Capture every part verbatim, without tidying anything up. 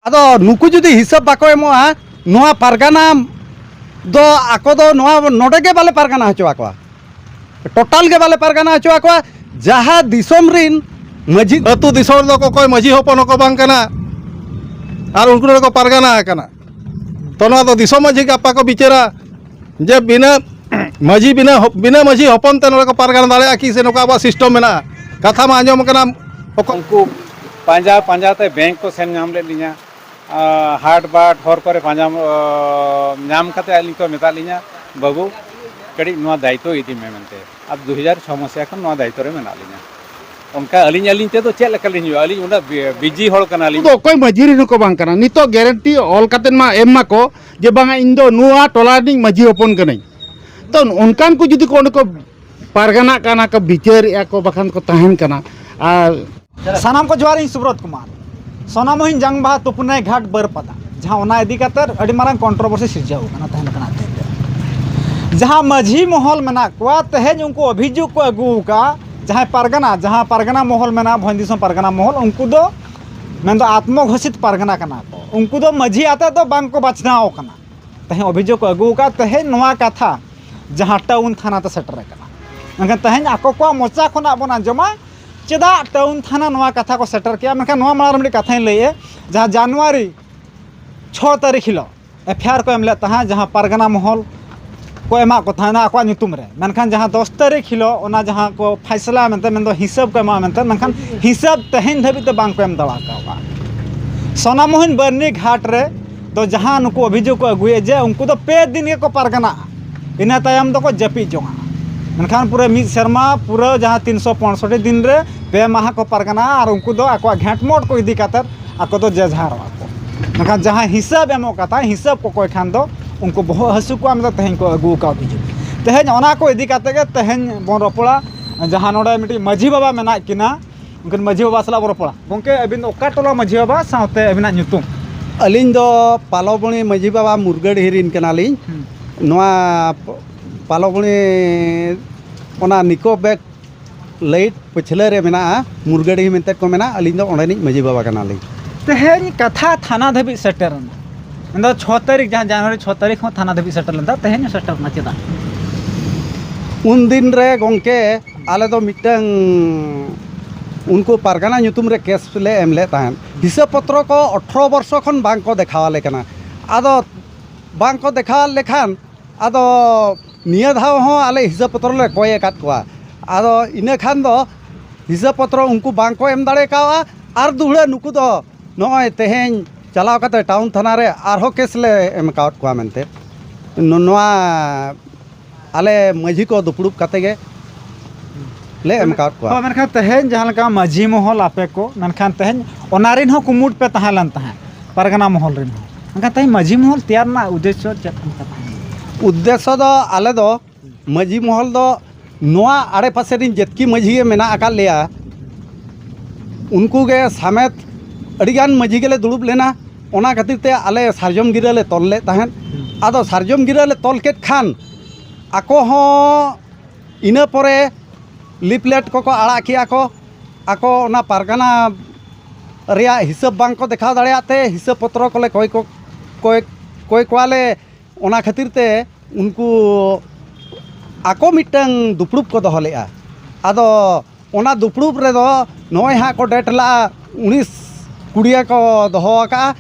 ᱟᱫᱚ ᱱᱩᱠᱩ ᱡᱩᱫᱤ ᱦᱤᱥᱟᱹᱵ ᱵᱟᱠᱚ ᱮᱢᱚᱜᱼᱟ, ᱱᱚᱣᱟ ᱯᱟᱨᱜᱟᱱᱟ ᱫᱚ ᱟᱠᱚ ᱫᱚ ᱱᱚᱣᱟ ᱱᱚᱰᱮ ᱜᱮ ᱵᱟᱞᱮ ᱯᱟᱨᱜᱟᱱᱟ ᱦᱚᱪᱚ ᱟᱠᱚᱣᱟ, ᱴᱳᱴᱟᱞ ᱜᱮ ᱵᱟᱞᱮ ᱯᱟᱨᱜᱟᱱᱟ ᱦᱚᱪᱚ ᱟᱠᱚᱣᱟ᱾ ᱡᱟᱦᱟᱸ ᱫᱤᱥᱚᱢ ᱨᱤᱱ ᱢᱟᱹᱡᱷᱤ ᱟᱹᱛᱩ ᱫᱤᱥᱚᱢ ᱨᱮᱫᱚ ᱚᱠᱚᱭ ᱢᱟᱹᱡᱷᱤ ᱦᱚᱯᱚᱱ ᱦᱚᱸᱠᱚ ᱵᱟᱝ ᱠᱟᱱᱟ, ᱟᱨ ᱩᱱᱠᱩ ᱱᱚᱰᱮ ᱠᱚ ᱯᱟᱨᱜᱟᱱᱟ ᱟᱠᱟᱱᱟ᱾ ᱛᱚ ᱱᱚᱣᱟ ᱫᱚ ᱫᱤᱥᱚᱢ ᱢᱟᱹᱡᱷᱤ ᱜᱟᱯᱟ ᱠᱚ ᱵᱤᱪᱟᱹᱨᱟ᱾ ᱡᱮ ᱵᱤᱱᱟᱹ ᱢᱟᱹᱡᱷᱤ, ᱵᱤᱱᱟᱹ ᱦᱚ-, ᱵᱤᱱᱟᱹ ᱢᱟᱹᱡᱷᱤ ᱦᱚᱯᱚᱱ ᱛᱮ ᱱᱚᱰᱮ ᱠᱚ ᱯᱟᱨᱜᱟᱱᱟ ᱫᱟᱲᱮᱭᱟᱜᱼᱟ ᱠᱤ? ᱥᱮ ᱱᱚᱝᱠᱟ ᱟᱵᱚᱣᱟᱜ ᱥᱤᱥᱴᱮᱢ ᱢᱮᱱᱟᱜᱼᱟ? ᱠᱟᱛᱷᱟ ᱢᱟ ᱟᱸᱡᱚᱢ ᱠᱟᱱᱟ᱾ ᱚᱠᱚ- ᱩᱱᱠᱩ ᱯᱟᱸᱡᱟ ᱯᱟᱸᱡᱟ ᱛᱮ ᱵᱮᱝᱠ ᱠᱚ ᱥᱮᱱ ᱧᱟᱢ ᱞᱮᱫ ᱞᱤᱧᱟ᱾ ᱟᱸ, ᱦᱟᱴ ᱵᱟᱴ ᱦᱚᱨ ᱠᱚᱨᱮ ᱯᱟᱸᱡᱟ, ᱟᱸ, ᱧᱟᱢ ᱠᱟᱛᱮ ᱟᱹᱞᱤᱧ ᱠᱚ ᱢᱮᱛᱟᱫ ᱞᱤᱧᱟ, "ᱵᱟᱹᱵᱩ, ᱠᱟᱹᱴᱤᱡ ᱱᱚᱣᱟ ᱫᱟᱭᱤᱛᱛᱚ ᱤᱫᱤ ᱢᱮ" ᱢᱮᱱᱛᱮ᱾ ᱟᱨ ᱫᱩ ᱦᱟᱡᱟᱨ ᱪᱷᱚ ᱢᱟᱥᱤᱦᱟ ᱠᱷᱚᱱ ᱱᱚᱣᱟ ᱫᱟᱭᱤᱛᱛᱚ ᱨᱮ ᱢᱮᱱᱟᱜ ᱞᱤᱧᱟ᱾ ᱚᱱᱠᱟ ᱟᱹᱞᱤᱧ, ᱟᱹᱞᱤᱧ ᱛᱮᱫᱚ ᱪᱮᱫ ᱞᱮᱠᱟ ᱞᱤᱧ ᱦᱩᱭᱩᱜᱼᱟ? ᱟᱹᱞᱤᱧ ᱩᱱᱟᱹᱜ ᱵᱤ-, ᱵᱤᱡᱤ ᱦᱚᱲ ᱠᱟᱱᱟᱞᱤᱧ᱾ ᱩᱱᱠᱩ ᱫᱚ ᱚᱠᱚᱭ ᱢᱟᱹᱡᱷᱤ ᱨᱮᱱ ᱦᱚᱸᱠᱚ ᱵᱟᱝ ᱠᱟᱱᱟ᱾ ᱱᱤᱛᱚᱜ ᱜᱮᱨᱮᱱᱴᱤ ᱚᱞ ᱠᱟᱛᱮᱫ ᱢᱟ ᱮᱢ ᱢᱟᱠᱚ ᱡᱮ, "ᱵᱟᱝᱟ, ᱤᱧ ᱫᱚ ᱱᱚᱣᱟ ᱴᱚᱞᱟ ᱨᱤᱱᱤᱡ ᱢᱟᱹᱡᱷᱤ ᱦᱚᱯᱚᱱ ᱠᱟᱹᱱᱟᱹᱧ᱾" ᱛᱚ, ᱚᱱᱠᱟᱱ ᱠᱚ ᱡᱩᱫᱤ ᱠᱚ ᱚᱸᱰᱮ ᱠᱚ ᱯᱟᱨᱜᱟᱱᱟᱜ ᱠᱟᱱᱟ ᱠᱚ, ᱵᱤᱪᱟᱹᱨᱮᱜᱼᱟ ᱠᱚ, ᱵᱟᱠᱷᱟᱱ ᱠᱚ ᱛᱟᱦᱮᱱ ᱠᱟᱱᱟ᱾ ᱟᱨ ᱥᱟᱱᱟᱢ ᱠᱚ ᱡᱚᱦᱟᱨ, ᱤᱧ ᱥᱩᱵᱨᱚᱛ ᱠᱩᱢᱟᱨ᱾ ᱥᱚᱱᱟᱢᱚᱦᱤᱱ ᱡᱟᱝ ᱵᱟᱦᱟ ᱛᱩᱯᱩᱱᱟᱭ ᱜᱷᱟᱴ ᱵᱟᱹᱨᱯᱟᱫᱟ, ᱡᱟᱦᱟᱸ ᱚᱱᱟ ᱤᱫᱤ ᱠᱟᱛᱮ ᱟᱹᱰᱤ ᱢᱟᱨᱟᱝ ᱠᱚᱱᱴᱨᱳᱵᱷᱟᱨᱥᱤ ᱥᱤᱨᱡᱟᱹᱣ ᱠᱟᱱᱟ ᱛᱮᱦᱮᱧ ᱞᱮᱠᱟᱱᱟᱜ ᱫᱤᱱ ᱨᱮ᱾ ᱡᱟᱦᱟᱸ ᱢᱟᱹᱡᱷᱤ ᱢᱚᱦᱚᱞ ᱢᱮᱱᱟᱜ ᱠᱚᱣᱟ, ᱛᱮᱦᱮᱧ ᱩᱱᱠᱩ ᱚᱵᱷᱤᱡᱳᱜᱽ ᱠᱚ ᱟᱹᱜᱩ ᱟᱠᱟᱫᱼᱟ, ᱡᱟᱦᱟᱸᱭ ᱯᱟᱨᱜᱟᱱᱟ, ᱡᱟᱦᱟᱸ ᱯᱟᱨᱜᱟᱱᱟ ᱢᱚᱦᱚᱞ ᱢᱮᱱᱟᱜᱼᱟ, ᱵᱷᱚᱸᱡᱽ ᱫᱤᱥᱚᱢ ᱯᱟᱨᱜᱟᱱᱟ ᱢᱚᱦᱚᱞ, ᱩᱱᱠᱩ ᱫᱚ ᱢᱮᱱᱫᱚ ᱟᱛᱢᱚ ᱜᱷᱳᱥᱤᱛ ᱯᱟᱨᱜᱟᱱᱟ ᱠᱟᱱᱟ ᱠᱚ᱾ ᱩᱱᱠᱩ ᱫᱚ ᱢᱟᱹᱡᱷᱤ ᱟᱛᱮᱫ ᱫᱚ ᱵᱟᱝ ᱠᱚ ᱵᱟᱪᱷᱱᱟᱣ ᱠᱟᱱᱟ᱾ ᱛᱮᱦᱮᱧ ᱚᱵᱷᱤᱡᱳᱜᱽ ᱠᱚ ᱟᱹᱜᱩ ᱟᱠᱟᱫ, ᱛᱮᱦᱮᱧ ᱱᱚᱣᱟ ᱠᱟᱛᱷᱟ ᱡᱟᱦᱟᱸ ᱴᱟᱣᱩᱱ ᱛᱷᱟᱱᱟ ᱛᱮ ᱥᱮᱴᱮᱨ ᱟᱠᱟᱱᱟ, ᱢᱮᱱᱠᱷᱟᱱ ᱛᱮᱦᱮᱧ ᱟᱠᱚ ᱠᱚᱣᱟᱜ ᱢᱚᱪᱟ ᱠᱷᱚᱱᱟᱜ ᱵᱚᱱ ᱟᱸᱡᱚᱢᱟ ᱪᱮᱫᱟᱜ ᱴᱟᱣᱩᱱ ᱛᱷᱟᱱᱟ ᱱᱚᱣᱟ ᱠᱟᱛᱷᱟ ᱠᱚ ᱥᱮᱴᱮᱨ ᱠᱮᱜᱼᱟ᱾ ᱢᱮᱱᱠᱷᱟᱱ ᱱᱚᱣᱟ ᱢᱟᱲᱟᱝ ᱨᱮ ᱢᱤᱫᱴᱤᱡ ᱠᱟᱛᱷᱟᱧ ᱞᱟᱹᱭᱮᱫᱼᱟ, ᱡᱟᱦᱟᱸ ᱡᱟᱱᱩᱣᱟᱨᱤ ᱪᱷᱚ ᱛᱟᱹᱨᱤᱠᱷ ᱦᱤᱞᱳᱜ ᱮᱯᱷ ᱟᱭ ᱟᱨ ᱠᱚ ᱮᱢ ᱞᱮᱫ ᱛᱟᱦᱮᱸᱫ, ᱡᱟᱦᱟᱸ ᱯᱟᱨᱜᱟᱱᱟ ᱢᱚᱦᱚᱞ ᱠᱚ ᱮᱢᱟᱜ ᱠᱚ ᱛᱟᱦᱮᱱᱟ ᱟᱠᱚᱣᱟᱜ ᱧᱩᱛᱩᱢ ᱨᱮ, ᱢᱮᱱᱠᱷᱟᱱ ᱡᱟᱦᱟᱸ ᱫᱚᱥ ᱛᱟᱹᱨᱤᱠᱷ ᱦᱤᱞᱳᱜ ᱚᱱᱟ ᱡᱟᱦᱟᱸ ᱠᱚ ᱯᱷᱟᱭᱥᱟᱞᱟ ᱢᱮᱱᱛᱮ, ᱢᱮᱱᱫᱚ ᱦᱤᱥᱟᱹᱵ ᱠᱚ ᱮᱢᱟᱜᱼᱟ ᱢᱮᱱᱛᱮ, ᱢᱮᱱᱠᱷᱟᱱ ᱦᱤᱥᱟᱹᱵ ᱛᱮᱦᱮᱧ ᱫᱷᱟᱹᱵᱤᱡ ᱛᱮ ᱵᱟᱝ ᱠᱚ ᱮᱢ ᱫᱟᱲᱮ ᱟᱠᱟᱫᱼᱟ᱾ ᱥᱚᱱᱟᱢᱚᱦᱤᱱ ᱵᱟᱨᱱᱤ ᱜᱷᱟᱴ ᱨᱮ ᱫᱚ ᱡᱟᱦᱟᱸ ᱱᱩᱠᱩ ᱚᱵᱷᱤᱡᱳᱜᱽ ᱠᱚ ᱟᱹᱜᱩᱭᱮᱫ ᱡᱮ ᱩᱱᱠᱩ ᱫᱚ ᱯᱮ ᱫᱤᱱ ᱜᱮᱠᱚ ᱯᱟᱨᱜᱟᱱᱟᱜᱼᱟ, ᱤᱱᱟᱹ ᱛᱟᱭᱚᱢ ᱫᱚᱠᱚ ᱡᱟᱹᱯᱤᱫ ᱡᱚᱝᱟ᱾ ᱢᱮᱱᱠᱷᱟᱱ ᱯᱩᱨᱟᱹ ᱢᱤᱫ ᱥᱮᱨᱢᱟ ᱯᱩᱨᱟᱹ ᱡᱟᱦᱟᱸ ᱛᱤᱱᱥᱚ ᱯᱚᱸᱭᱥᱚᱴᱴᱤ ᱫᱤᱱ ᱨᱮ ᱯᱮ ᱢᱟᱦᱟ ᱠᱚ ᱯᱟᱨᱜᱟᱱᱟᱜᱼᱟ ᱟᱨ ᱩᱱᱠᱩ ᱫᱚ ᱟᱠᱚᱣᱟᱜ ᱜᱷᱮᱸᱴᱢᱚᱴ ᱠᱚ ᱤᱫᱤ ᱠᱟᱛᱮᱫ ᱟᱠᱚ ᱫᱚ ᱡᱮ ᱡᱟᱦᱟᱨᱚᱜᱼᱟ ᱠᱚ᱾ ᱢᱮᱱᱠᱷᱟᱱ ᱡᱟᱦᱟᱸᱭ ᱦᱤᱥᱟᱹᱵ ᱮᱢᱚᱜ ᱠᱟᱛᱷᱟ, ᱦᱤᱥᱟᱹᱵ ᱠᱚ ᱠᱚᱭ ᱠᱷᱟᱱ ᱫᱚ ᱩᱱᱠᱩ ᱵᱚᱦᱚᱜ ᱦᱟᱹᱥᱩ ᱠᱚᱣᱟ, ᱢᱮᱱᱛᱮ ᱛᱮᱦᱮᱧ ᱠᱚ ᱟᱹᱜᱩ ᱟᱠᱟᱫ ᱚᱵᱷᱤᱡᱳᱜᱽ᱾ ᱛᱮᱦᱮᱧ ᱚᱱᱟ ᱠᱚ ᱤᱫᱤ ᱠᱟᱛᱮ ᱜᱮ ᱛᱮᱦᱮᱧ ᱵᱚᱱ ᱨᱚᱯᱚᱲᱟ᱾ ᱡᱟᱦᱟᱸ ᱱᱚᱰᱮ ᱢᱤᱫᱴᱤᱡ ᱢᱟᱹᱡᱷᱤ ᱵᱟᱵᱟ ᱢᱮᱱᱟᱜ ᱠᱤᱱᱟ, ᱩᱱᱠᱤᱱ ᱢᱟᱹᱡᱷᱤ ᱵᱟᱵᱟ ᱥᱟᱞᱟᱜ ᱵᱚᱱ ᱨᱚᱯᱚᱲᱟ᱾ ᱜᱚᱢᱠᱮ, ᱟᱹᱵᱤᱱ ᱫᱚ ᱚᱠᱟ ᱴᱚᱞᱟ ᱢᱟᱹᱡᱷᱤ ᱵᱟᱵᱟ, ᱥᱟᱶᱛᱮ ᱟᱹᱵᱤᱱᱟᱜ ᱧᱩᱛᱩᱢ? ᱟᱹᱞᱤᱧ ᱫᱚ ᱯᱟᱞᱚᱵᱚᱬᱤ ᱢᱟᱹᱡᱷᱤ ᱵᱟᱵᱟ ᱢᱩᱨᱜᱟᱹᱰᱤᱦᱤ ᱨᱤᱱ ᱠᱟᱱᱟᱞᱤᱧ᱾ ᱦᱩᱸ᱾ ᱱᱚᱣᱟ ᱯᱟᱞᱚᱵᱚᱬᱤ ᱚᱱᱟ ᱱᱤᱠᱳ ᱵᱮᱜᱽ ᱞᱟᱭᱤᱴ ᱯᱟᱹᱪᱷᱞᱟᱹ ᱨᱮ ᱢᱮᱱᱟᱜᱼᱟ, ᱢᱩᱨᱜᱟᱹᱰᱤᱦᱤ ᱢᱮᱱᱛᱮ ᱠᱚ ᱢᱮᱱᱟ, ᱟᱹᱞᱤᱧ ᱫᱚ ᱚᱸᱰᱮᱱᱤᱡ ᱢᱟᱹᱡᱷᱤ ᱵᱟᱵᱟ ᱠᱟᱱᱟᱞᱤᱧ᱾ ᱛᱮᱦᱮᱧ ᱠᱟᱛᱷᱟ ᱛᱷᱟᱱᱟ ᱫᱷᱟᱹᱵᱤᱡ ᱥᱮᱴᱮᱨ ᱮᱱᱟ᱾ ᱢᱮᱱᱫᱚ ᱪᱷᱚ ᱛᱟᱹᱨᱤᱠᱷ, ᱡᱟᱦᱟᱸ ᱡᱟᱱᱩᱣᱟᱨᱤ ᱪᱷᱚ ᱛᱟᱹᱨᱤᱠᱷ ᱦᱚᱸ ᱛᱷᱟᱱᱟ ᱫᱷᱟᱹᱵᱤᱡ ᱥᱮᱴᱮᱨ ᱞᱮᱱ ᱛᱟᱦᱮᱸ, ᱛᱮᱦᱮᱧ ᱦᱚᱸ ᱥᱮᱴᱮᱨ ᱮᱱᱟ᱾ ᱪᱮᱫᱟᱜ? ᱩᱱ ᱫᱤᱱ ᱨᱮ ᱜᱚᱢᱠᱮ, ᱟᱞᱮ ᱫᱚ ᱢᱤᱫᱴᱟᱝ ᱩᱱᱠᱩ ᱯᱟᱨᱜᱟᱱᱟ ᱧᱩᱛᱩᱢ ᱨᱮ ᱠᱮᱥ ᱞᱮ ᱮᱢ ᱞᱮᱫ ᱛᱟᱦᱮᱸᱫ᱾ ᱦᱤᱥᱟᱹᱵ ᱯᱚᱛᱨᱚ ᱠᱚ ᱟᱴᱷᱨᱚ ᱵᱚᱨᱥᱚ ᱠᱷᱚᱱ ᱵᱟᱝ ᱠᱚ ᱫᱮᱠᱷᱟᱣ ᱟᱞᱮ ᱠᱟᱱᱟ᱾ ᱟᱫᱚ ᱵᱟᱝ ᱠᱚ ᱫᱮᱠᱷᱟᱣ ᱞᱮᱠᱷᱟᱱ, ᱟᱫᱚ ᱱᱤᱭᱟᱹ ᱫᱷᱟᱣ ᱦᱚᱸ ᱟᱞᱮ ᱦᱤᱥᱟᱹᱵ ᱯᱚᱛᱨᱚ ᱞᱮ ᱠᱚᱭ ᱟᱠᱟᱫ ᱠᱚᱣᱟ᱾ ᱟᱫᱚ ᱤᱱᱟᱹ ᱠᱷᱟᱱ ᱫᱚ ᱦᱤᱥᱟᱹᱵ ᱯᱚᱛᱨᱚ ᱩᱱᱠᱩ ᱵᱟᱝ ᱠᱚ ᱮᱢ ᱫᱟᱲᱮ ᱠᱟᱣᱟ᱾ ᱟᱨ ᱫᱩᱦᱲᱟᱹ ᱱᱩᱠᱩ ᱫᱚ ᱱᱚᱜᱼᱚᱭ ᱛᱮᱦᱮᱧ ᱪᱟᱞᱟᱣ ᱠᱟᱛᱮ ᱴᱟᱣᱩᱱ ᱛᱷᱟᱱᱟ ᱨᱮ ᱟᱨᱦᱚᱸ ᱠᱮᱥ ᱞᱮ ᱮᱢ ᱟᱠᱟᱣᱟᱫ ᱠᱚᱣᱟ ᱢᱮᱱᱛᱮ, ᱱᱚ-, ᱱᱚᱣᱟ ᱟᱞᱮ ᱢᱟᱹᱡᱷᱤ ᱠᱚ ᱫᱩᱯᱲᱩᱵ ᱠᱟᱛᱮ ᱜᱮ ᱞᱮ ᱮᱢ ᱟᱠᱟᱣᱟᱫ ᱠᱚᱣᱟ᱾ ᱦᱳᱭ, ᱢᱮᱱᱠᱷᱟᱱ ᱛᱮᱦᱮᱧ ᱡᱟᱦᱟᱸ ᱞᱮᱠᱟ ᱢᱟᱹᱡᱷᱤ ᱢᱚᱦᱚᱞ ᱟᱯᱮ ᱠᱚ, ᱢᱮᱱᱠᱷᱟᱱ ᱛᱮᱦᱮᱧ ᱚᱱᱟ ᱨᱮᱱ ᱦᱚᱸ ᱠᱩᱢᱩᱴ ᱯᱮ ᱛᱟᱦᱮᱸ ᱞᱮᱱ ᱛᱟᱦᱮᱸᱫ, ᱯᱟᱨᱜᱟᱱᱟ ᱢᱚᱦᱚᱞ ᱨᱮᱱ ᱦᱚᱸ᱾ ᱢᱮᱱᱠᱷᱟᱱ ᱛᱮᱦᱮᱧ ᱢᱟᱹᱡᱷᱤ ᱢᱚᱦᱚᱞ ᱛᱮᱭᱟᱨ ᱨᱮᱱᱟᱜ ᱩᱫᱽᱫᱮᱥᱥᱚ ᱪᱮᱫ ᱚᱱᱠᱟ ᱛᱟᱦᱮᱸ ᱞᱮᱱᱟ? ᱩᱫᱽᱫᱮᱥᱥᱚ ᱫᱚ ᱟᱞᱮ ᱫᱚ ᱢᱟᱹᱡᱷᱤ ᱢᱚᱦᱚᱞ ᱫᱚ ᱱᱚᱣᱟ ᱟᱲᱮ ᱯᱟᱥᱮ ᱨᱮᱱ ᱡᱮᱛᱠᱤ ᱢᱟᱹᱡᱷᱤ ᱜᱮ ᱢᱮᱱᱟᱜ ᱟᱠᱟᱫ ᱞᱮᱭᱟ, ᱩᱱᱠᱩ ᱜᱮ ᱥᱟᱢᱮᱛ ᱟᱹᱰᱤᱜᱟᱱ ᱢᱟᱹᱡᱷᱤ ᱜᱮᱞᱮ ᱫᱩᱲᱩᱵ ᱞᱮᱱᱟ᱾ ᱚᱱᱟ ᱠᱷᱟᱹᱛᱤᱨ ᱛᱮ ᱟᱞᱮ ᱥᱟᱨᱡᱚᱢ ᱜᱤᱨᱟᱹ ᱞᱮ ᱛᱚᱞ ᱞᱮᱫ ᱛᱟᱦᱮᱸᱫ᱾ ᱟᱫᱚ ᱥᱟᱨᱡᱚᱢ ᱜᱤᱨᱟᱹ ᱞᱮ ᱛᱚᱞ ᱠᱮᱫ ᱠᱷᱟᱱ ᱟᱠᱚ ᱦᱚᱸ ᱤᱱᱟᱹ ᱯᱚᱨᱮ ᱞᱤᱯᱞᱮᱴ ᱠᱚᱠᱚ ᱟᱲᱟᱜ ᱠᱮᱜᱼᱟ ᱠᱚ, ᱟᱠᱚ ᱚᱱᱟ ᱯᱟᱨᱜᱟᱱᱟ ᱨᱮᱭᱟᱜ ᱦᱤᱥᱟᱹᱵ ᱵᱟᱝ ᱠᱚ ᱫᱮᱠᱷᱟᱣ ᱫᱟᱲᱮᱭᱟᱜ ᱛᱮ ᱦᱤᱥᱟᱹᱵ ᱯᱚᱛᱨᱚ ᱠᱚᱞᱮ ᱠᱚᱭ ᱠᱚ, ᱠᱚᱭ, ᱠᱚᱭ ᱠᱚᱣᱟᱞᱮ᱾ ᱚᱱᱟ ᱠᱷᱟᱹᱛᱤᱨ ᱛᱮ ᱩᱱᱠᱩ ᱟᱠᱚ ᱢᱤᱫᱴᱟᱝ ᱫᱩᱯᱲᱩᱵ ᱠᱚ ᱫᱚᱦᱚ ᱞᱮᱫᱼᱟ᱾ ᱟᱫᱚ ᱚᱱᱟ ᱫᱩᱯᱲᱩᱵ ᱨᱮᱫᱚ ᱱᱚᱜᱼᱚᱭ ᱦᱟᱸᱜ ᱠᱚ ᱰᱮᱴ ᱞᱟᱜᱼᱟ, ᱩᱱᱤᱥ ᱠᱩᱲᱤᱭᱟᱹ ᱠᱚ ᱫᱚᱦᱚ ᱟᱠᱟᱫᱼᱟ᱾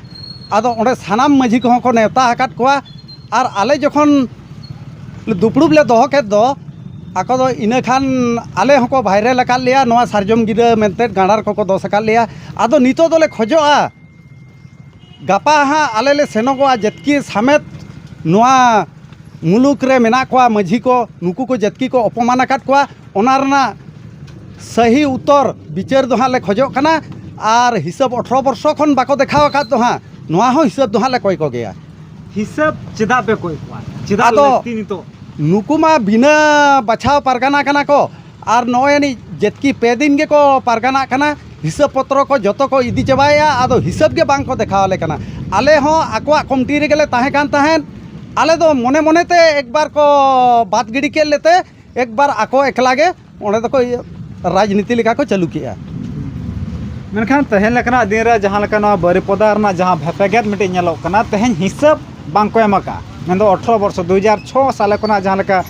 ᱟᱫᱚ ᱚᱸᱰᱮ ᱥᱟᱱᱟᱢ ᱢᱟᱹᱡᱷᱤ ᱠᱚᱦᱚᱸ ᱠᱚ ᱱᱮᱣᱛᱟ ᱟᱠᱟᱫ ᱠᱚᱣᱟ᱾ ᱟᱨ ᱟᱞᱮ ᱡᱚᱠᱷᱚᱱ ᱫᱩᱯᱲᱩᱵ ᱞᱮ ᱫᱚᱦᱚ ᱠᱮᱫ ᱫᱚ, ᱟᱠᱚ ᱫᱚ ᱤᱱᱟᱹ ᱠᱷᱟᱱ ᱟᱞᱮ ᱦᱚᱸᱠᱚ ᱵᱷᱟᱭᱨᱟᱞ ᱟᱠᱟᱫ ᱞᱮᱭᱟ, ᱱᱚᱣᱟ ᱥᱟᱨᱡᱚᱢ ᱜᱤᱨᱟᱹ ᱢᱮᱱᱛᱮ ᱜᱟᱸᱰᱟᱨ ᱠᱚᱠᱚ ᱫᱚᱥ ᱟᱠᱟᱫ ᱞᱮᱭᱟ᱾ ᱟᱫᱚ ᱱᱤᱛᱚᱜ ᱫᱚᱞᱮ ᱠᱷᱚᱡᱚᱜᱼᱟ, ᱜᱟᱯᱟ ᱦᱟᱸᱜ ᱟᱞᱮ ᱞᱮ ᱥᱮᱱᱚᱜᱚᱜᱼᱟ, ᱡᱮᱛᱠᱤ ᱥᱟᱢᱮᱛ ᱱᱚᱣᱟ ᱢᱩᱞᱩᱠ ᱨᱮ ᱢᱮᱱᱟᱜ ᱠᱚᱣᱟ ᱢᱟᱹᱡᱷᱤ ᱠᱚ, ᱱᱩᱠᱩ ᱠᱚ ᱡᱮᱛᱠᱤ ᱠᱚ ᱚᱯᱚᱢᱟᱱ ᱟᱠᱟᱫ ᱠᱚᱣᱟ, ᱚᱱᱟ ᱨᱮᱱᱟᱜ ᱥᱟᱹᱦᱤ ᱩᱛᱛᱚᱨ ᱵᱤᱪᱟᱹᱨ ᱫᱚ ᱦᱟᱸᱜ ᱞᱮ ᱠᱷᱚᱡᱚᱜ ᱠᱟᱱᱟ᱾ ᱟᱨ ᱦᱤᱥᱟᱹᱵ ᱟᱴᱷᱨᱚ ᱵᱚᱨᱥᱚ ᱠᱷᱚᱱ ᱵᱟᱠᱚ ᱫᱮᱠᱷᱟᱣ ᱟᱠᱟᱫ ᱫᱚ ᱦᱟᱸᱜ, ᱱᱚᱣᱟ ᱦᱚᱸ ᱦᱤᱥᱟᱹᱵ ᱫᱚ ᱦᱟᱸᱜ ᱞᱮ ᱠᱚᱭ ᱠᱚᱜᱮᱭᱟ᱾ ᱦᱤᱥᱟᱹᱵ ᱪᱮᱫᱟᱜ ᱯᱮ ᱠᱚᱭ ᱠᱚᱣᱟ? ᱪᱮᱫᱟᱜ ᱟᱫᱚ ᱞᱟᱹᱠᱛᱤ ᱱᱤᱛᱚᱜ? ᱱᱩᱠᱩ ᱢᱟ ᱵᱤᱱᱟᱹ ᱵᱟᱪᱷᱟᱣ ᱯᱟᱨᱜᱟᱱᱟ ᱠᱟᱱᱟ ᱠᱚ, ᱟᱨ ᱱᱚᱜᱼᱚᱭ ᱟᱹᱱᱤᱡ ᱡᱮᱛᱠᱤ ᱯᱮ ᱫᱤᱱ ᱜᱮᱠᱚ ᱯᱟᱨᱜᱟᱱᱟᱜ ᱠᱟᱱᱟ, ᱦᱤᱥᱟᱹᱵ ᱯᱚᱛᱨᱚ ᱠᱚ ᱡᱚᱛᱚ ᱠᱚ ᱤᱫᱤ ᱪᱟᱵᱟᱭᱮᱜᱼᱟ᱾ ᱟᱫᱚ ᱦᱤᱥᱟᱹᱵ ᱜᱮ ᱵᱟᱝ ᱠᱚ ᱫᱮᱠᱷᱟᱣ ᱟᱞᱮ ᱠᱟᱱᱟ᱾ ᱟᱞᱮ ᱦᱚᱸ ᱟᱠᱚᱣᱟᱜ ᱠᱚᱢᱤᱴᱤ ᱨᱮᱜᱮ ᱞᱮ ᱛᱟᱦᱮᱸ ᱠᱟᱱ ᱛᱟᱦᱮᱸᱫ᱾ ᱟᱞᱮ ᱫᱚ ᱢᱚᱱᱮ ᱢᱚᱱᱮ ᱛᱮ ᱮᱠᱵᱟᱨ ᱠᱚ ᱵᱟᱫ ᱜᱤᱰᱤ ᱠᱮᱫ ᱞᱮᱛᱮ, ᱮᱠᱵᱟᱨ ᱟᱠᱚ ᱮᱠᱞᱟ ᱜᱮ ᱚᱸᱰᱮ ᱫᱚᱠᱚ ᱤᱭᱟᱹ, ᱨᱟᱡᱽᱱᱤᱛᱤ ᱞᱮᱠᱟ ᱠᱚ ᱪᱟᱹᱞᱩ ᱠᱮᱜᱼᱟ᱾ ᱢᱮᱱᱠᱷᱟᱱ ᱛᱮᱦᱮᱧ ᱞᱮᱠᱟᱱᱟᱜ ᱫᱤᱱ ᱨᱮ ᱡᱟᱦᱟᱸ ᱞᱮᱠᱟ ᱱᱚᱣᱟ ᱵᱟᱹᱨᱤᱯᱚᱫᱟ ᱨᱮᱱᱟᱜ ᱡᱟᱦᱟᱸ ᱵᱷᱮᱯᱮᱜᱮᱫ ᱢᱤᱫᱴᱤᱡ ᱧᱮᱞᱚᱜ ᱠᱟᱱᱟ, ᱛᱮᱦᱮᱧ ᱦᱤᱥᱟᱹᱵ ᱵᱟᱝ ᱠᱚ ᱮᱢ ᱟᱠᱟᱫᱼᱟ᱾ ᱢᱮᱱᱫᱚ ᱟᱴᱷᱨᱚ ᱵᱚᱨᱥᱚ, ᱫᱩ ᱦᱟᱡᱟᱨ ᱪᱷᱚ ᱥᱟᱞᱮ ᱠᱷᱚᱱᱟᱜ ᱡᱟᱦᱟᱸ ᱞᱮᱠᱟ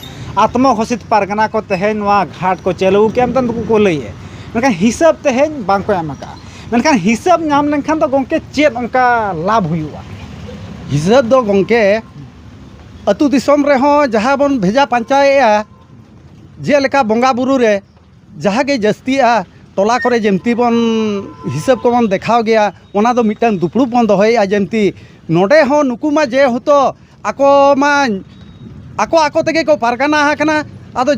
ᱟᱛᱢᱚ ᱜᱷᱳᱥᱤᱛ ᱯᱟᱨᱜᱟᱱᱟ ᱠᱚ ᱛᱮᱦᱮᱧ ᱱᱚᱣᱟ ᱜᱷᱟᱴ ᱠᱚ ᱪᱟᱹᱞᱩ ᱠᱮᱫᱼᱟ ᱢᱮᱱᱛᱮ ᱱᱩᱠᱩ ᱠᱚ ᱞᱟᱹᱭᱮᱫ, ᱢᱮᱱᱠᱷᱟᱱ ᱦᱤᱥᱟᱹᱵ ᱛᱮᱦᱮᱧ ᱵᱟᱝ ᱠᱚ ᱮᱢ ᱟᱠᱟᱫᱼᱟ᱾ ᱢᱮᱱᱠᱷᱟᱱ ᱦᱤᱥᱟᱹᱵ ᱧᱟᱢ ᱞᱮᱱᱠᱷᱟᱱ ᱫᱚ ᱜᱚᱢᱠᱮ ᱪᱮᱫ ᱚᱱᱠᱟ ᱞᱟᱵᱷ ᱦᱩᱭᱩᱜᱼᱟ? ᱦᱤᱥᱟᱹᱵ ᱫᱚ ᱜᱚᱢᱠᱮ, ᱟᱹᱛᱩ ᱫᱤᱥᱚᱢ ᱨᱮᱦᱚᱸ ᱡᱟᱦᱟᱸ ᱵᱚᱱ ᱵᱷᱮᱡᱟ ᱯᱟᱧᱪᱟᱭᱮᱫᱼᱟ, ᱡᱮᱞᱮᱠᱟ ᱵᱚᱸᱜᱟ ᱵᱩᱨᱩ ᱨᱮ ᱡᱟᱦᱟᱸ ᱜᱮ ᱡᱟᱹᱥᱛᱤᱜᱼᱟ, ᱴᱚᱞᱟ ᱠᱚᱨᱮ ᱡᱮᱢᱛᱤ ᱵᱚᱱ ᱦᱤᱥᱟᱹᱵ ᱠᱚᱵᱚᱱ ᱫᱮᱠᱷᱟᱣ ᱜᱮᱭᱟ, ᱚᱱᱟ ᱫᱚ ᱢᱤᱫᱴᱟᱝ ᱫᱩᱯᱲᱩᱵ ᱵᱚᱱ ᱫᱚᱦᱚᱭᱮᱫᱼᱟ᱾ ᱡᱮᱢᱛᱤ ᱱᱚᱰᱮ ᱦᱚᱸ ᱱᱩᱠᱩ ᱢᱟ ᱡᱮᱦᱮᱛᱩ ᱟᱠᱚ ᱢᱟ ᱟᱠᱚ ᱟᱠᱚ ᱛᱮᱜᱮ ᱠᱚ ᱯᱟᱨᱜᱟᱱᱟ ᱟᱠᱟᱱᱟ, ᱟᱫᱚ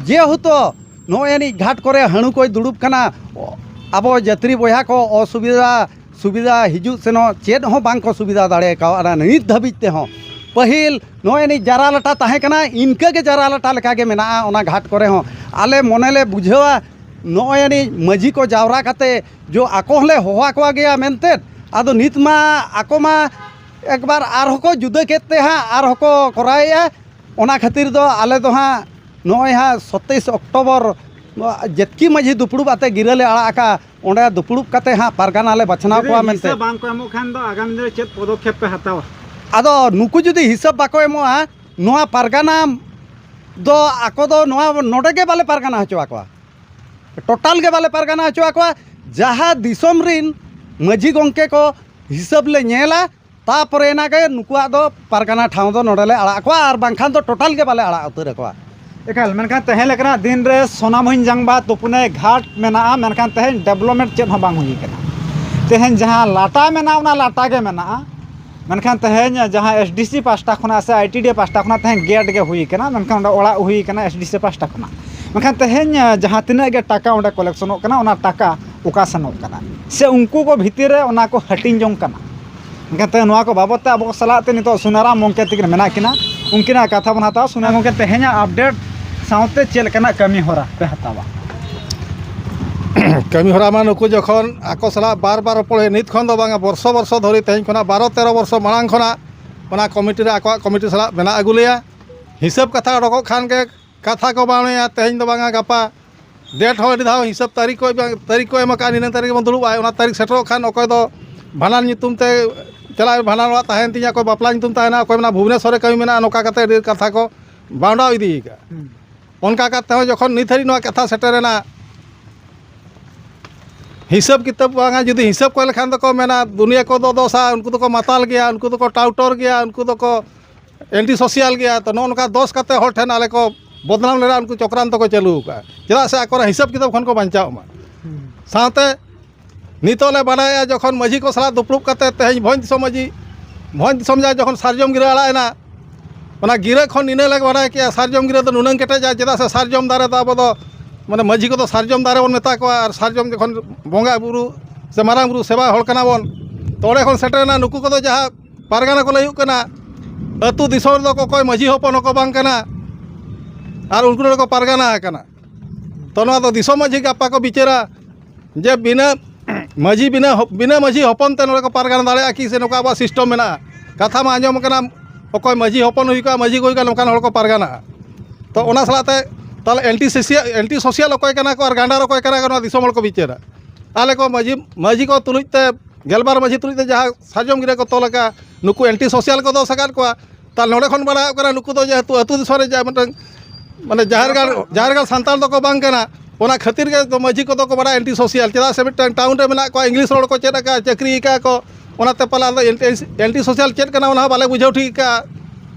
ᱡᱮᱦᱮᱛᱩ ᱱᱚᱜᱼᱚᱭ ᱟᱹᱱᱤᱡ ᱜᱷᱟᱴ ᱠᱚᱨᱮ ᱦᱟᱹᱬᱩ ᱠᱚᱭ ᱫᱩᱲᱩᱵ ᱠᱟᱱᱟ, ᱟᱵᱚ ᱡᱟᱹᱛᱨᱤ ᱵᱚᱭᱦᱟ ᱠᱚ ᱚᱥᱩᱵᱤᱫᱷᱟ ᱥᱩᱵᱤᱫᱷᱟ ᱦᱤᱡᱩᱜ ᱥᱮᱱᱚᱜ ᱪᱮᱫ ᱦᱚᱸ ᱵᱟᱝ ᱠᱚ ᱥᱩᱵᱤᱫᱷᱟ ᱫᱟᱲᱮ ᱠᱟᱣᱫᱟ ᱱᱤᱛ ᱫᱷᱟᱹᱵᱤᱡ ᱛᱮᱦᱚᱸ᱾ ᱯᱟᱹᱦᱤᱞ ᱱᱚᱜᱼᱚᱭ ᱟᱹᱱᱤᱡ ᱡᱟᱨᱟ ᱞᱟᱴᱟ ᱛᱟᱦᱮᱸ ᱠᱟᱱᱟ, ᱤᱱᱠᱟᱹ ᱜᱮ ᱡᱟᱨᱟ ᱞᱟᱴᱟ ᱞᱮᱠᱟ ᱜᱮ ᱢᱮᱱᱟᱜᱼᱟ ᱚᱱᱟ ᱜᱷᱟᱴ ᱠᱚᱨᱮ ᱦᱚᱸ᱾ ᱟᱞᱮ ᱢᱚᱱᱮ ᱞᱮ ᱵᱩᱡᱷᱟᱹᱣᱟ, ᱱᱚᱜᱼᱚᱭ ᱟᱹᱱᱤᱡ ᱢᱟᱹᱡᱷᱤ ᱠᱚ ᱡᱟᱣᱨᱟ ᱠᱟᱛᱮ ᱡᱚ ᱟᱠᱚ ᱦᱚᱸᱞᱮ ᱦᱚᱦᱚ ᱟᱠᱚᱣᱟ ᱜᱮᱭᱟ ᱢᱮᱱᱛᱮ, ᱟᱫᱚ ᱱᱤᱛ ᱢᱟ ᱟᱠᱚ ᱢᱟ ᱮᱠᱵᱟᱨ ᱟᱨᱦᱚᱸ ᱠᱚ ᱡᱩᱫᱟᱹ ᱠᱮᱫ ᱛᱮ ᱦᱟᱸᱜ ᱟᱨᱦᱚᱸ ᱠᱚ ᱠᱚᱨᱟᱣᱮᱫᱼᱟ᱾ ᱚᱱᱟ ᱠᱷᱟᱹᱛᱤᱨ ᱫᱚ ᱟᱞᱮ ᱫᱚ ᱦᱟᱸᱜ ᱱᱚᱜᱼᱚᱭ ᱦᱟᱸᱜ ᱥᱟᱛᱟᱥ ᱚᱠᱴᱳᱵᱚᱨ ᱱᱚᱣᱟ ᱡᱮᱛᱠᱤ ᱢᱟᱹᱡᱷᱤ ᱫᱩᱯᱲᱩᱵ ᱟᱛᱮ ᱜᱤᱨᱟᱹ ᱞᱮ ᱟᱲᱟᱜ ᱟᱠᱟᱫᱼᱟ, ᱚᱸᱰᱮ ᱫᱩᱯᱲᱩᱵ ᱠᱟᱛᱮ ᱦᱟᱸᱜ ᱯᱟᱨᱜᱟᱱᱟ ᱞᱮ ᱵᱟᱪᱷᱱᱟᱣ ᱡᱩᱫᱤ ᱠᱚᱣᱟ ᱢᱮᱱᱛᱮ᱾ ᱦᱤᱥᱟᱹ ᱵᱟᱝ ᱠᱚ ᱮᱢᱚᱜ ᱠᱷᱟᱱ ᱫᱚ ᱟᱜᱟᱢ ᱫᱤᱱ ᱨᱮ ᱪᱮᱫ ᱯᱚᱫᱚᱠᱷᱮᱯ ᱯᱮ ᱦᱟᱛᱟᱣᱟ? ᱟᱫᱚ ᱱᱩᱠᱩ ᱡᱩᱫᱤ ᱦᱤᱥᱟᱹᱵ ᱵᱟᱠᱚ ᱮᱢᱚᱜᱼᱟ, ᱱᱚᱣᱟ ᱯᱟᱨᱜᱟᱱᱟ ᱫᱚ ᱟᱠᱚ ᱫᱚ ᱱᱚᱣᱟ ᱱᱚᱰᱮ ᱜᱮ ᱵᱟᱞᱮ ᱯᱟᱨᱜᱟᱱᱟ ᱦᱚᱪᱚ ᱟᱠᱚᱣᱟ, ᱴᱳᱴᱟᱞ ᱜᱮ ᱵᱟᱞᱮ ᱯᱟᱨᱜᱟᱱᱟ ᱦᱚᱪᱚ ᱟᱠᱚᱣᱟ᱾ ᱡᱟᱦᱟᱸ ᱫᱤᱥᱚᱢ ᱨᱤᱱ ᱢᱟᱹᱡᱷᱤ ᱜᱚᱢᱠᱮ ᱠᱚ ᱦᱤᱥᱟᱹᱵ ᱞᱮ ᱧᱮᱞᱟ, ᱛᱟᱯᱚᱨᱮ ᱮᱱᱟ ᱜᱮ ᱱᱩᱠᱩᱣᱟᱜ ᱫᱚ ᱯᱟᱨᱜᱟᱱᱟ ᱴᱷᱟᱶ ᱫᱚ ᱱᱚᱰᱮ ᱞᱮ ᱟᱲᱟᱜ ᱟᱠᱚᱣᱟ, ᱟᱨ ᱵᱟᱝᱠᱷᱟᱱ ᱫᱚ ᱴᱳᱴᱟᱞ ᱜᱮ ᱵᱟᱞᱮ ᱟᱲᱟᱜ ᱩᱛᱟᱹᱨ ᱟᱠᱚᱣᱟ᱾ ᱮᱠᱟᱞ, ᱢᱮᱱᱠᱷᱟᱱ ᱛᱮᱦᱮᱧ ᱞᱮᱠᱟᱱᱟᱜ ᱫᱤᱱ ᱨᱮ ᱥᱳᱱᱟᱢᱩᱦᱤᱧ ᱡᱟᱝᱵᱟ ᱛᱩᱯᱩᱱᱟᱹᱭ ᱜᱷᱟᱴ ᱢᱮᱱᱟᱜᱼᱟ, ᱢᱮᱱᱠᱷᱟᱱ ᱛᱮᱦᱮᱧ ᱰᱮᱵᱷᱞᱚᱯᱢᱮᱱᱴ ᱪᱮᱫ ᱦᱚᱸ ᱵᱟᱝ ᱦᱩᱭ ᱟᱠᱟᱱᱟ᱾ ᱛᱮᱦᱮᱧ ᱡᱟᱦᱟᱸ ᱞᱟᱴᱟ ᱢᱮᱱᱟᱜᱼᱟ, ᱚᱱᱟ ᱞᱟᱴᱟ ᱜᱮ ᱢᱮᱱᱟᱜᱼᱟ, ᱢᱮᱱᱠᱷᱟᱱ ᱛᱮᱦᱮᱧ ᱡᱟᱦᱟᱸ ᱮᱥᱰᱤᱥᱤ ᱯᱟᱦᱴᱟ ᱠᱷᱚᱱᱟᱜ ᱥᱮ ᱟᱭᱴᱤᱰᱤ ᱯᱟᱦᱴᱟ ᱠᱷᱚᱱᱟᱜ ᱛᱮᱦᱮᱧ ᱜᱮᱴ ᱜᱮ ᱦᱩᱭ ᱟᱠᱟᱱᱟ, ᱢᱮᱱᱠᱷᱟᱱ ᱚᱸᱰᱮ ᱚᱲᱟᱜ ᱦᱩᱭ ᱟᱠᱟᱱᱟ ᱮᱥᱰᱤᱥᱤ ᱯᱟᱦᱴᱟ ᱠᱷᱚᱱᱟᱜ᱾ ᱢᱮᱱᱠᱷᱟᱱ ᱛᱮᱦᱮᱧ ᱡᱟᱦᱟᱸ ᱛᱤᱱᱟᱹᱜ ᱜᱮ ᱴᱟᱠᱟ ᱚᱸᱰᱮ ᱠᱚᱞᱮᱠᱥᱚᱱᱚᱜ ᱠᱟᱱᱟ, ᱚᱱᱟ ᱴᱟᱠᱟ ᱚᱠᱟ ᱥᱮᱱᱚᱜ ᱠᱟᱱᱟ, ᱥᱮ ᱩᱱᱠᱩ ᱠᱚ ᱵᱷᱤᱛᱤᱨ ᱨᱮ ᱚᱱᱟ ᱠᱚ ᱦᱟᱹᱴᱤᱧ ᱡᱚᱝ ᱠᱟᱱᱟ? ᱮᱱᱠᱷᱟᱱ ᱛᱮ ᱱᱚᱣᱟ ᱠᱚ ᱵᱟᱵᱚᱫ ᱛᱮ ᱟᱵᱚ ᱠᱚ ᱥᱟᱞᱟᱜ ᱛᱮ ᱱᱤᱛᱚᱜ ᱥᱩᱱᱟᱨᱟᱢ ᱜᱚᱢᱠᱮ ᱛᱤᱠᱤᱱ ᱢᱮᱱᱟᱜ ᱠᱤᱱᱟ, ᱩᱱᱠᱤᱱᱟᱜ ᱠᱟᱛᱷᱟ ᱵᱚᱱ ᱦᱟᱛᱟᱣᱟ᱾ ᱥᱩᱱᱟᱨᱟᱢ ᱜᱚᱢᱠᱮ, ᱛᱮᱦᱮᱧᱟᱜ ᱟᱯᱰᱮᱴ ᱥᱟᱶᱛᱮ ᱪᱮᱫ ᱞᱮᱠᱟᱱᱟᱜ ᱠᱟᱹᱢᱤ ᱦᱚᱨᱟ ᱯᱮ ᱦᱟᱛᱟᱣᱟ? ᱠᱟᱹᱢᱤ ᱦᱚᱨᱟ ᱢᱟ ᱱᱩᱠᱩ ᱡᱚᱠᱷᱚᱱ ᱟᱠᱚ ᱥᱟᱞᱟᱜ ᱵᱟᱨ ᱵᱟᱨ ᱨᱚᱯᱚᱲ ᱦᱩᱭ, ᱱᱤᱛ ᱠᱷᱚᱱ ᱫᱚ ᱵᱟᱝᱟ, ᱵᱚᱨᱥᱚ ᱵᱚᱨᱥᱚ ᱫᱷᱚᱨᱮ, ᱛᱮᱦᱮᱧ ᱠᱷᱚᱱᱟᱜ ᱵᱟᱨᱚ ᱛᱮᱨᱚ ᱵᱚᱨᱥᱚ ᱢᱟᱲᱟᱝ ᱠᱷᱚᱱᱟᱜ ᱚᱱᱟ ᱠᱚᱢᱤᱴᱤ ᱨᱮ ᱟᱠᱚᱣᱟᱜ ᱠᱚᱢᱤᱴᱤ ᱥᱟᱞᱟᱜ ᱢᱮᱱᱟᱜ ᱟᱹᱜᱩ ᱞᱮᱭᱟ᱾ ᱦᱤᱥᱟᱹᱵ ᱠᱟᱛᱷᱟ ᱚᱰᱚᱠᱚᱜ ᱠᱷᱟᱱ ᱜᱮ ᱠᱟᱛᱷᱟ ᱠᱚ ᱵᱟᱝ ᱦᱩᱭᱩᱜᱼᱟ, ᱛᱮᱦᱮᱧ ᱫᱚ ᱵᱟᱝᱟ, ᱜᱟᱯᱟ ᱰᱮᱴ ᱦᱚᱸ ᱟᱹᱰᱤ ᱫᱷᱟᱣ ᱦᱤᱥᱟᱹᱵ ᱛᱟᱹᱨᱤᱠᱷ ᱠᱚ, ᱛᱟᱹᱨᱤᱠᱷ ᱠᱚ ᱮᱢ ᱟᱠᱟᱫᱼᱟ, ᱱᱤᱱᱟᱹ ᱛᱟᱹᱨᱤᱠᱷ ᱵᱚᱱ ᱫᱩᱲᱩᱵᱼᱟ, ᱚᱱᱟ ᱛᱟᱹᱨᱤᱠᱷ ᱥᱮᱴᱮᱨᱚᱜ ᱠᱷᱟᱱ ᱚᱠᱚᱭ ᱫᱚ ᱵᱷᱟᱸᱰᱟᱱ ᱧᱩᱛᱩᱢ ᱛᱮ ᱪᱟᱞᱟᱜ, ᱵᱷᱟᱸᱰᱟᱱ ᱚᱲᱟᱜ ᱛᱟᱦᱮᱱ ᱛᱤᱧᱟ, ᱚᱠᱚᱭ ᱵᱟᱯᱞᱟ ᱧᱩᱛᱩᱢ ᱛᱟᱦᱮᱱᱟ, ᱚᱠᱚᱭ ᱢᱮᱱᱟ ᱵᱷᱩᱵᱽᱱᱮᱥᱚᱨ ᱨᱮ ᱠᱟᱹᱢᱤ ᱢᱮᱱᱟᱜᱼᱟ, ᱱᱚᱝᱠᱟ ᱠᱟᱛᱮ ᱟᱹᱰᱤ ᱠᱟᱛᱷᱟ ᱠᱚ ᱵᱟᱸᱰᱟᱣ ᱤᱫᱤ ᱟᱠᱟᱫᱼᱟ᱾ ᱦᱩᱸ᱾ ᱚᱱᱠᱟ ᱠᱟᱛᱮ ᱦᱚᱸ ᱡᱚᱠᱷᱚᱱ ᱱᱤᱛ ᱦᱟᱹᱨᱤᱡ ᱱᱚᱣᱟ ᱠᱟᱛᱷᱟ ᱥᱮᱴᱮᱨᱮᱱᱟ, ᱦᱤᱥᱟᱹᱵ ᱠᱤᱛᱟᱹᱵ ᱵᱟᱝᱟ, ᱡᱩᱫᱤ ᱦᱤᱥᱟᱹᱵ ᱠᱚ ᱞᱮᱠᱷᱟᱱ ᱫᱚᱠᱚ ᱢᱮᱱᱟ ᱫᱩᱱᱤᱭᱟᱹ ᱠᱚᱫᱚ ᱫᱚᱥᱟ, ᱩᱱᱠᱩ ᱫᱚᱠᱚ ᱢᱟᱛᱟᱞ ᱜᱮᱭᱟ, ᱩᱱᱠᱩ ᱫᱚᱠᱚ ᱴᱟᱣᱴᱚᱨ ᱜᱮᱭᱟ, ᱩᱱᱠᱩ ᱫᱚᱠᱚ ᱮᱱᱴᱤ ᱥᱳᱥᱤᱭᱟᱞ ᱜᱮᱭᱟ᱾ ᱛᱚ, ᱱᱚᱜᱼᱚ ᱱᱚᱝᱠᱟ ᱫᱚᱥ ᱠᱟᱛᱮ ᱦᱚᱲ ᱴᱷᱮᱱ ᱟᱞᱮ ᱠᱚ ᱵᱚᱫᱱᱟᱢ ᱞᱮᱱᱟ, ᱩᱱᱠᱩ ᱪᱚᱠᱨᱟᱱᱛᱚ ᱠᱚ ᱪᱟᱹᱞᱩ ᱟᱠᱟᱫᱼᱟ᱾ ᱪᱮᱫᱟᱜ ᱥᱮ ᱟᱠᱚᱨᱮᱱ ᱦᱤᱥᱟᱹᱵ ᱠᱤᱛᱟᱹᱵ ᱠᱷᱚᱱ ᱠᱚ ᱵᱟᱧᱪᱟᱣ ᱢᱟ᱾ ᱦᱩᱸ᱾ ᱥᱟᱶᱛᱮ ᱱᱤᱛᱚᱜ ᱞᱮ ᱵᱟᱰᱟᱭᱟ, ᱡᱚᱠᱷᱚᱱ ᱢᱟᱹᱡᱷᱤ ᱠᱚ ᱥᱟᱞᱟᱜ ᱫᱩᱯᱲᱩᱵ ᱠᱟᱛᱮ ᱛᱮᱦᱮᱧ ᱵᱷᱚᱸᱡᱽ ᱫᱤᱥᱚᱢ ᱢᱟᱹᱡᱷᱤ, ᱵᱷᱚᱸᱡᱽ ᱫᱤᱥᱚᱢ ᱡᱟᱦᱟᱸ ᱡᱚᱠᱷᱚᱱ ᱥᱟᱨᱡᱚᱢ ᱜᱤᱨᱟᱹ ᱟᱲᱟᱜ ᱮᱱᱟ, ᱚᱱᱟ ᱜᱤᱨᱟᱹ ᱠᱷᱚᱱ ᱱᱤᱱᱟᱹ ᱞᱮ ᱵᱟᱰᱟᱭ ᱠᱮᱜᱼᱟ, ᱥᱟᱨᱡᱚᱢ ᱜᱤᱨᱟᱹ ᱫᱚ ᱱᱩᱱᱟᱹᱝ ᱠᱮᱴᱮᱡᱟ, ᱪᱮᱫᱟᱜ ᱥᱮ ᱥᱟᱨᱡᱚᱢ ᱫᱟᱨᱮ ᱫᱚ ᱟᱵᱚ ᱫᱚ, ᱢᱟᱱᱮ, ᱢᱟᱹᱡᱷᱤ ᱠᱚᱫᱚ ᱥᱟᱨᱡᱚᱢ ᱫᱟᱨᱮ ᱵᱚᱱ ᱢᱮᱛᱟ ᱠᱚᱣᱟ, ᱟᱨ ᱥᱟᱨᱡᱚᱢ ᱡᱚᱠᱷᱚᱱ ᱵᱚᱸᱜᱟ ᱵᱩᱨᱩ ᱥᱮ ᱢᱟᱨᱟᱝ ᱵᱩᱨᱩ ᱥᱮᱵᱟ ᱦᱚᱲ ᱠᱟᱱᱟ ᱵᱚᱱ, ᱛᱚ ᱚᱸᱰᱮ ᱠᱷᱚᱱ ᱥᱮᱴᱮᱨᱮᱱᱟ, ᱱᱩᱠᱩ ᱠᱚᱫᱚ ᱡᱟᱦᱟᱸ ᱯᱟᱨᱜᱟᱱᱟ ᱠᱚ ᱞᱟᱹᱭᱩᱜ ᱠᱟᱱᱟ, ᱟᱹᱛᱩ ᱫᱤᱥᱚᱢ ᱨᱮᱫᱚ ᱚᱠᱚᱭ ᱢᱟᱹᱡᱷᱤ ᱦᱚᱯᱚᱱ ᱦᱚᱸᱠᱚ ᱵᱟᱝ ᱠᱟᱱᱟ, ᱟᱨ ᱩᱱᱠᱩ ᱱᱚᱰᱮ ᱠᱚ ᱯᱟᱨᱜᱟᱱᱟ ᱟᱠᱟᱱᱟ᱾ ᱛᱚ ᱱᱚᱣᱟ ᱫᱚ ᱫᱤᱥᱚᱢ ᱢᱟᱹᱡᱷᱤ ᱜᱟᱯᱟ ᱠᱚ ᱵᱤᱪᱟᱹᱨᱟ, ᱡᱮ ᱵᱤᱱᱟᱹ ᱢᱟᱹᱡᱷᱤ, ᱵᱤᱱᱟᱹ ᱦᱚ-, ᱵᱤᱱᱟᱹ ᱢᱟᱹᱡᱷᱤ ᱦᱚᱯᱚᱱ ᱛᱮ ᱱᱚᱰᱮ ᱠᱚ ᱯᱟᱨᱜᱟᱱᱟ ᱫᱟᱲᱮᱭᱟᱜᱼᱟ ᱠᱤ ᱥᱮ? ᱱᱚᱝᱠᱟ ᱟᱵᱚᱣᱟᱜ ᱥᱤᱥᱴᱮᱢ ᱢᱮᱱᱟᱜᱼᱟ᱾ ᱠᱟᱛᱷᱟ ᱢᱟ ᱟᱸᱡᱚᱢ ᱠᱟᱱᱟ, ᱚᱠᱚᱭ ᱢᱟᱹᱡᱷᱤ ᱦᱚᱯᱚᱱ ᱦᱩᱭ ᱠᱚᱜᱼᱟ, ᱢᱟᱹᱡᱷᱤ ᱠᱚ ᱦᱩᱭ ᱠᱚᱜᱼᱟ, ᱱᱚᱝᱠᱟᱱ ᱦᱚᱲ ᱠᱚ ᱯᱟᱨᱜᱟᱱᱟᱜᱼᱟ᱾ ᱛᱚ ᱚᱱᱟ ᱥᱟᱞᱟᱜ ᱛᱮ ᱛᱟᱦᱚᱞᱮ ᱮᱱᱴᱤ ᱥᱳᱥᱤᱭᱟᱞ, ᱮᱱᱴᱤ ᱥᱳᱥᱤᱭᱟᱞ ᱚᱠᱚᱭ ᱠᱟᱱᱟ ᱠᱚ ᱟᱨ ᱜᱟᱱᱰᱟᱨ ᱚᱠᱚᱭ ᱠᱟᱱᱟ ᱠᱚ, ᱱᱚᱣᱟ ᱫᱤᱥᱚᱢ ᱦᱚᱲ ᱠᱚ ᱵᱤᱪᱟᱹᱨᱟ᱾ ᱟᱞᱮ ᱠᱚ ᱢᱟᱹᱡᱷᱤ, ᱢᱟᱹᱡᱷᱤ ᱠᱚ ᱛᱩᱞᱩᱡ ᱛᱮ ᱜᱮᱞᱵᱟᱨ ᱢᱟᱹᱡᱷᱤ ᱛᱩᱞᱩᱡ ᱛᱮ ᱡᱟᱦᱟᱸ ᱥᱟᱨᱡᱚᱢ ᱜᱤᱨᱟᱹ ᱠᱚ ᱛᱚᱞ ᱟᱠᱟᱫ, ᱱᱩᱠᱩ ᱮᱱᱴᱤ ᱥᱳᱥᱤᱭᱟᱞ ᱠᱚ ᱫᱚᱥ ᱟᱠᱟᱫ ᱠᱚᱣᱟ᱾ ᱛᱟᱦᱚᱞᱮ ᱱᱚᱰᱮ ᱠᱷᱚᱱ ᱵᱟᱲᱟᱭᱚᱜ ᱠᱟᱱᱟ, ᱱᱩᱠᱩ ᱫᱚ ᱡᱮᱦᱮᱛᱩ ᱟᱹᱛᱩ ᱫᱤᱥᱚᱢ ᱨᱮ ᱡᱟᱦᱟᱸ ᱢᱤᱫᱴᱟᱝ, ᱢᱟᱱᱮ, ᱡᱟᱦᱮᱨ ᱜᱟᱲ, ᱡᱟᱦᱮᱨ ᱜᱟᱲ ᱥᱟᱱᱛᱟᱲ ᱫᱚᱠᱚ ᱵᱟᱝ ᱠᱟᱱᱟ, ᱚᱱᱟ ᱠᱷᱟᱹᱛᱤᱨ ᱜᱮ ᱛᱚ ᱢᱟᱹᱡᱷᱤ ᱠᱚᱫᱚ ᱠᱚ ᱵᱟᱲᱟᱭᱟ ᱮᱱᱴᱤ ᱥᱳᱥᱤᱭᱟᱞ᱾ ᱪᱮᱫᱟᱜ ᱥᱮ ᱢᱤᱫᱴᱟᱝ ᱴᱟᱣᱩᱱ ᱨᱮ ᱢᱮᱱᱟᱜ ᱠᱚᱣᱟ, ᱤᱝᱞᱤᱥ ᱨᱚᱲ ᱠᱚ ᱪᱮᱫ ᱟᱠᱟᱫᱼᱟ, ᱪᱟᱹᱠᱨᱤ ᱟᱠᱟᱫᱼᱟ ᱠᱚ, ᱚᱱᱟᱛᱮ ᱯᱟᱞᱮ ᱟᱫᱚ ᱮᱱᱴᱤ, ᱮᱱᱴᱤ ᱥᱳᱥᱤᱭᱟᱞ ᱪᱮᱫ ᱠᱟᱱᱟ ᱚᱱᱟ ᱦᱚᱸ ᱵᱟᱞᱮ ᱵᱩᱡᱷᱟᱹᱣ ᱴᱷᱤᱠ ᱟᱠᱟᱫᱼᱟ,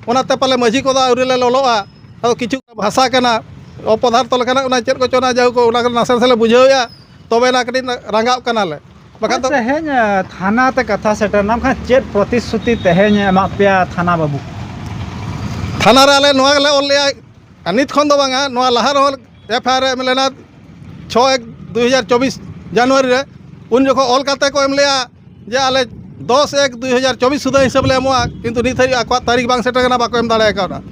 ᱚᱱᱟᱛᱮ ᱯᱟᱞᱮ ᱢᱟᱹᱡᱷᱤ ᱠᱚᱫᱚ ᱟᱹᱣᱨᱤ ᱞᱮ ᱞᱚᱞᱚᱜᱼᱟ᱾ ᱟᱫᱚ ᱠᱤᱪᱷᱩ ᱵᱷᱟᱥᱟ ᱠᱟᱱᱟ, ᱚᱯᱚᱫᱟᱨᱛᱷᱚ ᱞᱮᱠᱟᱱᱟᱜ ᱚᱱᱟ ᱪᱮᱫ ᱠᱚᱪᱚ ᱚᱱᱟ ᱡᱟᱭᱦᱳᱠ ᱚᱱᱟ ᱠᱚ ᱱᱟᱥᱮ ᱱᱟᱥᱮ ᱞᱮ ᱵᱩᱡᱷᱟᱹᱣᱮᱫᱼᱟ, ᱛᱚᱵᱮ ᱮᱱᱟ ᱠᱟᱹᱴᱤᱡ ᱨᱟᱸᱜᱟᱣᱜ ᱠᱟᱱᱟᱞᱮ᱾ ᱵᱟᱠᱷᱟᱱ ᱫᱚ ᱛᱮᱦᱮᱧ, ᱟᱸ, ᱛᱷᱟᱱᱟ ᱛᱮ ᱠᱟᱛᱷᱟ ᱥᱮᱴᱮᱨ ᱮᱱᱟ, ᱢᱮᱱᱠᱷᱟᱱ ᱪᱮᱫ ᱯᱨᱚᱛᱤᱥᱨᱩᱛᱤ ᱛᱮᱦᱮᱧ ᱮ ᱮᱢᱟᱫ ᱯᱮᱭᱟ ᱛᱷᱟᱱᱟ ᱵᱟᱹᱵᱩ? ᱛᱷᱟᱱᱟ ᱨᱮ ᱟᱞᱮ ᱱᱚᱣᱟ ᱜᱮᱞᱮ ᱚᱞ ᱞᱮᱜᱼᱟ, ᱟᱨ ᱱᱤᱛ ᱠᱷᱚᱱ ᱫᱚ ᱵᱟᱝᱟ, ᱱᱚᱣᱟ ᱞᱟᱦᱟ ᱨᱮᱦᱚᱸ ᱮᱯᱷ ᱟᱭ ᱟᱨ ᱮᱢ ᱞᱮᱱᱟ ᱪᱷᱚ ᱮᱠ ᱫᱩᱭ ᱦᱟᱡᱟᱨ ᱪᱚᱵᱵᱤᱥ ᱡᱟᱱᱩᱣᱟᱨᱤ ᱨᱮ, ᱩᱱ ᱡᱚᱠᱷᱚᱱ ᱚᱞ ᱠᱟᱛᱮ ᱠᱚ ᱮᱢ ᱞᱮᱜᱼᱟ ᱡᱮ ᱟᱞᱮ ᱫᱚᱥ ᱮᱠ ᱫᱩᱭ ᱦᱟᱡᱟᱨ ᱪᱚᱵᱵᱤᱥ ᱥᱩᱫᱷᱟᱹ ᱦᱤᱥᱟᱹᱵ ᱞᱮ ᱮᱢᱚᱜᱼᱟ, ᱠᱤᱱᱛᱩ ᱱᱤᱛ ᱦᱟᱹᱵᱤᱡ ᱟᱠᱚᱣᱟᱜ ᱛᱟᱹᱨᱤᱠᱷ ᱵᱟᱝ ᱥᱮᱴᱮᱨ ᱠᱟᱱᱟ, ᱵᱟᱠᱚ ᱮᱢ ᱫᱟᱲᱮ ᱠᱟᱣᱫᱟ᱾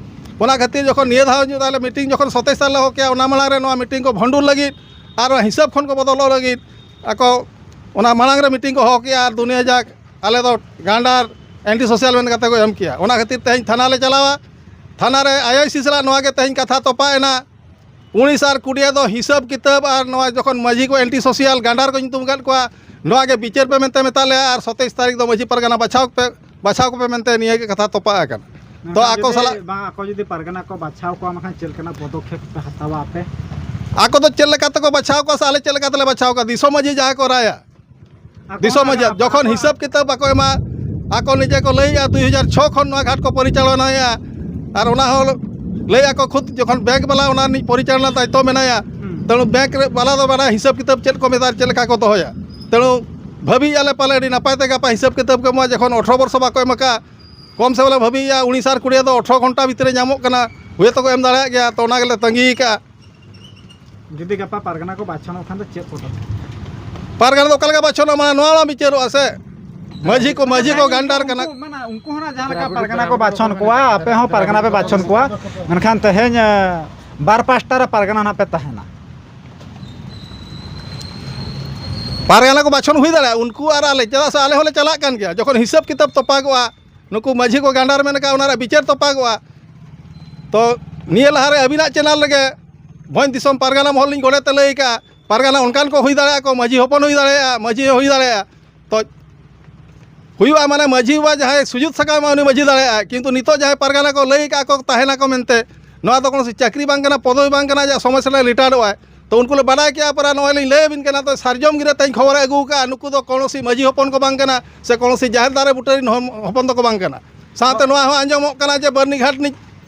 ᱚᱱᱟ ᱠᱷᱟᱹᱛᱤᱨ ᱡᱚᱠᱷᱚᱱ ᱱᱤᱭᱟᱹ ᱫᱷᱟᱣ ᱧᱚᱜ ᱟᱞᱮ ᱢᱤᱴᱤᱝ ᱡᱚᱠᱷᱚᱱ ᱥᱚᱛᱮᱥ ᱛᱟᱹᱨᱤᱠᱷ ᱞᱮ ᱦᱚᱦᱚ ᱠᱮᱜᱼᱟ, ᱚᱱᱟ ᱢᱟᱲᱟᱝ ᱨᱮ ᱱᱚᱣᱟ ᱢᱤᱴᱤᱝ ᱠᱚ ᱵᱷᱚᱸᱰᱩᱨ ᱞᱟᱹᱜᱤᱫ ᱟᱨ ᱚᱱᱟ ᱦᱤᱥᱟᱹᱵ ᱠᱷᱚᱱ ᱠᱚ ᱵᱚᱫᱚᱞᱚᱜ ᱞᱟᱹᱜᱤᱫ ᱟᱠᱚ ᱚᱱᱟ ᱢᱟᱲᱟᱝ ᱨᱮ ᱢᱤᱴᱤᱝ ᱠᱚ ᱦᱚᱦᱚ ᱠᱮᱜᱼᱟ ᱟᱨ ᱫᱩᱱᱤᱭᱟᱹ ᱡᱟᱠ ᱟᱞᱮ ᱫᱚ ᱜᱟᱱᱰᱟᱨ ᱮᱱᱴᱤ ᱥᱳᱥᱤᱭᱟᱞ ᱢᱮᱱ ᱠᱟᱛᱮ ᱠᱚ ᱮᱢ ᱠᱮᱜᱼᱟ᱾ ᱚᱱᱟ ᱠᱷᱟᱹᱛᱤᱨ ᱛᱮᱦᱮᱧ ᱛᱷᱟᱱᱟ ᱞᱮ ᱪᱟᱞᱟᱣᱟ᱾ ᱛᱷᱟᱱᱟ ᱨᱮ ᱟᱭ ᱟᱭ ᱥᱤ ᱥᱟᱞᱟᱜ ᱱᱚᱣᱟ ᱜᱮ ᱛᱮᱦᱮᱧ ᱠᱟᱛᱷᱟ ᱛᱚᱯᱟᱜ ᱮᱱᱟ᱾ ᱩᱱᱤᱥ ᱟᱨ ᱠᱩᱲᱤᱭᱟᱹ ᱫᱚ ᱦᱤᱥᱟᱹᱵ ᱠᱤᱛᱟᱹᱵ ᱟᱨ ᱱᱚᱣᱟ ᱡᱚᱠᱷᱚᱱ ᱢᱟᱹᱡᱷᱤ ᱠᱚ ᱮᱱᱴᱤ ᱥᱳᱥᱤᱭᱟᱞ ᱜᱟᱱᱰᱟᱨ ᱠᱚ ᱧᱩᱛᱩᱢ ᱟᱠᱟᱫ ᱠᱚᱣᱟ, ᱱᱚᱣᱟ ᱜᱮ ᱵᱤᱪᱟᱹᱨ ᱯᱮ ᱢᱮᱱᱛᱮ ᱢᱮᱛᱟ ᱞᱮᱭᱟ ᱟᱨ ᱥᱟᱛᱟᱥ ᱛᱟᱹᱨᱤᱠᱷ ᱫᱚ ᱢᱟᱹᱡᱷᱤ ᱯᱟᱨᱜᱟᱱᱟ ᱵᱟᱪᱷᱟᱣ ᱯᱮ, ᱵᱟᱪᱷᱟᱣ ᱠᱚᱯᱮ ᱢᱮᱱᱛᱮ ᱱᱤᱭᱟᱹ ᱜᱮ ᱠᱟᱛᱷᱟ ᱛᱚᱯᱟᱜ ᱟᱠᱟᱱᱟ᱾ ᱛᱚ ᱢᱮᱱᱠᱷᱟᱱ ᱟᱠᱚ ᱡᱩᱫᱤ ᱥᱟᱞᱟᱜ ᱵᱟᱝ, ᱟᱠᱚ ᱡᱩᱫᱤ ᱯᱟᱨᱜᱟᱱᱟ ᱠᱚ ᱵᱟᱪᱷᱟᱣ ᱠᱚᱣᱟ, ᱢᱮᱱᱠᱷᱟᱱ ᱪᱮᱫ ᱞᱮᱠᱟᱱᱟᱜ ᱯᱚᱫᱚᱠᱷᱮᱯ ᱯᱮ ᱦᱟᱛᱟᱣᱟ ᱟᱯᱮ? ᱟᱠᱚ ᱫᱚ ᱪᱮᱫ ᱞᱮᱠᱟ ᱛᱮᱠᱚ ᱵᱟᱪᱷᱟᱣ ᱠᱚᱣᱟ ᱥᱮ ᱟᱞᱮ ᱪᱮᱫ ᱞᱮᱠᱟ ᱛᱮᱞᱮ ᱵᱟᱪᱷᱟᱣ ᱠᱚᱣᱟ, ᱫᱤᱥᱚᱢ ᱢᱟᱹᱡᱷᱤ ᱡᱟᱦᱟᱸᱭ ᱠᱚ ᱨᱟᱭᱟ, ᱟᱠᱚ ᱫᱤᱥᱚᱢ ᱦᱚᱸ ᱢᱟᱹᱡᱷᱤ ᱟᱠᱚ ᱡᱚᱠᱷᱚᱱ ᱦᱚᱸ ᱦᱤᱥᱟᱹᱵ ᱠᱤᱛᱟᱹᱵ ᱵᱟᱠᱚ ᱮᱢᱟ, ᱟᱠᱚ ᱱᱤᱡᱮ ᱠᱚ ᱞᱟᱹᱭᱮᱜᱼᱟ, ᱫᱩ ᱦᱟᱡᱟᱨ ᱪᱷᱚ ᱠᱷᱚᱱ ᱱᱚᱣᱟ ᱜᱷᱟᱴ ᱠᱚ ᱯᱚᱨᱤᱪᱟᱞᱚᱱᱟᱭᱟ᱾ ᱟᱨ ᱚᱱᱟ ᱦᱚᱸ ᱞᱟᱹᱭ ᱟᱠᱚ ᱠᱷᱩᱫ ᱡᱚᱠᱷᱚᱱ ᱵᱮᱝᱠ ᱵᱟᱞᱟ ᱚᱱᱟ ᱨᱤᱱᱤᱡ ᱯᱚᱨᱤᱪᱟᱞᱚᱱᱟ ᱫᱟᱭᱤᱛᱛᱚ ᱢᱮᱱᱟᱭᱟ, ᱦᱩᱸ᱾ ᱛᱮᱬᱩ ᱵᱮᱝᱠ ᱨᱮ ᱵᱟᱞᱟ ᱫᱚ ᱵᱟᱰᱟᱭ ᱦᱤᱥᱟᱹᱵ ᱠᱤᱛᱟᱹᱵ ᱪᱮᱫ ᱠᱚ ᱢᱮᱛᱟᱜᱼᱟ, ᱪᱮᱫ ᱞᱮᱠᱟ ᱠᱚ ᱫᱚᱦᱚᱭᱟ᱾ ᱛᱮᱬᱩ ᱵᱷᱟᱹᱵᱤᱭᱮᱜᱼᱟ ᱞᱮ ᱯᱟᱞᱮ ᱟᱹᱰᱤ ᱱᱟᱯᱟᱭ ᱛᱮ ᱜᱟᱯᱟ ᱦᱤᱥᱟᱹᱵ ᱠᱤᱛᱟᱹᱵ ᱠᱚ ᱮᱢᱚᱜᱼᱟ, ᱡᱚᱠᱷᱚᱱ ᱟᱴᱷᱨᱚ ᱵᱚᱨᱥᱚ ᱵᱟᱠᱚ ᱮᱢ ᱟᱠᱟᱫ, ᱠᱚᱢ ᱥᱮ ᱵᱚᱞᱮ ᱵᱷᱟᱹᱵᱤᱭᱮᱜᱼᱟ ᱩᱱᱤᱥ ᱟᱨ ᱠᱩᱲᱤᱭᱟᱹ ᱫᱚ ᱟᱴᱷᱨᱚ ᱜᱷᱚᱱᱴᱟ ᱵᱷᱤᱛᱨᱤ ᱧᱟᱢᱚᱜ ᱠᱟᱱᱟ, ᱦᱩᱭ ᱛᱚᱠᱚ ᱮᱢ ᱫᱟᱲᱮᱭᱟᱜ ᱜᱮᱭᱟ, ᱛᱚ ᱚᱱᱟ ᱜᱮᱞᱮ ᱛᱟᱺᱜᱤ ᱟᱠᱟᱫᱼᱟ᱾ ᱡᱩᱫᱤ ᱜᱟᱯᱟ ᱯᱟᱨᱜᱟᱱᱟ ᱠᱚ ᱵᱟᱪᱷᱚᱱᱚᱜ ᱠᱷᱟᱱ ᱫᱚ ᱪᱮᱫ ᱯᱚᱫᱚᱠᱷᱮᱯ? ᱯᱟᱨᱜᱟᱱᱟ ᱫᱚ ᱚᱠᱟ ᱞᱮᱠᱟ ᱵᱟᱪᱷᱚᱱᱚᱜᱼᱟ, ᱢᱟᱱᱮ ᱱᱚᱣᱟ ᱢᱟ ᱵᱤᱪᱟᱹᱨᱚᱜᱼᱟ ᱥᱮ, ᱢᱟᱹᱡᱷᱤ ᱠᱚ, ᱢᱟᱹᱡᱷᱤ ᱠᱚ ᱜᱟᱱᱰᱟᱨ ᱠᱟᱱᱟ᱾ ᱩᱱᱠᱩ, ᱢᱟᱱᱮ ᱩᱱᱠᱩ ᱦᱚᱸ ᱱᱟᱜ ᱡᱟᱦᱟᱸ ᱞᱮᱠᱟ ᱯᱟᱨᱜᱟᱱᱟ ᱠᱚ ᱵᱟᱪᱷᱚᱱ ᱠᱚᱣᱟ, ᱟᱯᱮ ᱦᱚᱸ ᱯᱟᱨᱜᱟᱱᱟ ᱯᱮ ᱵᱟᱪᱷᱚᱱ ᱠᱚᱣᱟ, ᱢᱮᱱᱠᱷᱟᱱ ᱛᱮᱦᱮᱧ, ᱮ, ᱵᱟᱨ ᱯᱟᱥᱴᱟ ᱨᱮ ᱯᱟᱨᱜᱟᱱᱟ ᱱᱟᱜ ᱯᱮ ᱛᱟᱦᱮᱱᱟ᱾ ᱯᱟᱨᱜᱟᱱᱟ ᱠᱚ ᱵᱟᱪᱷᱚᱱ ᱦᱩᱭ ᱫᱟᱲᱮᱭᱟᱜᱼᱟ, ᱩᱱᱠᱩ ᱟᱨ ᱟᱞᱮ, ᱪᱮᱫᱟᱜ ᱥᱮ ᱟᱞᱮ ᱦᱚᱸᱞᱮ ᱪᱟᱞᱟᱜ ᱠᱟᱱ ᱜᱮᱭᱟ᱾ ᱡᱚᱠᱷᱚᱱ ᱦᱤᱥᱟᱹᱵ ᱠᱤᱛᱟᱹᱵ ᱛᱚᱯᱟᱜᱚᱜᱼᱟ, ᱱᱩᱠᱩ ᱢᱟᱹᱡᱷᱤ ᱠᱚ ᱜᱟᱱᱰᱟᱨ ᱢᱮᱱ ᱠᱟᱜᱼᱟ, ᱚᱱᱟ ᱨᱮᱭᱟᱜ ᱵᱤᱪᱟᱹᱨ ᱛᱚᱯᱟᱜᱚᱜᱼᱟ᱾ ᱛᱚ ᱱᱤᱭᱟᱹ ᱞᱟᱦᱟᱨᱮ ᱟᱹᱵᱤᱱᱟᱜ ᱪᱮᱱᱮᱞ ᱨᱮᱜᱮ ᱵᱷᱚᱸᱡᱽ ᱫᱤᱥᱚᱢ ᱯᱟᱨᱜᱟᱱᱟ ᱢᱚᱦᱚᱞ ᱞᱤᱧ ᱜᱚᱰᱮᱛ ᱮ ᱞᱟᱹᱭ ᱠᱟᱜᱼᱟ, ᱯᱟᱨᱜᱟᱱᱟ ᱚᱱᱠᱟᱱ ᱠᱚ ᱦᱩᱭ ᱫᱟᱲᱮᱭᱟᱜᱼᱟ ᱠᱚ, ᱢᱟᱹᱡᱷᱤ ᱦᱚᱯᱚᱱ ᱦᱩᱭ ᱫᱟᱲᱮᱭᱟᱜᱼᱟ, ᱢᱟᱹᱡᱷᱤ ᱦᱚᱸ ᱦᱩᱭ ᱫᱟᱲᱮᱭᱟᱜᱼᱟ᱾ ᱛᱚ ᱦᱩᱭᱩᱜᱼᱟ, ᱢᱟᱱᱮ ᱢᱟᱹᱡᱷᱤ ᱵᱟᱵᱟ ᱡᱟᱦᱟᱸᱭ ᱥᱩᱡᱩᱛ ᱥᱟᱠᱟᱢ ᱮᱢᱟ ᱩᱱᱤ ᱢᱟᱹᱡᱷᱤ ᱫᱟᱲᱮᱭᱟᱜᱼᱟ, ᱠᱤᱱᱛᱩ ᱱᱤᱛᱚᱜ ᱡᱟᱦᱟᱸᱭ ᱯᱟᱨᱜᱟᱱᱟ ᱠᱚ ᱞᱟᱹᱭ ᱠᱟᱜᱼᱟ ᱠᱚ ᱛᱟᱦᱮᱱᱟᱠᱚ ᱢᱮᱱᱛᱮ, ᱱᱚᱣᱟ ᱫᱚ ᱠᱳᱱᱳ ᱪᱟᱹᱠᱨᱤ ᱵᱟᱝ ᱠᱟᱱᱟ, ᱯᱚᱫᱚᱵᱤ ᱵᱟᱝ ᱠᱟᱱᱟ, ᱡᱟ ᱥᱚᱢᱚᱭ ᱥᱮᱴᱮᱨ ᱨᱤᱴᱟᱭᱟᱨᱰᱚᱜᱼᱟᱭ᱾ ᱛᱚ ᱩᱱᱠᱩ ᱞᱮ ᱵᱟᱰᱟᱭ ᱠᱮᱜᱼᱟ, ᱯᱟᱨᱟ ᱱᱚᱜᱼᱚᱭ ᱞᱤᱧ ᱞᱟᱹᱭ ᱟᱹᱵᱤᱱ ᱠᱟᱱᱟ, ᱛᱚ ᱥᱟᱨᱡᱚᱢ ᱜᱤᱨᱟᱹ ᱛᱮᱦᱮᱧ ᱠᱷᱚᱵᱚᱨᱮ ᱟᱹᱜᱩ ᱠᱟᱜᱼᱟ, ᱱᱩᱠᱩ ᱫᱚ ᱠᱳᱱᱳ ᱥᱤ ᱢᱟᱹᱡᱷᱤ ᱦᱚᱯᱚᱱ ᱠᱚ ᱵᱟᱝ ᱠᱟᱱᱟ, ᱥᱮ ᱠᱳᱱᱳ ᱥᱤ ᱡᱟᱦᱮᱨ ᱫᱟᱨᱮ ᱵᱩᱴᱟᱹ ᱨᱤᱱ ᱦᱚᱢ-, ᱦᱚᱯᱚᱱ ᱫᱚᱠᱚ ᱵᱟᱝ ᱠᱟᱱᱟ᱾ ᱥᱟᱶᱛᱮ ᱱᱚᱣᱟ ᱦᱚᱸ ᱟᱸᱡᱚᱢᱚᱜ ᱠᱟᱱᱟ ᱡᱮ ᱵᱟᱹᱨᱱᱤ ᱜᱷᱟᱴ ᱨᱤᱱᱤᱡ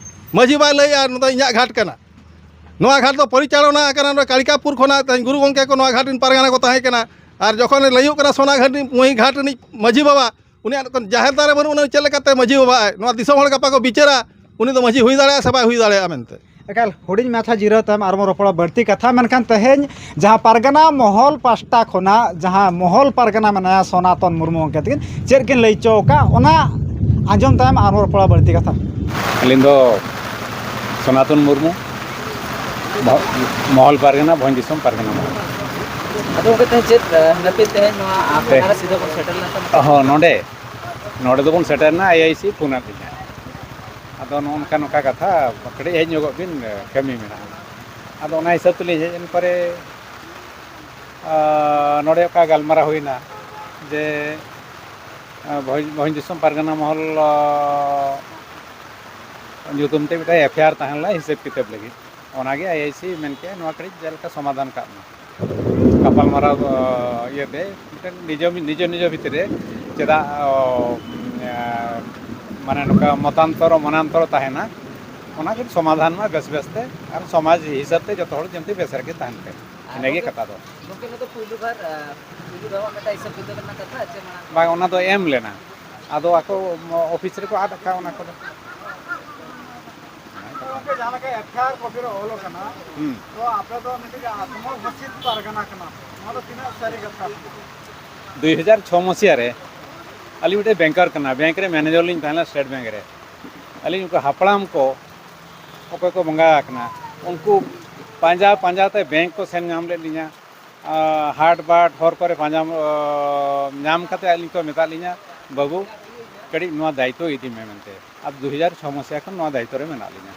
ᱢᱟᱹᱡᱷᱤ ᱵᱟᱭ ᱞᱟᱹᱭᱮᱜᱼᱟ, "ᱱᱚᱣᱟ ᱫᱚ ᱤᱧᱟᱹᱜ ᱜᱷᱟᱴ ᱠᱟᱱᱟ, ᱱᱚᱣᱟ ᱜᱷᱟᱴ ᱫᱚ ᱯᱚᱨᱤᱪᱟᱞᱚᱱᱟ ᱟᱠᱟᱱᱟ ᱱᱚᱰᱮ ᱠᱟᱲᱤᱠᱟᱯᱩᱨ ᱠᱷᱚᱱᱟᱜ, ᱛᱮᱦᱮᱧ ᱜᱩᱨᱩ ᱜᱚᱢᱠᱮ ᱠᱚ ᱱᱚᱣᱟ ᱜᱷᱟᱴ ᱨᱤᱱ ᱯᱟᱨᱜᱟᱱᱟ ᱠᱚ ᱛᱟᱦᱮᱸ ᱠᱟᱱᱟ", ᱟᱨ ᱡᱚᱠᱷᱚᱱ ᱞᱟᱹᱭᱩᱜ ᱠᱟᱱᱟ ᱥᱚᱱᱟ ᱜᱷᱟᱴ ᱨᱤᱱᱤᱡ ᱢᱟᱹᱭ ᱜᱷᱟᱴ ᱨᱤᱱᱤᱡ ᱢᱟᱹᱡᱷᱤ ᱵᱟᱵᱟ, ᱩᱱᱤᱭᱟᱜ ᱡᱟᱦᱮᱨ ᱫᱟᱨᱮ ᱵᱟᱹᱱᱩᱜ, ᱩᱱᱤ ᱪᱮᱫ ᱞᱮᱠᱟᱛᱮ ᱢᱟᱹᱡᱷᱤ ᱵᱟᱵᱟᱜᱼᱟᱭ? ᱱᱚᱣᱟ ᱫᱤᱥᱚᱢ ᱦᱚᱲ ᱜᱟᱯᱟ ᱠᱚ ᱵᱤᱪᱟᱹᱨᱟ, ᱩᱱᱤ ᱫᱚ ᱢᱟᱹᱡᱷᱤ ᱦᱩᱭ ᱫᱟᱲᱮᱭᱟᱜᱼᱟ ᱥᱮ ᱵᱟᱭ ᱦᱩᱭ ᱫᱟᱲᱮᱭᱟᱜᱼᱟ ᱢᱮᱱᱛᱮ᱾ ᱮᱠᱟᱞ, ᱦᱩᱰᱤᱧ ᱢᱟᱪᱷᱟ ᱡᱤᱨᱟᱹᱣ ᱛᱟᱭᱚᱢ ᱟᱨᱵᱚᱱ ᱨᱚᱯᱚᱲᱟ ᱵᱟᱹᱲᱛᱤ ᱠᱟᱛᱷᱟ, ᱢᱮᱱᱠᱷᱟᱱ ᱛᱮᱦᱮᱧ ᱡᱟᱦᱟᱸ ᱯᱟᱨᱜᱟᱱᱟ ᱢᱚᱦᱚᱞ ᱯᱟᱥᱴᱟ ᱠᱷᱚᱱᱟᱜ ᱡᱟᱦᱟᱸ ᱢᱚᱦᱚᱞ ᱯᱟᱨᱜᱟᱱᱟ ᱢᱮᱱᱟᱭᱟ ᱥᱚᱱᱟᱛᱚᱱ ᱢᱩᱨᱢᱩ ᱜᱚᱢᱠᱮ ᱛᱟᱹᱠᱤᱱ ᱪᱮᱫ ᱠᱤᱱ ᱞᱟᱹᱭ ᱦᱚᱪᱚ ᱟᱠᱟᱫ, ᱚᱱᱟ ᱟᱸᱡᱚᱢ ᱛᱟᱭᱚᱢ ᱟᱨᱵᱚᱱ ᱨᱚᱯᱚᱲᱟ ᱵᱟᱹᱲᱛᱤ ᱠᱟᱛᱷᱟ᱾ ᱟᱹᱞᱤᱧ ᱫᱚ ᱥᱚᱱᱟᱛᱚᱱ ᱢᱩᱨᱢᱩ, ᱢᱚ-, ᱢᱚᱦᱚᱞ ᱯᱟᱨᱜᱟᱱᱟ, ᱵᱷᱚᱸᱡᱽ ᱫᱤᱥᱚᱢ ᱯᱟᱨᱜᱟᱱᱟ ᱢᱚᱦᱚᱞ᱾ ᱟᱫᱚ ᱜᱚᱢᱠᱮ, ᱛᱮᱦᱮᱧ ᱪᱮᱫ, ᱮ, ᱱᱟᱹᱯᱤᱛ ᱛᱮᱦᱮᱧ ᱱᱚᱣᱟ ᱟᱯᱮ ᱛᱮ-, ᱚᱱᱟ ᱨᱮ ᱥᱤᱫᱷᱟᱹ ᱵᱚᱱ ᱥᱮᱴᱮᱨ ᱞᱮᱱᱠᱷᱟᱱ? ᱦᱚᱸ, ᱱᱚᱰᱮ, ᱱᱚᱰᱮ ᱫᱚᱵᱚᱱ ᱥᱮᱴᱮᱨ ᱮᱱᱟ, ᱮ ᱟᱭ ᱥᱤ ᱯᱷᱳᱱ ᱟᱫ ᱞᱤᱧᱟ᱾ ᱟᱫᱚ ᱱᱚᱜᱼᱚ ᱱᱚᱝᱠᱟ, ᱱᱚᱝᱠᱟ ᱠᱟᱛᱷᱟ, ᱠᱟᱹᱴᱤᱡ ᱦᱮᱡ ᱧᱚᱜᱚᱜ ᱵᱤᱱ, ᱠᱟᱹᱢᱤ ᱢᱮᱱᱟᱜᱼᱟ᱾ ᱟᱫᱚ ᱚᱱᱟ ᱦᱤᱥᱟᱹᱵ ᱛᱮᱞᱤᱧ ᱦᱮᱡ ᱮᱱ ᱯᱚᱨᱮ, ᱟᱨ ᱱᱚᱰᱮ ᱚᱠᱟ ᱜᱟᱞᱢᱟᱨᱟᱣ ᱦᱩᱭᱱᱟ ᱡᱮ, ᱟᱨ ᱵᱷᱚᱸᱡᱽ-, ᱵᱷᱚᱸᱡᱽ ᱫᱤᱥᱚᱢ ᱯᱟᱨᱜᱟᱱᱟ ᱢᱚᱦᱚᱞ, ᱟᱨ ᱧᱩᱛᱩᱢ ᱛᱮ ᱢᱤᱫᱴᱟᱝ ᱮᱯᱷ ᱟᱭ ᱟᱨ ᱛᱟᱦᱮᱸ ᱞᱮᱱᱟ ᱦᱤᱥᱟᱹᱵ ᱠᱤᱛᱟᱹᱵ ᱞᱟᱹᱜᱤᱫ᱾ ᱚᱱᱟᱜᱮ ᱟᱭ ᱟᱭ ᱥᱤ ᱢᱮᱱ ᱠᱮᱜᱼᱟ, ᱱᱚᱣᱟ ᱠᱟᱹᱴᱤᱡ ᱪᱮᱫ ᱞᱮᱠᱟ ᱥᱚᱢᱟᱫᱷᱟᱱ ᱠᱟᱜ ᱢᱟ᱾ ᱜᱟᱯᱟᱞᱢᱟᱨᱟᱣ, ᱟᱨ ᱤᱭᱟᱹᱛᱮ ᱢᱤᱫᱴᱮᱱ ᱱᱤᱡᱚ, ᱱᱤᱡᱚ ᱱᱤᱡᱚ ᱵᱷᱤᱛᱨᱤ ᱨᱮ ᱪᱮᱫᱟᱜ, ᱚ, ᱮᱸ, ᱢᱟᱱᱮ ᱱᱚᱝᱠᱟ ᱢᱚᱛᱟᱱᱛᱚᱨ ᱢᱚᱱᱟᱱᱛᱚᱨ ᱛᱟᱦᱮᱱᱟ, ᱚᱱᱟ ᱠᱟᱹᱴᱤᱡ ᱥᱚᱢᱟᱫᱷᱟᱱ ᱢᱟ ᱵᱮᱥ ᱵᱮᱥᱛᱮ, ᱟᱨ ᱥᱚᱢᱟᱡᱽ ᱦᱤᱥᱟᱹᱵ ᱛᱮ ᱡᱚᱛᱚ ᱦᱚᱲ ᱡᱚᱱᱛᱮ ᱵᱮᱥ ᱨᱮᱜᱮ ᱛᱟᱦᱮᱱ ᱯᱮ᱾ ᱟᱨ ᱤᱱᱟᱹᱜᱮ ᱜᱚᱢᱠᱮ, ᱠᱟᱛᱷᱟ ᱫᱚ᱾ ᱜᱚᱢᱠᱮ, ᱱᱚᱣᱟ ᱫᱚ ᱯᱩᱭᱞᱩ ᱵᱟᱨ, ᱟᱨ, ᱯᱩᱭᱞᱩ ᱫᱷᱟᱣ ᱢᱤᱫᱴᱟᱝ ᱦᱤᱥᱟᱹᱵ ᱠᱤᱛᱟᱹᱵ ᱨᱮᱱᱟᱜ ᱠᱟᱛᱷᱟ ᱪᱮ ᱢᱟᱲᱟᱝ? ᱵᱟᱝ, ᱚᱱᱟ ᱫᱚ ᱮᱢ ᱞᱮᱱᱟ, ᱟᱫᱚ ᱟᱠᱚ ᱚᱯᱷᱤᱥ ᱨᱮᱠᱚ ᱟᱫ ᱟᱠᱟᱫ ᱚᱱᱟ ᱠᱚᱫᱚ᱾ ᱜᱚᱢᱠᱮ, ᱡᱟᱦᱟᱸ ᱞᱮᱠᱟ ᱮᱯᱷ ᱟᱭ ᱟᱨ ᱠᱚᱯᱤ ᱨᱮ ᱚᱞ ᱟᱠᱟᱱᱟ, ᱦᱩᱸ᱾ ᱛᱚ ᱟᱯᱮ ᱫᱚ ᱢᱤᱫᱴᱤᱡ ᱟᱛᱢᱚ ᱜᱷᱳᱥᱤᱛ ᱯᱟᱨᱜᱟᱱᱟ ᱠᱟᱱᱟ ᱯᱮ, ᱱᱚᱣᱟ ᱫᱚ ᱛᱤᱱᱟᱹᱜ ᱥᱟᱹᱨᱤ ᱠᱟᱛᱷᱟ ᱠᱟᱱᱟ? ᱫᱩᱭ ᱦᱟᱡᱟᱨ ᱪᱷᱚ ᱢᱟᱹᱥᱤᱭᱟ ᱨᱮ ᱟᱹᱞᱤᱧ ᱢᱤᱫᱴᱮᱱ ᱵᱮᱝᱠᱟᱨ ᱠᱟᱱᱟ, ᱵᱮᱝᱠ ᱨᱮ ᱢᱮᱱᱮᱡᱟᱨ ᱞᱤᱧ ᱛᱟᱦᱮᱸ ᱞᱮᱱᱟ ᱥᱴᱮᱴ ᱵᱮᱝᱠ ᱨᱮ᱾ ᱟᱹᱞᱤᱧ ᱩᱱᱠᱩ ᱦᱟᱯᱲᱟᱢ ᱠᱚ ᱚᱠᱚᱭ ᱠᱚ ᱵᱚᱸᱜᱟ ᱟᱠᱟᱱᱟ, ᱩᱱᱠᱩ ᱯᱟᱸᱡᱟ ᱯᱟᱸᱡᱟ ᱛᱮ ᱵᱮᱝᱠ ᱠᱚ ᱥᱮᱱ ᱧᱟᱢ ᱞᱮᱫ ᱞᱤᱧᱟ᱾ ᱟᱨ ᱦᱟᱴ ᱵᱟᱴ ᱦᱚᱨ ᱠᱚᱨᱮ ᱯᱟᱸᱡᱟ, ᱟᱨ, ᱧᱟᱢ ᱠᱟᱛᱮ ᱟᱹᱞᱤᱧ ᱠᱚ ᱢᱮᱛᱟᱫ ᱞᱤᱧᱟ, "ᱵᱟᱹᱵᱩ, ᱠᱟᱹᱴᱤᱡ ᱱᱚᱣᱟ ᱫᱟᱭᱤᱛᱛᱚ ᱤᱫᱤ ᱢᱮ" ᱢᱮᱱᱛᱮ᱾ ᱟᱨ ᱫᱩ ᱦᱟᱡᱟᱨ ᱪᱷᱚ ᱢᱟᱹᱥᱤᱭᱟ ᱠᱷᱚᱱ ᱱᱚᱣᱟ ᱫᱟᱭᱤᱛᱛᱚ ᱨᱮ ᱢᱮᱱᱟᱜ ᱞᱤᱧᱟ᱾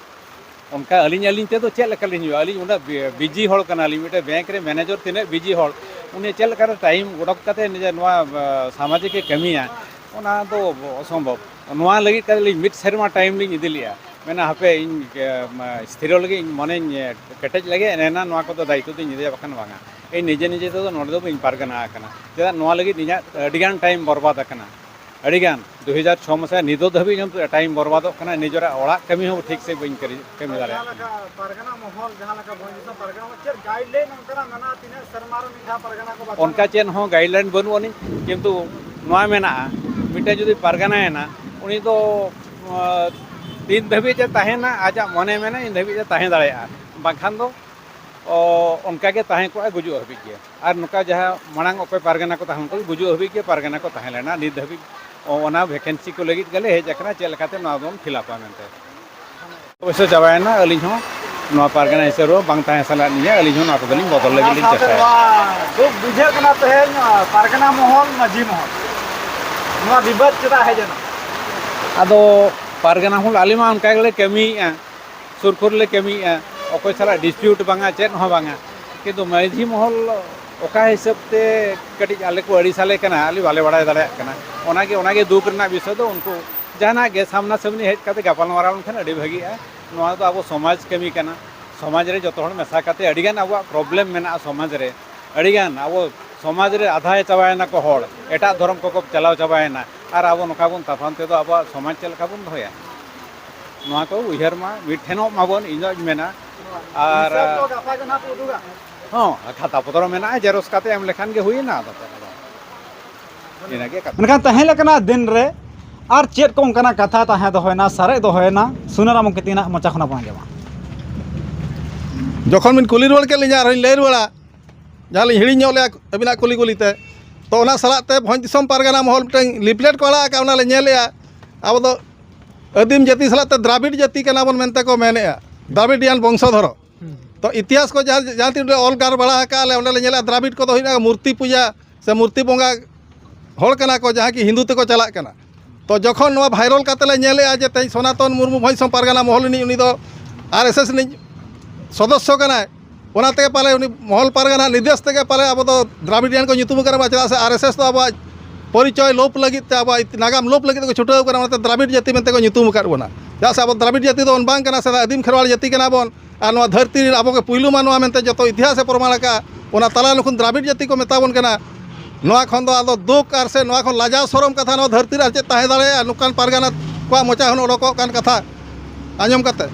ᱚᱱᱠᱟ ᱟᱹᱞᱤᱧ, ᱟᱹᱞᱤᱧ ᱛᱮᱫᱚ ᱪᱮᱫ ᱞᱮᱠᱟ ᱞᱤᱧ ᱦᱩᱭᱩᱜᱼᱟ? ᱟᱹᱞᱤᱧ ᱩᱱᱟᱹᱜ ᱵᱤ-, ᱵᱤᱡᱤ ᱦᱚᱲ ᱠᱟᱱᱟᱞᱤᱧ, ᱢᱤᱫᱴᱮᱱ ᱵᱮᱝᱠ ᱨᱮ ᱢᱮᱱᱮᱡᱟᱨ ᱛᱤᱱᱟᱹᱜ ᱵᱤᱡᱤ ᱦᱚᱲ, ᱩᱱᱤ ᱪᱮᱫ ᱞᱮᱠᱟᱨᱮ ᱴᱟᱭᱤᱢ ᱚᱰᱚᱠ ᱠᱟᱛᱮ ᱱᱤᱡᱮ ᱱᱚᱣᱟ, ᱟᱨ, ᱥᱟᱢᱟᱡᱤᱠ ᱮ ᱠᱟᱹᱢᱤᱭᱟ, ᱚᱱᱟ ᱫᱚ ᱚᱥᱚᱢᱵᱷᱚᱵ᱾ ᱱᱚᱣᱟ ᱞᱟᱹᱜᱤᱫ ᱛᱮ ᱟᱹᱞᱤᱧ ᱢᱤᱫ ᱥᱮᱨᱢᱟ ᱴᱟᱭᱤᱢ ᱞᱤᱧ ᱤᱫᱤ ᱞᱮᱜᱼᱟ᱾ ᱢᱮᱱᱟ, ᱦᱟᱯᱮ, ᱤᱧ, ᱮ, ᱢᱟ, ᱥᱛᱷᱤᱨᱚᱜ ᱞᱟᱹᱜᱤᱫ ᱤᱧ ᱢᱚᱱᱮᱧ, ᱮ, ᱠᱮᱴᱮᱡ ᱞᱮᱜᱮ, ᱮᱱᱟ ᱱᱚᱣᱟ ᱠᱚᱫᱚ ᱫᱟᱭᱤᱛᱛᱚ ᱫᱚᱧ ᱤᱫᱤᱭᱟ, ᱵᱟᱠᱷᱟᱱ ᱵᱟᱝᱟ᱾ ᱤᱧ ᱱᱤᱡᱮ ᱱᱤᱡᱮ ᱛᱮᱫᱚ ᱱᱚᱰᱮ ᱫᱚ ᱵᱟᱹᱧ ᱯᱟᱨᱜᱟᱱᱟ ᱟᱠᱟᱱᱟ᱾ ᱪᱮᱫᱟᱜ, ᱱᱚᱣᱟ ᱞᱟᱹᱜᱤᱫ ᱤᱧᱟᱹᱜ ᱟᱹᱰᱤᱜᱟᱱ ᱴᱟᱭᱤᱢ ᱵᱚᱨᱵᱟᱫ ᱟᱠᱟᱱᱟ, ᱟᱹᱰᱤᱜᱟᱱ᱾ ᱫᱩ ᱦᱟᱡᱟᱨ ᱪᱷᱚ ᱢᱟᱹᱥᱤᱭᱟ ᱱᱤᱛᱚᱜ ᱫᱷᱟᱹᱵᱤᱡ ᱦᱚᱸ ᱴᱟᱭᱤᱢ ᱵᱚᱨᱵᱟᱫᱚᱜ ᱠᱟᱱᱟ, ᱱᱤᱡᱮᱨᱟᱜ ᱚᱲᱟᱜ ᱠᱟᱹᱢᱤ ᱦᱚᱸ ᱴᱷᱤᱠ ᱥᱟᱺᱦᱤᱡ ᱵᱟᱹᱧ ᱠᱟᱹᱢᱤ, ᱠᱟᱹᱢᱤ ᱫᱟᱲᱮᱭᱟᱜ ᱠᱟᱱᱟ᱾ ᱯᱟᱨᱜᱟᱱᱟ ᱢᱚᱦᱚᱞ, ᱡᱟᱦᱟᱸ ᱞᱮᱠᱟ ᱵᱷᱚᱸᱡᱽ ᱫᱤᱥᱚᱢ ᱯᱟᱨᱜᱟᱱᱟ ᱢᱚᱦᱚᱞ, ᱪᱮᱫ ᱜᱟᱭᱤᱰᱞᱟᱭᱤᱱ ᱚᱱᱠᱟᱱᱟᱜ ᱢᱮᱱᱟᱜᱼᱟ, ᱛᱤᱱᱟᱹᱜ ᱥᱮᱨᱢᱟ ᱨᱮ ᱢᱤᱫ ᱫᱷᱟᱣ ᱯᱟᱨᱜᱟᱱᱟ ᱠᱚ ᱵᱟᱪᱷᱟᱣᱟ? ᱚᱱᱠᱟ ᱪᱮᱫ ᱦᱚᱸ ᱜᱟᱭᱤᱰᱞᱟᱭᱤᱱ ᱵᱟᱹᱱᱩᱜ ᱟᱹᱱᱤᱡ, ᱠᱤᱱᱛᱩ ᱱᱚᱣᱟ ᱢᱮᱱᱟᱜᱼᱟ, ᱢᱤᱫᱴᱮᱱ ᱡᱩᱫᱤ ᱯᱟᱨᱜᱟᱱᱟᱭᱮᱱᱟ, ᱩᱱᱤ ᱫᱚ, ᱟᱸ, ᱛᱤᱱ ᱫᱷᱟᱹᱵᱤᱡ ᱮ ᱛᱟᱦᱮᱱᱟ, ᱟᱡᱟᱜ ᱢᱚᱱᱮ ᱢᱮᱱᱟ ᱤᱱ ᱫᱷᱟᱹᱵᱤᱡ ᱮ ᱛᱟᱦᱮᱸ ᱫᱟᱲᱮᱭᱟᱜᱼᱟ, ᱵᱟᱝᱠᱷᱟᱱ ᱫᱚ, ᱚ, ᱚᱱᱠᱟ ᱜᱮ ᱛᱟᱦᱮᱸ ᱠᱚᱜᱼᱟ ᱜᱩᱡᱩᱜ ᱦᱟᱹᱵᱤᱡ ᱜᱮ᱾ ᱟᱨ ᱱᱚᱝᱠᱟ ᱡᱟᱦᱟᱸ ᱢᱟᱲᱟᱝ ᱚᱠᱚᱭ ᱯᱟᱨᱜᱟᱱᱟ ᱠᱚ ᱛᱟᱦᱮᱸ, ᱩᱱᱠᱩ ᱜᱩᱡᱩᱜ ᱦᱟᱹᱵᱤᱡ ᱜᱮ ᱯᱟᱨᱜᱟᱱᱟ ᱠᱚ ᱛᱟᱦᱮᱸ ᱞᱮᱱᱟ᱾ ᱱᱤᱛ ᱫᱷᱟᱹᱵᱤᱡ, ᱚ, ᱚᱱᱟ ᱵᱷᱮᱠᱮᱱᱥᱤ ᱠᱚ ᱞᱟᱹᱜᱤᱫ ᱜᱮᱞᱮ ᱦᱮᱡ ᱟᱠᱟᱱᱟ, ᱪᱮᱫ ᱞᱮᱠᱟᱛᱮ ᱱᱚᱣᱟ ᱵᱚᱱ ᱯᱷᱤᱞᱟᱯᱟ ᱢᱮᱱᱛᱮ᱾ ᱚᱵᱚᱥᱥᱳᱭ ᱪᱟᱵᱟᱭᱮᱱᱟ, ᱟᱹᱞᱤᱧ ᱦᱚᱸ ᱱᱚᱣᱟ ᱯᱟᱨᱜᱟᱱᱟ ᱦᱤᱥᱟᱹᱵ ᱨᱮᱦᱚᱸ ᱵᱟᱝ ᱛᱟᱦᱮᱸ ᱥᱟᱱᱟᱭᱮᱫ ᱞᱤᱧᱟ, ᱟᱹᱞᱤᱧ ᱦᱚᱸ ᱱᱚᱣᱟ ᱠᱚᱫᱚᱞᱤᱧ ᱵᱚᱫᱚᱞ ᱞᱟᱹᱜᱤᱫ ᱞᱤᱧ ᱪᱮᱥᱴᱟᱭᱟ᱾ ᱱᱚᱣᱟ ᱫᱩᱠ ᱵᱩᱡᱷᱟᱹᱜ ᱠᱟᱱᱟ ᱛᱮᱦᱮᱧ, ᱟᱸ, ᱯᱟᱨᱜᱟᱱᱟ ᱢᱚᱦᱚᱞ, ᱢᱟᱹᱡᱷᱤ ᱢᱚᱦᱚᱞ, ᱱᱚᱣᱟ ᱵᱤᱵᱟᱹᱫ ᱪᱮᱫᱟᱜ ᱦᱮᱡ ᱮᱱᱟ? ᱟᱫᱚ ᱯᱟᱨᱜᱟᱱᱟ ᱢᱚᱦᱚᱞ, ᱟᱞᱮ ᱢᱟ ᱚᱱᱠᱟ ᱜᱮᱞᱮ ᱠᱟᱹᱢᱤᱭᱮᱫᱼᱟ, ᱥᱩᱨ ᱠᱚᱨᱮ ᱞᱮ ᱠᱟᱹᱢᱤᱭᱮᱫᱼᱟ, ᱚᱠᱚᱭ ᱥᱟᱞᱟᱜ ᱰᱤᱥᱯᱤᱭᱩᱴ ᱵᱟᱝᱟ, ᱪᱮᱫ ᱦᱚᱸ ᱵᱟᱝᱟ, ᱠᱤᱱᱛᱩ ᱢᱟᱹᱡᱷᱤ ᱢᱚᱦᱚᱞ ᱚᱠᱟ ᱦᱤᱥᱟᱹᱵ ᱛᱮ ᱠᱟᱹᱴᱤᱡ ᱟᱞᱮ ᱠᱚ ᱟᱹᱲᱤᱥ ᱟᱞᱮ ᱠᱟᱱᱟ, ᱟᱞᱮ ᱵᱟᱞᱮ ᱵᱟᱲᱟᱭ ᱫᱟᱲᱮᱭᱟᱜ ᱠᱟᱱᱟ᱾ ᱚᱱᱟᱜᱮ, ᱚᱱᱟᱜᱮ ᱫᱩᱠ ᱨᱮᱱᱟᱜ ᱵᱤᱥᱚᱭ ᱫᱚ᱾ ᱩᱱᱠᱩ ᱡᱟᱦᱟᱱᱟᱜ ᱜᱮ ᱥᱟᱢᱱᱟ ᱥᱟᱢᱱᱤ ᱦᱮᱡ ᱠᱟᱛᱮ ᱜᱟᱯᱟᱞ ᱢᱟᱨᱟᱣ ᱞᱮᱱᱠᱷᱟᱱ ᱟᱹᱰᱤ ᱵᱷᱟᱹᱜᱤᱜᱼᱟ᱾ ᱱᱚᱣᱟ ᱫᱚ ᱟᱵᱚ ᱥᱚᱢᱟᱡᱽ ᱠᱟᱹᱢᱤ ᱠᱟᱱᱟ᱾ ᱥᱚᱢᱟᱡᱽ ᱨᱮ ᱡᱚᱛᱚ ᱦᱚᱲ ᱢᱮᱥᱟ ᱠᱟᱛᱮ ᱟᱹᱰᱤᱜᱟᱱ ᱟᱵᱚᱣᱟᱜ ᱯᱨᱚᱵᱞᱮᱢ ᱢᱮᱱᱟᱜᱼᱟ ᱥᱚᱢᱟᱡᱽ ᱨᱮ, ᱟᱹᱰᱤᱜᱟᱱ ᱟᱵᱚ ᱥᱚᱢᱟᱡᱽ ᱨᱮ ᱟᱫᱷᱟ ᱪᱟᱵᱟᱭᱮᱱᱟ ᱠᱚ ᱦᱚᱲ, ᱮᱴᱟᱜ ᱫᱷᱚᱨᱚᱢ ᱠᱚᱠᱚ ᱪᱟᱞᱟᱣ ᱪᱟᱵᱟᱭᱮᱱᱟ, ᱟᱨ ᱟᱵᱚ ᱱᱚᱝᱠᱟ ᱵᱚᱱ ᱛᱟᱯᱟᱢ ᱛᱮᱫᱚ ᱟᱵᱚᱣᱟᱜ ᱥᱚᱢᱟᱡᱽ ᱪᱮᱫ ᱞᱮᱠᱟ ᱵᱚᱱ ᱫᱚᱦᱚᱭᱟ? ᱱᱚᱣᱟ ᱠᱚ ᱩᱭᱦᱟᱹᱨ ᱢᱟ, ᱢᱤᱫ ᱴᱷᱮᱱᱚᱜ ᱢᱟᱵᱚᱱ, ᱤᱧ ᱫᱚᱧ ᱢᱮᱱᱟ᱾ ᱟᱨ ᱦᱤᱥᱟᱹᱵ ᱫᱚ ᱜᱟᱯᱟ ᱜᱮ ᱱᱟᱦᱟᱜ ᱯᱮ ᱩᱰᱩᱠᱟ᱾ ᱦᱚᱸ, ᱠᱷᱟᱛᱟ ᱯᱚᱛᱨᱚ ᱢᱮᱱᱟᱜᱼᱟ, ᱡᱮᱨᱚᱠᱥ ᱠᱟᱛᱮ ᱮᱢ ᱞᱮᱠᱷᱟᱱ ᱜᱮ ᱦᱩᱭᱮᱱᱟ᱾ ᱟᱫᱚ ᱪᱮᱫ ᱟᱫᱚ? ᱤᱱᱟᱹᱜᱮ ᱠᱟᱛᱷᱟ᱾ ᱢᱮᱱᱠᱷᱟᱱ ᱛᱟᱦᱮᱸ ᱞᱮᱠᱟᱱᱟᱜ ᱫᱤᱱ ᱨᱮ ᱟᱨ ᱪᱮᱫ ᱠᱚ ᱚᱱᱠᱟᱱᱟᱜ ᱠᱟᱛᱷᱟ ᱛᱟᱦᱮᱸ ᱫᱚᱦᱚᱭᱮᱱᱟ, ᱥᱟᱨᱮᱡ ᱫᱚᱦᱚᱭᱮᱱᱟ, ᱥᱩᱱᱟᱹᱨᱟᱢ ᱩᱱᱠᱤ ᱛᱤᱠᱤᱱᱟᱜ ᱢᱚᱪᱟ ᱠᱷᱚᱱᱟᱜ ᱵᱚᱱ ᱟᱸᱡᱚᱢᱟ? ᱡᱚᱠᱷᱚᱱ ᱵᱤᱱ ᱠᱩᱞᱤ ᱨᱩᱣᱟᱹᱲ ᱠᱮᱫ ᱞᱤᱧᱟ, ᱟᱨᱦᱚᱸᱧ ᱞᱟᱹᱭ ᱨᱩᱣᱟᱹᱲᱟ, ᱡᱟᱦᱟᱸ ᱞᱤᱧ ᱦᱤᱲᱤᱧ ᱧᱚᱜ ᱞᱮᱜᱼᱟ ᱟᱹᱵᱤᱱᱟᱜ ᱠᱩᱞᱤ ᱠᱩᱞᱤᱛᱮ᱾ ᱛᱚ, ᱚᱱᱟ ᱥᱟᱞᱟᱜ ᱛᱮ ᱵᱷᱚᱸᱡᱽ ᱫᱤᱥᱚᱢ ᱯᱟᱨᱜᱟᱱᱟ ᱢᱚᱦᱚᱞ ᱢᱤᱫᱴᱟᱝ ᱞᱤᱯᱞᱮᱴ ᱠᱚ ᱟᱲᱟᱜ ᱟᱠᱟᱫ, ᱚᱱᱟ ᱞᱮ ᱧᱮᱞᱮᱜᱼᱟ᱾ ᱟᱵᱚ ᱫᱚ ᱟᱹᱫᱤᱢ ᱡᱟᱹᱛᱤ ᱥᱟᱞᱟᱜ ᱛᱮ ᱫᱨᱟᱵᱤᱲ ᱡᱟᱹᱛᱤ ᱠᱟᱱᱟ ᱵᱚᱱ ᱢᱮᱱᱛᱮ ᱠᱚ ᱢᱮᱱᱮᱜᱼᱟ, ᱫᱨᱟᱵᱤᱰᱤᱭᱟᱱ ᱵᱚᱝᱥᱚᱫᱷᱚᱨ᱾ ᱛᱚ, ᱤᱛᱤᱦᱟᱥ ᱠᱚ ᱡᱟᱦᱟᱸ, ᱡᱟᱦᱟᱸ ᱛᱤᱱ ᱨᱮ ᱚᱞ ᱜᱟᱨ ᱵᱟᱲᱟ ᱟᱠᱟᱫᱼᱟ ᱞᱮ, ᱚᱸᱰᱮ ᱞᱮ ᱧᱮᱞᱮᱜᱼᱟ ᱫᱨᱟᱵᱤᱰ ᱠᱚᱫᱚ ᱦᱩᱭᱩᱜ ᱠᱟᱱᱟ ᱢᱩᱨᱛᱤ ᱯᱩᱡᱟ ᱥᱮ ᱢᱩᱨᱛᱤ ᱵᱚᱸᱜᱟ ᱦᱚᱲ ᱠᱟᱱᱟ ᱠᱚ, ᱡᱟᱦᱟᱸ ᱠᱤ ᱦᱤᱱᱫᱩ ᱛᱮᱠᱚ ᱪᱟᱞᱟᱜ ᱠᱟᱱᱟ᱾ ᱛᱚ, ᱡᱚᱠᱷᱚᱱ ᱱᱚᱣᱟ ᱵᱷᱟᱭᱨᱟᱞ ᱠᱟᱛᱮ ᱞᱮ ᱧᱮᱞᱮᱜᱼᱟ ᱡᱮ ᱛᱮᱦᱮᱧ ᱥᱚᱱᱟᱛᱚᱱ ᱢᱩᱨᱢᱩ ᱵᱷᱚᱸᱡᱽ ᱫᱤᱥᱚᱢ ᱯᱟᱨᱜᱟᱱᱟ ᱢᱚᱦᱚᱞ ᱨᱤᱱᱤᱡ, ᱩᱱᱤ ᱫᱚ ᱟᱨ ᱮᱥ ᱮᱥ ᱨᱤᱱᱤᱡ ᱥᱚᱫᱚᱥᱥᱚ ᱠᱟᱱᱟᱭ, ᱚᱱᱟ ᱛᱮᱜᱮ ᱯᱟᱞᱮ ᱩᱱᱤ ᱢᱚᱦᱚᱞ ᱯᱟᱨᱜᱟᱱᱟ ᱱᱤᱨᱫᱮᱥ ᱛᱮᱜᱮ ᱯᱟᱞᱮ ᱟᱵᱚ ᱫᱚ ᱫᱨᱟᱵᱤᱰᱤᱭᱟᱱ ᱠᱚ ᱧᱩᱛᱩᱢ ᱟᱠᱟᱫ ᱵᱚᱱᱟ᱾ ᱪᱮᱫᱟᱜ ᱥᱮ ᱟᱨ ᱮᱥ ᱮᱥ ᱫᱚ ᱟᱵᱚᱣᱟᱜ ᱯᱚᱨᱤᱪᱚᱭ ᱞᱳᱯ ᱞᱟᱹᱜᱤᱫ ᱛᱮ, ᱟᱵᱚᱣᱟᱜ ᱱᱟᱜᱟᱢ ᱞᱳᱯ ᱞᱟᱹᱜᱤᱫ ᱛᱮᱠᱚ ᱪᱷᱩᱴᱟᱹᱣ ᱠᱟᱱᱟ, ᱚᱱᱟᱛᱮ ᱫᱨᱟᱵᱤᱰ ᱡᱟᱹᱛᱤ ᱢᱮᱱᱛᱮ ᱠᱚ ᱧᱩᱛᱩᱢ ᱟᱠᱟᱫ ᱵᱚᱱᱟ᱾ ᱪᱮᱫᱟᱜ ᱥᱮ ᱟᱵᱚ ᱫᱨᱟᱵᱤᱰ ᱡᱟᱹᱛᱤ ᱫᱚ ᱵᱚᱱ ᱵᱟᱝ ᱠᱟᱱᱟ, ᱥᱮ ᱟᱹᱫᱤᱢ ᱠᱷᱮᱨᱣᱟᱲ ᱡᱟᱹᱛᱤ ᱠᱟᱱᱟ ᱵᱚᱱ᱾ ᱟᱨ ᱱᱚᱣᱟ ᱫᱷᱟᱹᱨᱛᱤ ᱨᱮ ᱟᱵᱚ ᱜᱮ ᱯᱩᱭᱞᱩ ᱢᱟ ᱱᱚᱣᱟ ᱢᱮᱱᱛᱮ ᱡᱚᱛᱚ ᱤᱛᱤᱦᱟᱥ ᱮ ᱯᱨᱚᱢᱟᱬ ᱟᱠᱟᱫᱼᱟ᱾ ᱚᱱᱟ ᱛᱟᱞᱟ ᱱᱩᱠᱩ ᱫᱨᱟᱵᱤᱲ ᱡᱟᱹᱛᱤ ᱠᱚ ᱢᱮᱛᱟ ᱵᱚᱱ ᱠᱟᱱᱟ᱾ ᱱᱚᱣᱟ ᱠᱷᱚᱱ ᱫᱚ ᱟᱫᱚ ᱫᱩᱠ ᱟᱨ ᱥᱮ ᱱᱚᱣᱟ ᱠᱷᱚᱱ ᱞᱟᱡᱟᱣ ᱥᱚᱨᱚᱢ ᱠᱟᱛᱷᱟ ᱱᱚᱣᱟ ᱫᱷᱟᱹᱨᱛᱤ ᱨᱮ ᱟᱨ ᱪᱮᱫ ᱛᱟᱦᱮᱸ ᱫᱟᱲᱮᱭᱟᱜᱼᱟ? ᱱᱚᱝᱠᱟᱱ ᱯᱟᱨᱜᱟᱱᱟ ᱠᱚᱣᱟᱜ ᱢᱚᱪᱟ ᱠᱷᱚᱱ ᱚᱰᱚᱠᱚᱜ ᱠᱟᱱ ᱠᱟᱛᱷᱟ ᱟᱸᱡᱚᱢ ᱠᱟᱛᱮ᱾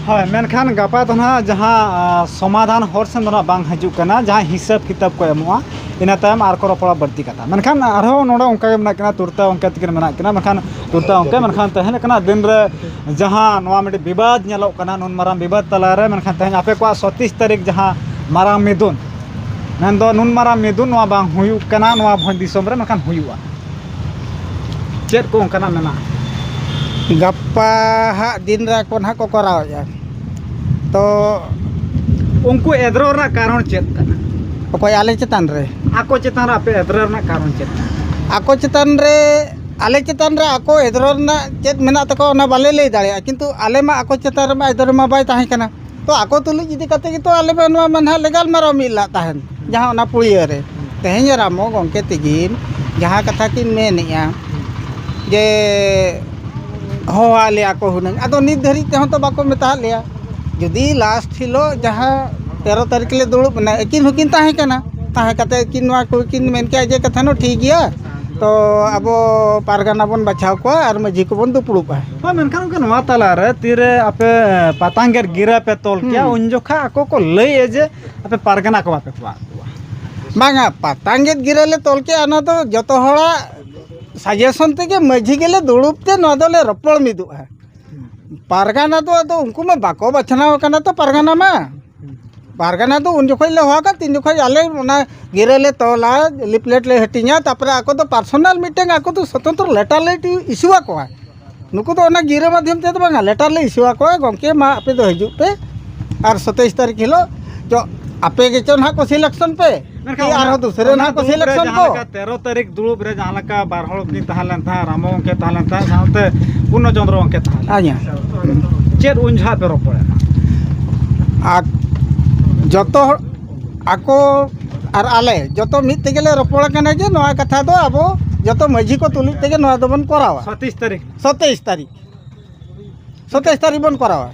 ᱦᱳᱭ, ᱢᱮᱱᱠᱷᱟᱱ ᱜᱟᱯᱟ ᱫᱚ ᱱᱟᱦᱟᱜ ᱡᱟᱦᱟᱸ, ᱟ, ᱥᱚᱢᱟᱫᱷᱟᱱ ᱦᱚᱨ ᱥᱮᱱ ᱫᱚ ᱱᱟᱦᱟᱜ ᱵᱟᱝ ᱦᱤᱡᱩᱜ ᱠᱟᱱᱟ, ᱡᱟᱦᱟᱸ ᱦᱤᱥᱟᱹᱵ ᱠᱤᱛᱟᱹᱵ ᱠᱚ ᱮᱢᱚᱜᱼᱟ, ᱤᱱᱟᱹ ᱛᱟᱭᱚᱢ ᱟᱨ ᱠᱚ ᱨᱚᱯᱚᱲᱟ ᱵᱟᱹᱲᱛᱤ ᱠᱟᱛᱷᱟ᱾ ᱢᱮᱱᱠᱷᱟᱱ ᱟᱨᱦᱚᱸ ᱱᱚᱰᱮ ᱚᱱᱠᱟ ᱜᱮ ᱢᱮᱱᱟᱜ ᱠᱤᱱᱟ, ᱛᱩᱨᱛᱟ ᱚᱝᱠᱟ ᱛᱤᱠᱤᱱ ᱢᱮᱱᱟᱜ ᱠᱤᱱᱟ, ᱢᱮᱱᱠᱷᱟᱱ ᱛᱩᱨᱛᱟ ᱚᱝᱠᱟ, ᱢᱮᱱᱠᱷᱟᱱ ᱛᱟᱦᱮᱸ ᱞᱮᱠᱟᱱᱟᱜ ᱫᱤᱱ ᱨᱮ ᱡᱟᱦᱟᱸ ᱱᱚᱣᱟ ᱢᱤᱫᱴᱤᱡ ᱵᱤᱵᱟᱫ ᱧᱮᱞᱚᱜ ᱠᱟᱱᱟ, ᱱᱩᱱ ᱢᱟᱨᱟᱝ ᱵᱤᱵᱟᱫ ᱛᱟᱞᱟᱨᱮ, ᱢᱮᱱᱠᱷᱟᱱ ᱛᱮᱦᱮᱧ ᱟᱯᱮ ᱠᱚᱣᱟᱜ ᱥᱚᱛᱤᱥ ᱛᱟᱹᱨᱤᱠᱷ ᱡᱟᱦᱟᱸ ᱢᱟᱨᱟᱝ ᱢᱤᱫᱩᱱ, ᱢᱮᱱᱫᱚ ᱱᱩᱱ ᱢᱟᱨᱟᱝ ᱢᱤᱫᱩᱱ ᱱᱚᱣᱟ ᱵᱟᱝ ᱦᱩᱭᱩᱜ ᱠᱟᱱᱟ ᱱᱚᱣᱟ ᱵᱷᱚᱸᱡᱽ ᱫᱤᱥᱚᱢ ᱨᱮ, ᱢᱮᱱᱠᱷᱟᱱ ᱦᱩᱭᱩᱜᱼᱟ᱾ ᱪᱮᱫ ᱠᱚ ᱚᱱᱠᱟᱱᱟᱜ ᱢᱮᱱᱟᱜᱼᱟ? ᱜᱟᱯᱟ ᱦᱟᱸᱜ ᱫᱤᱱ ᱨᱮ ᱟᱠᱚ ᱱᱟᱦᱟᱜ ᱠᱚ ᱠᱚᱨᱟᱣᱮᱫᱼᱟ᱾ ᱛᱚ ᱩᱱᱠᱩ ᱮᱫᱽᱨᱚ ᱨᱮᱱᱟᱜ ᱠᱟᱨᱚᱱ ᱪᱮᱫ ᱠᱟᱱᱟ? ᱚᱠᱚᱭ ᱟᱞᱮ ᱪᱮᱛᱟᱱ ᱨᱮ? ᱟᱠᱚ ᱪᱮᱛᱟᱱ ᱨᱮ ᱟᱯᱮ ᱮᱫᱽᱨᱚ ᱨᱮᱱᱟᱜ ᱠᱟᱨᱚᱱ ᱪᱮᱫ ᱠᱟᱱᱟ? ᱟᱠᱚ ᱪᱮᱛᱟᱱ ᱨᱮ, ᱟᱞᱮ ᱪᱮᱛᱟᱱ ᱨᱮ ᱟᱠᱚ ᱮᱫᱽᱨᱚ ᱨᱮᱱᱟᱜ ᱪᱮᱫ ᱢᱮᱱᱟᱜ ᱛᱟᱠᱚᱣᱟ ᱚᱱᱟ ᱵᱟᱞᱮ ᱞᱟᱹᱭ ᱫᱟᱲᱮᱭᱟᱜᱼᱟ, ᱠᱤᱱᱛᱩ ᱟᱞᱮ ᱢᱟ ᱟᱠᱚ ᱪᱮᱛᱟᱱ ᱨᱮᱢᱟ ᱮᱫᱽᱨᱚ ᱢᱟ ᱵᱟᱭ ᱛᱟᱦᱮᱸ ᱠᱟᱱᱟ᱾ ᱛᱚ ᱟᱠᱚ ᱛᱩᱞᱩᱡ ᱤᱫᱤ ᱠᱟᱛᱮ ᱜᱮᱛᱚ ᱟᱞᱮ ᱢᱟ ᱱᱚᱣᱟ ᱢᱟ ᱱᱟᱦᱟᱜ ᱞᱮ ᱜᱟᱞᱢᱟᱨᱟᱣ ᱢᱤᱫ ᱞᱟᱜ ᱛᱟᱦᱮᱱ, ᱡᱟᱦᱟᱸ ᱚᱱᱟ ᱯᱩᱲᱤᱭᱟᱹ ᱨᱮ᱾ ᱛᱮᱦᱮᱧ ᱨᱟᱢᱚ ᱜᱚᱢᱠᱮ ᱛᱤᱠᱤᱱ ᱡᱟᱦᱟᱸ ᱠᱟᱛᱷᱟ ᱠᱤᱱ ᱢᱮᱱᱮᱜᱼᱟ ᱡᱮ ᱦᱚᱦᱚᱣᱟᱜ ᱞᱮᱭᱟ ᱠᱚ ᱦᱩᱱᱟᱹᱝ, ᱟᱫᱚ ᱱᱤᱛ ᱫᱷᱟᱹᱨᱤᱡ ᱛᱮᱦᱚᱸ ᱛᱚ ᱵᱟᱠᱚ ᱢᱮᱛᱟᱣᱟᱫ ᱞᱮᱭᱟ᱾ ᱡᱩᱫᱤ ᱞᱟᱥᱴ ᱦᱤᱞᱳᱜ ᱡᱟᱦᱟᱸ ᱛᱮᱨᱚ ᱛᱟᱹᱨᱤᱠᱷ ᱞᱮ ᱫᱩᱲᱩᱵ ᱮᱱᱟ, ᱟᱹᱠᱤᱱ ᱦᱚᱸᱠᱤᱱ ᱛᱟᱦᱮᱸ ᱠᱟᱱᱟ, ᱛᱟᱦᱮᱸ ᱠᱟᱛᱮ ᱟᱹᱠᱤᱱ ᱱᱚᱣᱟ ᱠᱚᱠᱤᱱ ᱢᱮᱱ ᱠᱮᱜᱼᱟ ᱡᱮ ᱠᱟᱛᱷᱟ ᱱᱚ ᱴᱷᱤᱠ ᱜᱮᱭᱟ, ᱛᱚ ᱟᱵᱚ ᱯᱟᱨᱜᱟᱱᱟ ᱵᱚᱱ ᱵᱟᱪᱷᱟᱣ ᱠᱚᱣᱟ ᱟᱨ ᱢᱟᱹᱡᱷᱤ ᱠᱚᱵᱚᱱ ᱫᱩᱯᱲᱩᱵᱼᱟ᱾ ᱦᱳᱭ, ᱢᱮᱱᱠᱷᱟᱱ ᱜᱚᱢᱠᱮ, ᱱᱚᱣᱟ ᱛᱟᱞᱟᱨᱮ ᱛᱤᱨᱮ ᱟᱯᱮ ᱯᱟᱛᱟᱝᱜᱮᱨ ᱜᱤᱨᱟᱹ ᱯᱮ ᱛᱚᱞ ᱠᱮᱜᱼᱟ, ᱦᱩᱸ᱾ ᱩᱱ ᱡᱚᱠᱷᱟ ᱟᱠᱚ ᱠᱚ ᱞᱟᱹᱭᱮᱫᱼᱟ ᱡᱮ ᱟᱯᱮ ᱯᱟᱨᱜᱟᱱᱟ ᱠᱚ ᱵᱟᱯᱮ ᱠᱚᱣᱟ᱾ ᱵᱟᱝᱟ, ᱯᱟᱛᱟᱝᱜᱮᱨ ᱜᱤᱨᱟᱹ ᱞᱮ ᱛᱚᱞ ᱠᱮᱜᱼᱟ, ᱚᱱᱟ ᱫᱚ ᱡᱚᱛᱚ ᱦᱚᱲᱟᱜ ᱥᱟᱡᱮᱥᱚᱱ ᱛᱮᱜᱮ ᱢᱟᱹᱡᱷᱤ ᱜᱮᱞᱮ ᱫᱩᱲᱩᱵ ᱛᱮ ᱱᱚᱣᱟ ᱫᱚᱞᱮ ᱨᱚᱯᱚᱲ ᱢᱤᱫᱚᱜᱼᱟ᱾ ᱯᱟᱨᱜᱟᱱᱟ ᱫᱚ ᱟᱫᱚ ᱩᱱᱠᱩ ᱢᱟ ᱵᱟᱠᱚ ᱵᱟᱪᱷᱱᱟᱣ ᱟᱠᱟᱱᱟ ᱛᱚ, ᱯᱟᱨᱜᱟᱱᱟ ᱢᱟ᱾ ᱯᱟᱨᱜᱟᱱᱟ ᱫᱚ ᱩᱱ ᱡᱚᱠᱷᱚᱡ ᱞᱮ ᱦᱚᱦᱚ ᱟᱠᱟᱫ, ᱛᱤᱱ ᱡᱚᱠᱷᱚᱡ ᱟᱞᱮ ᱚᱱᱟ ᱜᱤᱨᱟᱹ ᱞᱮ ᱛᱚᱞᱟ, ᱞᱤᱯᱞᱮᱴ ᱞᱮ ᱦᱟᱹᱴᱤᱧᱟ, ᱛᱟᱨᱯᱚᱨᱮ ᱟᱠᱚ ᱫᱚ ᱯᱟᱨᱥᱚᱱᱟᱞ ᱢᱤᱫᱴᱟᱝ ᱟᱠᱚ ᱫᱚ ᱥᱚᱛᱚᱱᱛᱨᱚ ᱞᱮᱴᱟᱨ ᱞᱮ ᱤᱥᱩ ᱟᱠᱚᱣᱟ᱾ ᱱᱩᱠᱩ ᱫᱚ ᱚᱱᱟ ᱜᱤᱨᱟᱹ ᱢᱟᱫᱽᱫᱷᱚᱢ ᱛᱮᱫᱚ ᱵᱟᱝᱟ, ᱞᱮᱴᱟᱨ ᱞᱮ ᱤᱥᱩ ᱟᱠᱚᱣᱟ, "ᱜᱚᱢᱠᱮ, ᱢᱟ ᱟᱯᱮ ᱫᱚ ᱦᱤᱡᱩᱜ ᱯᱮ ᱟᱨ ᱥᱟᱛᱟᱭᱤᱥ ᱛᱟᱹᱨᱤᱠᱷ ᱦᱤᱞᱳᱜ ᱪᱚ ᱟᱯᱮ ᱜᱮᱪᱚ ᱱᱟᱦᱟᱜ ᱠᱚ ᱥᱤᱞᱮᱠᱥᱚᱱ ᱯᱮ, ᱢᱮᱱᱠᱷᱟᱱ ᱠᱤ ᱚᱱᱟ, ᱟᱨᱦᱚᱸ ᱫᱩᱥᱨᱟᱹ ᱚᱱᱟ ᱱᱟᱦᱟᱜ ᱠᱚ ᱫᱩᱲᱩᱵ ᱨᱮ ᱥᱤᱞᱮᱠᱥᱚᱱ ᱡᱟᱦᱟᱸ ᱠᱚ?" ᱞᱮᱠᱟ ᱛᱮᱨᱚ ᱛᱟᱹᱨᱤᱠᱷ ᱫᱩᱲᱩᱵ ᱨᱮ ᱡᱟᱦᱟᱸ ᱞᱮᱠᱟ ᱵᱟᱨ ᱦᱚᱲ ᱠᱤᱱ ᱛᱟᱦᱮᱸ ᱞᱮᱱ ᱛᱟᱦᱮᱸᱫ, ᱨᱟᱢᱚ ᱜᱚᱢᱠᱮ ᱛᱟᱦᱮᱸ ᱞᱮᱱ ᱛᱟᱦᱮᱸᱫ, ᱥᱟᱶᱛᱮ ᱯᱩᱨᱱᱚ ᱪᱚᱸᱫᱽᱨᱚ ᱜᱚᱢᱠᱮ ᱛᱟᱦᱮᱸ ᱞᱮᱱ ᱟᱪᱪᱷᱟ᱾ ᱛᱟᱦᱮᱸᱫ, ᱪᱮᱫ ᱩᱱ ᱡᱚᱦᱚᱜ ᱯᱮ ᱨᱚᱯᱚᱲᱮᱱᱟ? ᱟᱨ ᱡᱚᱛᱚ ᱦᱚᱲ, ᱟᱠᱚ ᱟᱨ ᱟᱞᱮ ᱡᱚᱛᱚ ᱢᱤᱫ ᱛᱮᱜᱮ ᱞᱮ ᱨᱚᱯᱚᱲ ᱠᱟᱱᱟ ᱡᱮ ᱱᱚᱣᱟ ᱠᱟᱛᱷᱟ ᱫᱚ ᱟᱵᱚ ᱡᱚᱛᱚ ᱢᱟᱹᱡᱷᱤ ᱠᱚ ᱛᱩᱞᱩᱡ ᱛᱮᱜᱮ ᱱᱚᱣᱟ ᱫᱚᱵᱚᱱ ᱠᱚᱨᱟᱣᱟ᱾ ᱥᱟᱛᱟᱭᱤᱥ ᱛᱟᱹᱨᱤᱠᱷ᱾ ᱥᱟᱛᱟᱭᱤᱥ ᱛᱟᱹᱨᱤᱠᱷ᱾ ᱥᱟᱛᱟᱭᱤᱥ ᱛᱟᱹᱨᱤᱠᱷ ᱵᱚᱱ ᱠᱚᱨᱟᱣᱟ᱾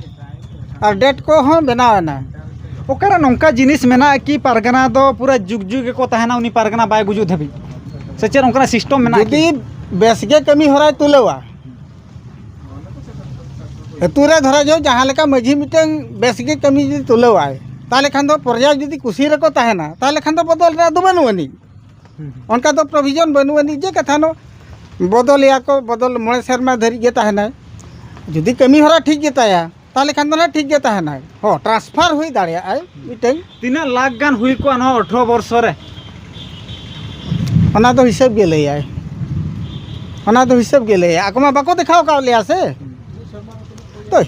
ᱟᱨ ᱰᱮᱴ ᱠᱚᱦᱚᱸ ᱵᱮᱱᱟᱣ ᱮᱱᱟ᱾ ᱚᱠᱟᱨᱮ ᱱᱚᱝᱠᱟ ᱡᱤᱱᱤᱥ ᱢᱮᱱᱟᱜᱼᱟ ᱠᱤ ᱯᱟᱨᱜᱟᱱᱟ ᱫᱚ ᱯᱩᱨᱟᱹ ᱡᱩᱜᱽ ᱡᱩᱜᱽ ᱜᱮᱠᱚ ᱛᱟᱦᱮᱱᱟ, ᱩᱱᱤ ᱯᱟᱨᱜᱟᱱᱟ ᱵᱟᱭ ᱜᱩᱡᱩᱜ ᱫᱷᱟᱹᱵᱤᱡ? ᱥᱮ ᱪᱮᱫ ᱚᱱᱠᱟᱱᱟᱜ ᱥᱤᱥᱴᱮᱢ ᱢᱮᱱᱟᱜᱼᱟ ᱠᱤ? ᱡᱩᱫᱤ ᱵᱮᱥ ᱜᱮ ᱠᱟᱹᱢᱤ ᱦᱚᱨᱟᱭ ᱛᱩᱞᱟᱹᱣᱟ, ᱟᱹᱛᱩ ᱨᱮ ᱫᱷᱚᱨᱟ ᱡᱚ ᱡᱟᱦᱟᱸ ᱞᱮᱠᱟ ᱢᱟᱹᱡᱷᱤ ᱢᱤᱫᱴᱟᱝ ᱵᱮᱥ ᱜᱮ ᱠᱟᱹᱢᱤ ᱡᱩᱫᱤ ᱛᱩᱞᱟᱹᱣᱟᱭ, ᱛᱟᱦᱚᱞᱮ ᱠᱷᱟᱱ ᱫᱚ ᱯᱨᱚᱡᱟ ᱡᱩᱫᱤ ᱠᱩᱥᱤ ᱨᱮᱠᱚ ᱛᱟᱦᱮᱱᱟ, ᱛᱟᱦᱚᱞᱮ ᱠᱷᱟᱱ ᱫᱚ ᱵᱚᱫᱚᱞ ᱨᱮᱱᱟᱜ ᱫᱚ ᱵᱟᱹᱱᱩᱜ ᱟᱹᱱᱤᱡ᱾ ᱦᱩᱸ᱾ ᱚᱱᱠᱟ ᱫᱚ ᱯᱨᱚᱵᱷᱤᱡᱚᱱ ᱵᱟᱹᱱᱩᱜ ᱟᱹᱱᱤᱡ ᱡᱮ ᱠᱟᱛᱷᱟ ᱱᱚ ᱵᱚᱫᱚᱞᱮᱭᱟ ᱠᱚ, ᱵᱚᱫᱚᱞ ᱢᱚᱬᱮ ᱥᱮᱨᱢᱟ ᱫᱷᱟᱹᱨᱤᱡ ᱜᱮ ᱛᱟᱦᱮᱱᱟᱭ᱾ ᱡᱩᱫᱤ ᱠᱟᱹᱢᱤ ᱦᱚᱨᱟ ᱴᱷᱤᱠ ᱜᱮ ᱛᱟᱭᱟ, ᱛᱟᱦᱚᱞᱮ ᱠᱷᱟᱱ ᱫᱚ ᱱᱟᱦᱟᱜ ᱴᱷᱤᱠ ᱜᱮ ᱛᱟᱦᱮᱱᱟᱭ᱾ ᱦᱚᱸ, ᱴᱨᱟᱱᱥᱯᱷᱟᱨ ᱦᱩᱭ ᱫᱟᱲᱮᱭᱟᱜᱼᱟᱭ ᱢᱤᱫᱴᱮᱱ᱾ ᱛᱤᱱᱟᱹᱜ ᱞᱟᱠᱷ ᱜᱟᱱ ᱦᱩᱭ ᱠᱚᱜᱼᱟ ᱱᱚᱣᱟ ᱟᱴᱷᱨᱚ ᱵᱚᱨᱥᱚ ᱨᱮ? ᱚᱱᱟ ᱫᱚ ᱦᱤᱥᱟᱹᱵ ᱜᱮ ᱞᱟᱹᱭᱟᱭ, ᱚᱱᱟ ᱫᱚ ᱦᱤᱥᱟᱹᱵ ᱜᱮ ᱞᱟᱹᱭᱟᱭ᱾ ᱟᱠᱚ ᱢᱟ ᱵᱟᱠᱚ ᱫᱮᱠᱷᱟᱣ ᱟᱠᱟᱫ ᱞᱮᱭᱟ ᱥᱮ᱾ ᱛᱚ,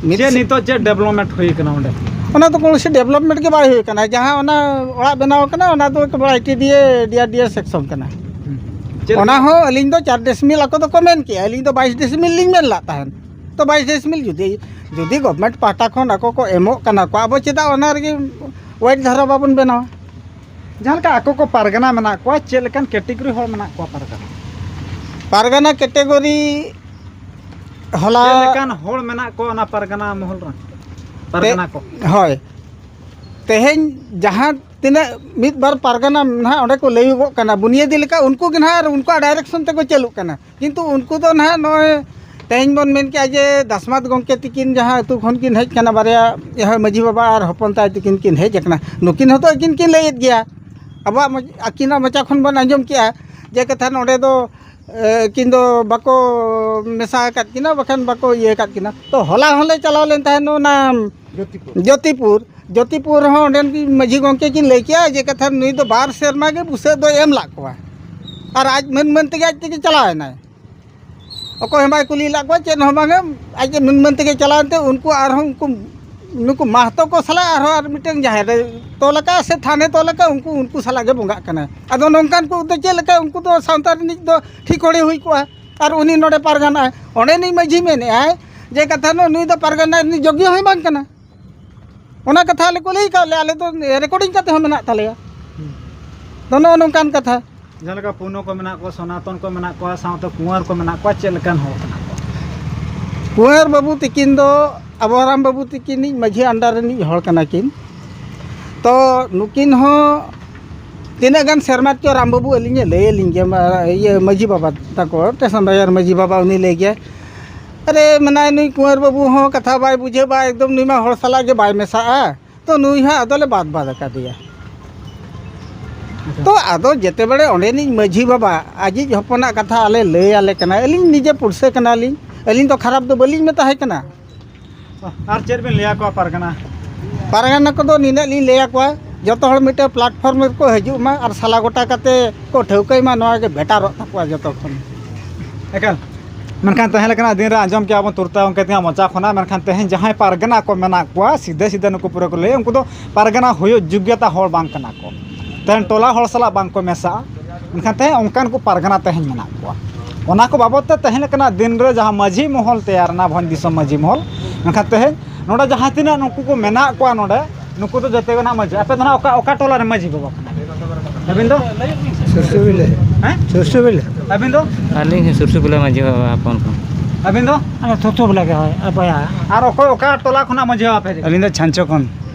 ᱢᱤᱫ ᱪᱮᱫ ᱥᱮ- ᱱᱤᱛᱚᱜ ᱪᱮᱫ ᱰᱮᱵᱷᱞᱚᱯᱢᱮᱱᱴ ᱦᱩᱭ ᱠᱟᱱᱟ ᱚᱸᱰᱮ? ᱚᱱᱟ ᱫᱚ ᱠᱳᱱᱳ ᱥᱮ ᱰᱮᱵᱷᱞᱚᱯᱢᱮᱱᱴ ᱜᱮ ᱵᱟᱭ ᱦᱩᱭ ᱠᱟᱱᱟ᱾ ᱡᱟᱦᱟᱸ ᱚᱱᱟ ᱚᱲᱟᱜ ᱵᱮᱱᱟᱣ ᱠᱟᱱᱟ, ᱚᱱᱟ ᱫᱚ ᱮᱠᱮᱵᱟᱨᱮ I T D A, D R D A section ᱠᱟᱱᱟ᱾ ᱦᱩᱸ᱾ ᱪᱮᱫ ᱚᱱᱟ ᱞᱮᱠᱟ? ᱦᱚᱸ ᱟᱹᱞᱤᱧ ᱫᱚ ᱪᱟᱨ ᱰᱮᱥᱤᱢᱤᱞ ᱟᱠᱚ ᱫᱚᱠᱚ ᱢᱮᱱ ᱠᱮᱜᱼᱟ, ᱟᱹᱞᱤᱧ ᱫᱚ ᱵᱟᱭᱤᱥ ᱰᱮᱥᱤᱢᱤᱞ ᱞᱤᱧ ᱢᱮᱱ ᱞᱟᱜ ᱛᱟᱦᱮᱸᱫ᱾ ᱛᱚ, ᱵᱟᱭᱤᱥ ᱰᱮᱥᱤᱢᱤᱞ ᱡᱩᱫᱤ ᱡᱩᱫᱤ ᱜᱚᱵᱷᱢᱮᱱᱴ ᱯᱟᱦᱴᱟ ᱠᱷᱚᱱ ᱟᱠᱚ ᱠᱚ ᱮᱢᱚᱜ ᱠᱟᱱᱟ ᱠᱚ, ᱟᱵᱚ ᱪᱮᱫᱟᱜ ᱚᱱᱟ ᱨᱮᱜᱮ ᱣᱟᱭᱤᱰ ᱫᱷᱟᱨᱟ ᱵᱟᱵᱚᱱ ᱵᱮᱱᱟᱣᱟ? ᱡᱟᱦᱟᱸ ᱞᱮᱠᱟ ᱟᱠᱚ ᱠᱚ ᱯᱟᱨᱜᱟᱱᱟ ᱢᱮᱱᱟᱜ ᱠᱚᱣᱟ, ᱪᱮᱫ ᱞᱮᱠᱟᱱ ᱠᱮᱴᱮᱜᱚᱨᱤ ᱦᱚᱲ ᱢᱮᱱᱟᱜ ᱠᱚᱣᱟ ᱯᱟᱨᱜᱟᱱᱟ? ᱯᱟᱨᱜᱟᱱᱟ ᱠᱮᱴᱮᱜᱚᱨᱤ ᱦᱚᱞᱟ ᱪᱮᱫ ᱞᱮᱠᱟᱱ ᱦᱚᱲ ᱢᱮᱱᱟᱜ ᱠᱚᱣᱟ ᱚᱱᱟ ᱯᱟᱨᱜᱟᱱᱟ ᱢᱚᱦᱚᱞ ᱨᱮ? ᱯᱟᱨᱜᱟᱱᱟ ᱠᱚ᱾ ᱦᱳᱭ, ᱛᱮᱦᱮᱧ ᱡᱟᱦᱟᱸ ᱛᱤᱱᱟᱹᱜ ᱢᱤᱫ ᱵᱟᱨ ᱯᱟᱨᱜᱟᱱᱟ ᱱᱟᱦᱟᱜ ᱚᱸᱰᱮ ᱠᱚ ᱞᱟᱹᱭᱚᱜᱚᱜ ᱠᱟᱱᱟ, ᱵᱩᱱᱤᱭᱟᱹᱫᱤ ᱞᱮᱠᱟ ᱩᱱᱠᱩ ᱜᱮ ᱱᱟᱦᱟᱜ ᱟᱨ ᱩᱱᱠᱩᱣᱟᱜ ᱰᱟᱭᱨᱮᱠᱥᱚᱱ ᱛᱮᱠᱚ ᱪᱟᱹᱞᱩᱜ ᱠᱟᱱᱟ᱾ ᱠᱤᱱᱛᱩ ᱩᱱᱠᱩ ᱫᱚ ᱱᱟᱦᱟᱜ ᱱᱚᱜᱼᱚᱭ ᱛᱮᱦᱮᱧ ᱵᱚᱱ ᱢᱮᱱ ᱠᱮᱜᱼᱟ ᱡᱮ ᱫᱟᱥᱢᱟᱛ ᱜᱚᱢᱠᱮ ᱛᱤᱠᱤᱱ ᱡᱟᱦᱟᱸ ᱟᱹᱛᱩ ᱠᱷᱚᱱ ᱠᱤᱱ ᱦᱮᱡ ᱠᱟᱱᱟ, ᱵᱟᱨᱭᱟ ᱡᱟᱦᱟᱸ ᱢᱟᱹᱡᱷᱤ ᱵᱟᱵᱟ ᱟᱨ ᱦᱚᱯᱚᱱ ᱛᱟᱭ ᱛᱤᱠᱤᱱ ᱠᱤᱱ ᱦᱮᱡ ᱟᱠᱟᱱᱟ, ᱱᱩᱠᱤᱱ ᱦᱚᱸᱛᱚ ᱟᱹᱠᱤᱱ ᱠᱤᱱ ᱞᱟᱹᱭᱮᱫ ᱜᱮᱭᱟ᱾ ᱟᱵᱚᱣᱟᱜ ᱢᱚᱪ-, ᱟᱹᱠᱤᱱᱟᱜ ᱢᱚᱪᱟ ᱠᱷᱚᱱ ᱵᱚᱱ ᱟᱸᱡᱚᱢ ᱠᱮᱜᱼᱟ ᱡᱮ ᱠᱟᱛᱷᱟ ᱱᱚᱰᱮ ᱫᱚ, ᱮ, ᱟᱹᱠᱤᱱ ᱫᱚ ᱵᱟᱠᱚ ᱢᱮᱥᱟ ᱟᱠᱟᱫ ᱠᱤᱱᱟ, ᱵᱟᱠᱷᱟᱱ ᱵᱟᱠᱚ ᱤᱭᱟᱹ ᱟᱠᱟᱫ ᱠᱤᱱᱟ᱾ ᱛᱚ ᱦᱚᱞᱟ ᱦᱚᱸᱞᱮ ᱪᱟᱞᱟᱣ ᱞᱮᱱ ᱛᱟᱦᱮᱸᱫ ᱚᱱᱟ ᱡᱳᱛᱤᱯᱩᱨ᱾ ᱡᱳᱛᱤᱯᱩᱨ, ᱡᱳᱛᱤᱯᱩᱨ ᱨᱮᱦᱚᱸ ᱚᱸᱰᱮᱱ ᱠᱤᱱ ᱢᱟᱹᱡᱷᱤ ᱜᱚᱢᱠᱮ ᱠᱤᱱ ᱞᱟᱹᱭ ᱠᱮᱜᱼᱟ ᱡᱮ ᱠᱟᱛᱷᱟ ᱱᱩᱭ ᱫᱚ ᱵᱟᱨ ᱥᱮᱨᱢᱟ ᱜᱮ ᱵᱩᱥᱟᱹᱜ ᱫᱚᱭ ᱮᱢ ᱞᱟᱜ ᱠᱚᱣᱟ, ᱟᱨ ᱟᱡ ᱢᱟᱹᱱ ᱢᱟᱹᱱ ᱛᱮᱜᱮ ᱟᱡ ᱛᱮᱜᱮ ᱪᱟᱞᱟᱣ ᱮᱱᱟᱭ᱾ ᱚᱠᱚᱭ ᱦᱚᱸ ᱵᱟᱭ ᱠᱩᱞᱤ ᱞᱮᱫ ᱠᱚᱣᱟ, ᱪᱮᱫ ᱦᱚᱸ ᱵᱟᱝᱟ᱾ ᱟᱡ ᱢᱟᱹᱱ ᱢᱟᱹᱱ ᱛᱮᱜᱮ ᱪᱟᱞᱟᱣ ᱮᱱᱛᱮ ᱩᱱᱠᱩ ᱟᱨᱦᱚᱸ ᱩᱱᱠᱩ ᱱᱩᱠᱩ ᱢᱟᱦᱛᱚ ᱠᱚ ᱥᱟᱞᱟᱜ ᱟᱨᱦᱚᱸ ᱟᱨ ᱢᱤᱫᱴᱮᱱ ᱡᱟᱦᱮᱨ ᱨᱮ ᱛᱚᱞ ᱟᱠᱟᱫᱼᱟ ᱥᱮ ᱛᱷᱟᱱᱮ ᱛᱚᱞ ᱟᱠᱟᱫᱼᱟ, ᱩᱱᱠᱩ, ᱩᱱᱠᱩ ᱥᱟᱞᱟᱜ ᱜᱮ ᱵᱚᱸᱜᱟᱜ ᱠᱟᱱᱟᱭ᱾ ᱟᱫᱚ ᱱᱚᱝᱠᱟᱱ ᱠᱚ ᱫᱚ ᱪᱮᱫ ᱞᱮᱠᱟ? ᱩᱱᱠᱩ ᱫᱚ ᱥᱟᱶᱛᱟ ᱨᱤᱱᱤᱡ ᱫᱚ ᱴᱷᱤᱠ ᱦᱚᱲᱮ ᱦᱩᱭ ᱠᱚᱜᱼᱟ, ᱟᱨ ᱩᱱᱤ ᱱᱚᱰᱮ ᱯᱟᱨᱜᱟᱱᱟᱭ᱾ ᱚᱸᱰᱮᱱᱤᱡ ᱢᱟᱹᱡᱷᱤ ᱢᱮᱱᱮᱫᱼᱟᱭ ᱡᱮ ᱠᱟᱛᱷᱟ ᱱᱚ-, ᱱᱩᱭ ᱫᱚ ᱯᱟᱨᱜᱟᱱᱟ ᱨᱤᱱᱤᱡ ᱡᱳᱜᱽᱭᱚ ᱦᱚᱸᱭ ᱵᱟᱝ ᱠᱟᱱᱟ᱾ ᱚᱱᱟ ᱠᱟᱛᱷᱟ ᱟᱞᱮ ᱠᱚ ᱞᱟᱹᱭ ᱠᱟᱜ ᱞᱮᱭᱟ, ᱟᱞᱮ ᱫᱚ ᱨᱮᱠᱚᱨᱰᱤᱝ ᱠᱟᱛᱮ ᱦᱚᱸ ᱢᱮᱱᱟᱜ ᱛᱟᱞᱮᱭᱟ᱾ ᱦᱩᱸ᱾ ᱫᱚ ᱱᱚᱜᱼᱚ ᱱᱚᱝᱠᱟᱱ ᱠᱟᱛᱷᱟ᱾ ᱡᱟᱦᱟᱸ ᱞᱮᱠᱟ ᱯᱩᱱᱚ ᱠᱚ ᱢᱮᱱᱟᱜ ᱠᱚᱣᱟ, ᱥᱚᱱᱟᱛᱚᱱ ᱠᱚ ᱢᱮᱱᱟᱜ ᱠᱚᱣᱟ, ᱥᱟᱶᱛᱮ ᱠᱩᱸᱣᱟᱨ ᱠᱚ ᱢᱮᱱᱟᱜ ᱠᱚᱣᱟ, ᱪᱮᱫ ᱞᱮᱠᱟᱱ ᱦᱚᱲ ᱠᱟᱱᱟ ᱠᱚ? ᱠᱩᱸᱣᱟᱨ ᱵᱟᱹᱵᱩ ᱛᱤᱠᱤᱱ ᱫᱚ ᱟᱵᱚ ᱨᱟᱢ ᱵᱟᱹᱵᱩ ᱛᱤᱠᱤᱱᱤᱡ ᱢᱟᱹᱡᱷᱤ under ᱨᱤᱱᱤᱡ ᱦᱚᱲ ᱠᱟᱱᱟ ᱠᱤᱱ᱾ ᱛᱚ ᱱᱩᱠᱤᱱ ᱦᱚᱸ ᱛᱤᱱᱟᱹᱜ ᱜᱟᱱ ᱥᱮᱨᱢᱟ ᱪᱚ ᱨᱟᱢ ᱵᱟᱹᱵᱩ ᱟᱹᱞᱤᱧᱮ ᱞᱟᱹᱭ ᱟᱹᱞᱤᱧ ᱜᱮᱭᱟ, ᱢᱟ-, ᱤᱭᱟᱹ ᱢᱟᱹᱡᱷᱤ ᱵᱟᱵᱟ ᱛᱟᱠᱚ, ᱥᱴᱮᱥᱚᱱ ᱰᱨᱟᱭᱵᱷᱟᱨ ᱢᱟᱹᱡᱷᱤ ᱵᱟᱵᱟ, ᱩᱱᱤ ᱞᱟᱹᱭ ᱜᱮᱭᱟ, "ᱟᱨᱮ ᱢᱮᱱᱟᱭ ᱱᱩᱭ ᱠᱩᱸᱣᱟᱨ ᱵᱟᱹᱵᱩ ᱦᱚᱸ ᱠᱟᱛᱷᱟ ᱵᱟᱭ ᱵᱩᱡᱷᱟᱹᱣᱟ, ᱮᱠᱫᱚᱢ ᱱᱩᱭ ᱢᱟ ᱦᱚᱲ ᱥᱟᱞᱟᱜ ᱜᱮ ᱵᱟᱭ ᱢᱮᱥᱟᱜᱼᱟ, ᱛᱚ ᱱᱩᱭ ᱦᱚᱸ ᱟᱫᱚᱞᱮ ᱵᱟᱫ ᱵᱟᱫ ᱟᱠᱟᱫᱮᱭᱟ᱾" ᱛᱚ ᱟᱫᱚ ᱡᱮᱛᱮ ᱵᱮᱲᱮ ᱚᱸᱰᱮᱱᱤᱡ ᱢᱟᱹᱡᱷᱤ ᱵᱟᱵᱟ ᱟᱡᱤᱡ ᱦᱚᱯᱚᱱᱟᱜ ᱠᱟᱛᱷᱟ ᱟᱞᱮ ᱞᱟᱹᱭ ᱟᱞᱮ ᱠᱟᱱᱟ, ᱟᱹᱞᱤᱧ ᱱᱤᱡᱮ ᱯᱩᱲᱥᱟᱹ ᱠᱟᱱᱟᱞᱤᱧ, ᱟᱹᱞᱤᱧ ᱫᱚ ᱠᱷᱟᱨᱟᱯ ᱫᱚ ᱵᱟᱹᱞᱤᱧ ᱢᱮᱛᱟᱭ ᱠᱟᱱᱟ᱾ ᱟᱨ ᱪᱮᱫ ᱵᱮᱱ ᱞᱟᱹᱭ ᱟᱠᱚᱣᱟ ᱯᱟᱨᱜᱟᱱᱟ? ᱯᱟᱨᱜᱟᱱᱟ ᱠᱚᱫᱚ ᱱᱤᱱᱟᱹᱜ ᱞᱤᱧ ᱞᱟᱹᱭ ᱟᱠᱚᱣᱟ, ᱡᱚᱛᱚ ᱦᱚᱲ ᱢᱤᱫᱴᱮᱱ platform ᱨᱮᱠᱚ ᱦᱤᱡᱩᱜ ᱢᱟ ᱟᱨ ᱥᱟᱞᱟ ᱜᱚᱴᱟ ᱠᱟᱛᱮ ᱠᱚ ᱴᱷᱟᱹᱣᱠᱟᱹᱭ ᱢᱟ, ᱱᱚᱣᱟ ᱜᱮ better ᱚᱜ ᱛᱟᱠᱚᱣᱟ ᱡᱚᱛᱚ ᱠᱷᱚᱱ᱾ ᱮᱠᱟᱞ᱾ ᱢᱮᱱᱠᱷᱟᱱ ᱛᱟᱦᱮᱸ ᱞᱮᱠᱟᱱᱟᱜ ᱫᱤᱱ ᱨᱮ ᱟᱸᱡᱚᱢ ᱠᱮᱜᱼᱟ ᱵᱚᱱ ᱛᱩᱨᱛᱟ ᱜᱚᱢᱠᱮ ᱛᱤᱧᱟᱹᱜ ᱢᱚᱪᱟ ᱠᱷᱚᱱᱟᱜ, ᱢᱮᱱᱠᱷᱟᱱ ᱛᱮᱦᱮᱧ ᱡᱟᱦᱟᱸᱭ ᱯᱟᱨᱜᱟᱱᱟ ᱠᱚ ᱢᱮᱱᱟᱜ ᱠᱚᱣᱟ, ᱥᱤᱫᱷᱟᱹ ᱥᱤᱫᱷᱟᱹ ᱱᱩᱠᱩ ᱯᱩᱨᱟᱹ ᱠᱚ ᱞᱟᱹᱭᱟ, ᱩᱱᱠᱩ ᱫᱚ ᱯᱟᱨᱜᱟᱱᱟ ᱦᱩᱭᱩᱜ ᱡᱳᱜᱽᱜᱚᱛᱟ ᱦᱚᱲ ᱵᱟᱝ ᱠᱟᱱᱟ ᱠᱚ᱾ ᱛᱮᱦᱮᱧ ᱴᱚᱞᱟ ᱦᱚᱲ ᱥᱟᱞᱟᱜ ᱵᱟᱝ ᱠᱚ ᱢᱮᱥᱟᱜᱼᱟ, ᱢᱮᱱᱠᱷᱟᱱ ᱛᱮᱦᱮᱧ ᱚᱱᱠᱟᱱ ᱠᱚ ᱯᱟᱨᱜᱟᱱᱟ ᱛᱮᱦᱮᱧ ᱢᱮᱱᱟᱜ ᱠᱚᱣᱟ᱾ ᱚᱱᱟ ᱠᱚ ᱵᱟᱵᱚᱫ ᱛᱮ ᱛᱮᱦᱮᱧ ᱞᱮᱠᱟᱱᱟᱜ ᱫᱤᱱ ᱨᱮ ᱡᱟᱦᱟᱸ ᱢᱟᱹᱡᱷᱤ ᱢᱚᱦᱚᱞ ᱛᱮᱭᱟᱨ ᱮᱱᱟ, ᱵᱷᱚᱸᱡᱽ ᱫᱤᱥᱚᱢ ᱢᱟᱹᱡᱷᱤ ᱢᱚᱦᱚᱞ, ᱢᱮᱱᱠᱷᱟᱱ ᱛᱮᱦᱮᱧ ᱱᱚᱰᱮ ᱡᱟᱦᱟᱸ ᱛᱤᱱᱟᱹᱜ ᱱᱩᱠᱩ ᱠᱚ ᱢᱮᱱᱟᱜ ᱠᱚᱣᱟ ᱱᱚᱰᱮ, ᱱᱩᱠᱩ ᱫᱚ ᱡᱚᱛᱚ ᱜᱮ ᱱᱟᱦᱟᱜ ᱢᱟᱹᱡᱷᱤ᱾ ᱟᱯᱮ ᱫᱚ ᱱᱟᱦᱟᱜ ᱚᱠᱟ, ᱚᱠᱟ ᱴᱚᱞᱟ ᱨᱮ ᱢᱟᱹᱡᱷᱤ ᱵᱟᱵᱟ ᱠᱟᱱᱟ? ᱟᱹᱵᱤᱱ ᱫᱚ? ᱥᱩᱨᱥᱩᱵᱤᱞᱟ᱾ ᱦᱮᱸ? ᱥᱩᱨᱥᱩᱵᱤᱞᱟ᱾ ᱟᱹᱵᱤᱱ ᱫᱚ? ᱟᱹᱞᱤᱧ ᱦᱚᱸ ᱥᱩᱨᱥᱩᱵᱤᱞᱟ ᱢᱟᱹᱡᱷᱤ ᱵᱟᱵᱟ ᱦᱚᱯᱚᱱ ᱠᱟᱱᱟ᱾ ᱟᱹᱵᱤᱱ ᱫᱚ? ᱟᱞᱮ ᱥᱩᱨᱥᱩᱵᱤᱞᱟ ᱜᱮ, ᱦᱳᱭ, ᱵᱚᱭᱦᱟ᱾ ᱟᱨ ᱚᱠᱚᱭ, ᱚᱠᱟ ᱴᱚᱞᱟ ᱠᱷᱚᱱᱟᱜ ᱢᱟᱹᱡᱷᱤ ᱵᱟᱵᱟ ᱯᱮ ᱦᱮᱡ? ᱟᱹᱞᱤᱧ ᱫᱚ ᱪᱷᱟᱸᱪᱚ ᱠᱷᱚᱱ᱾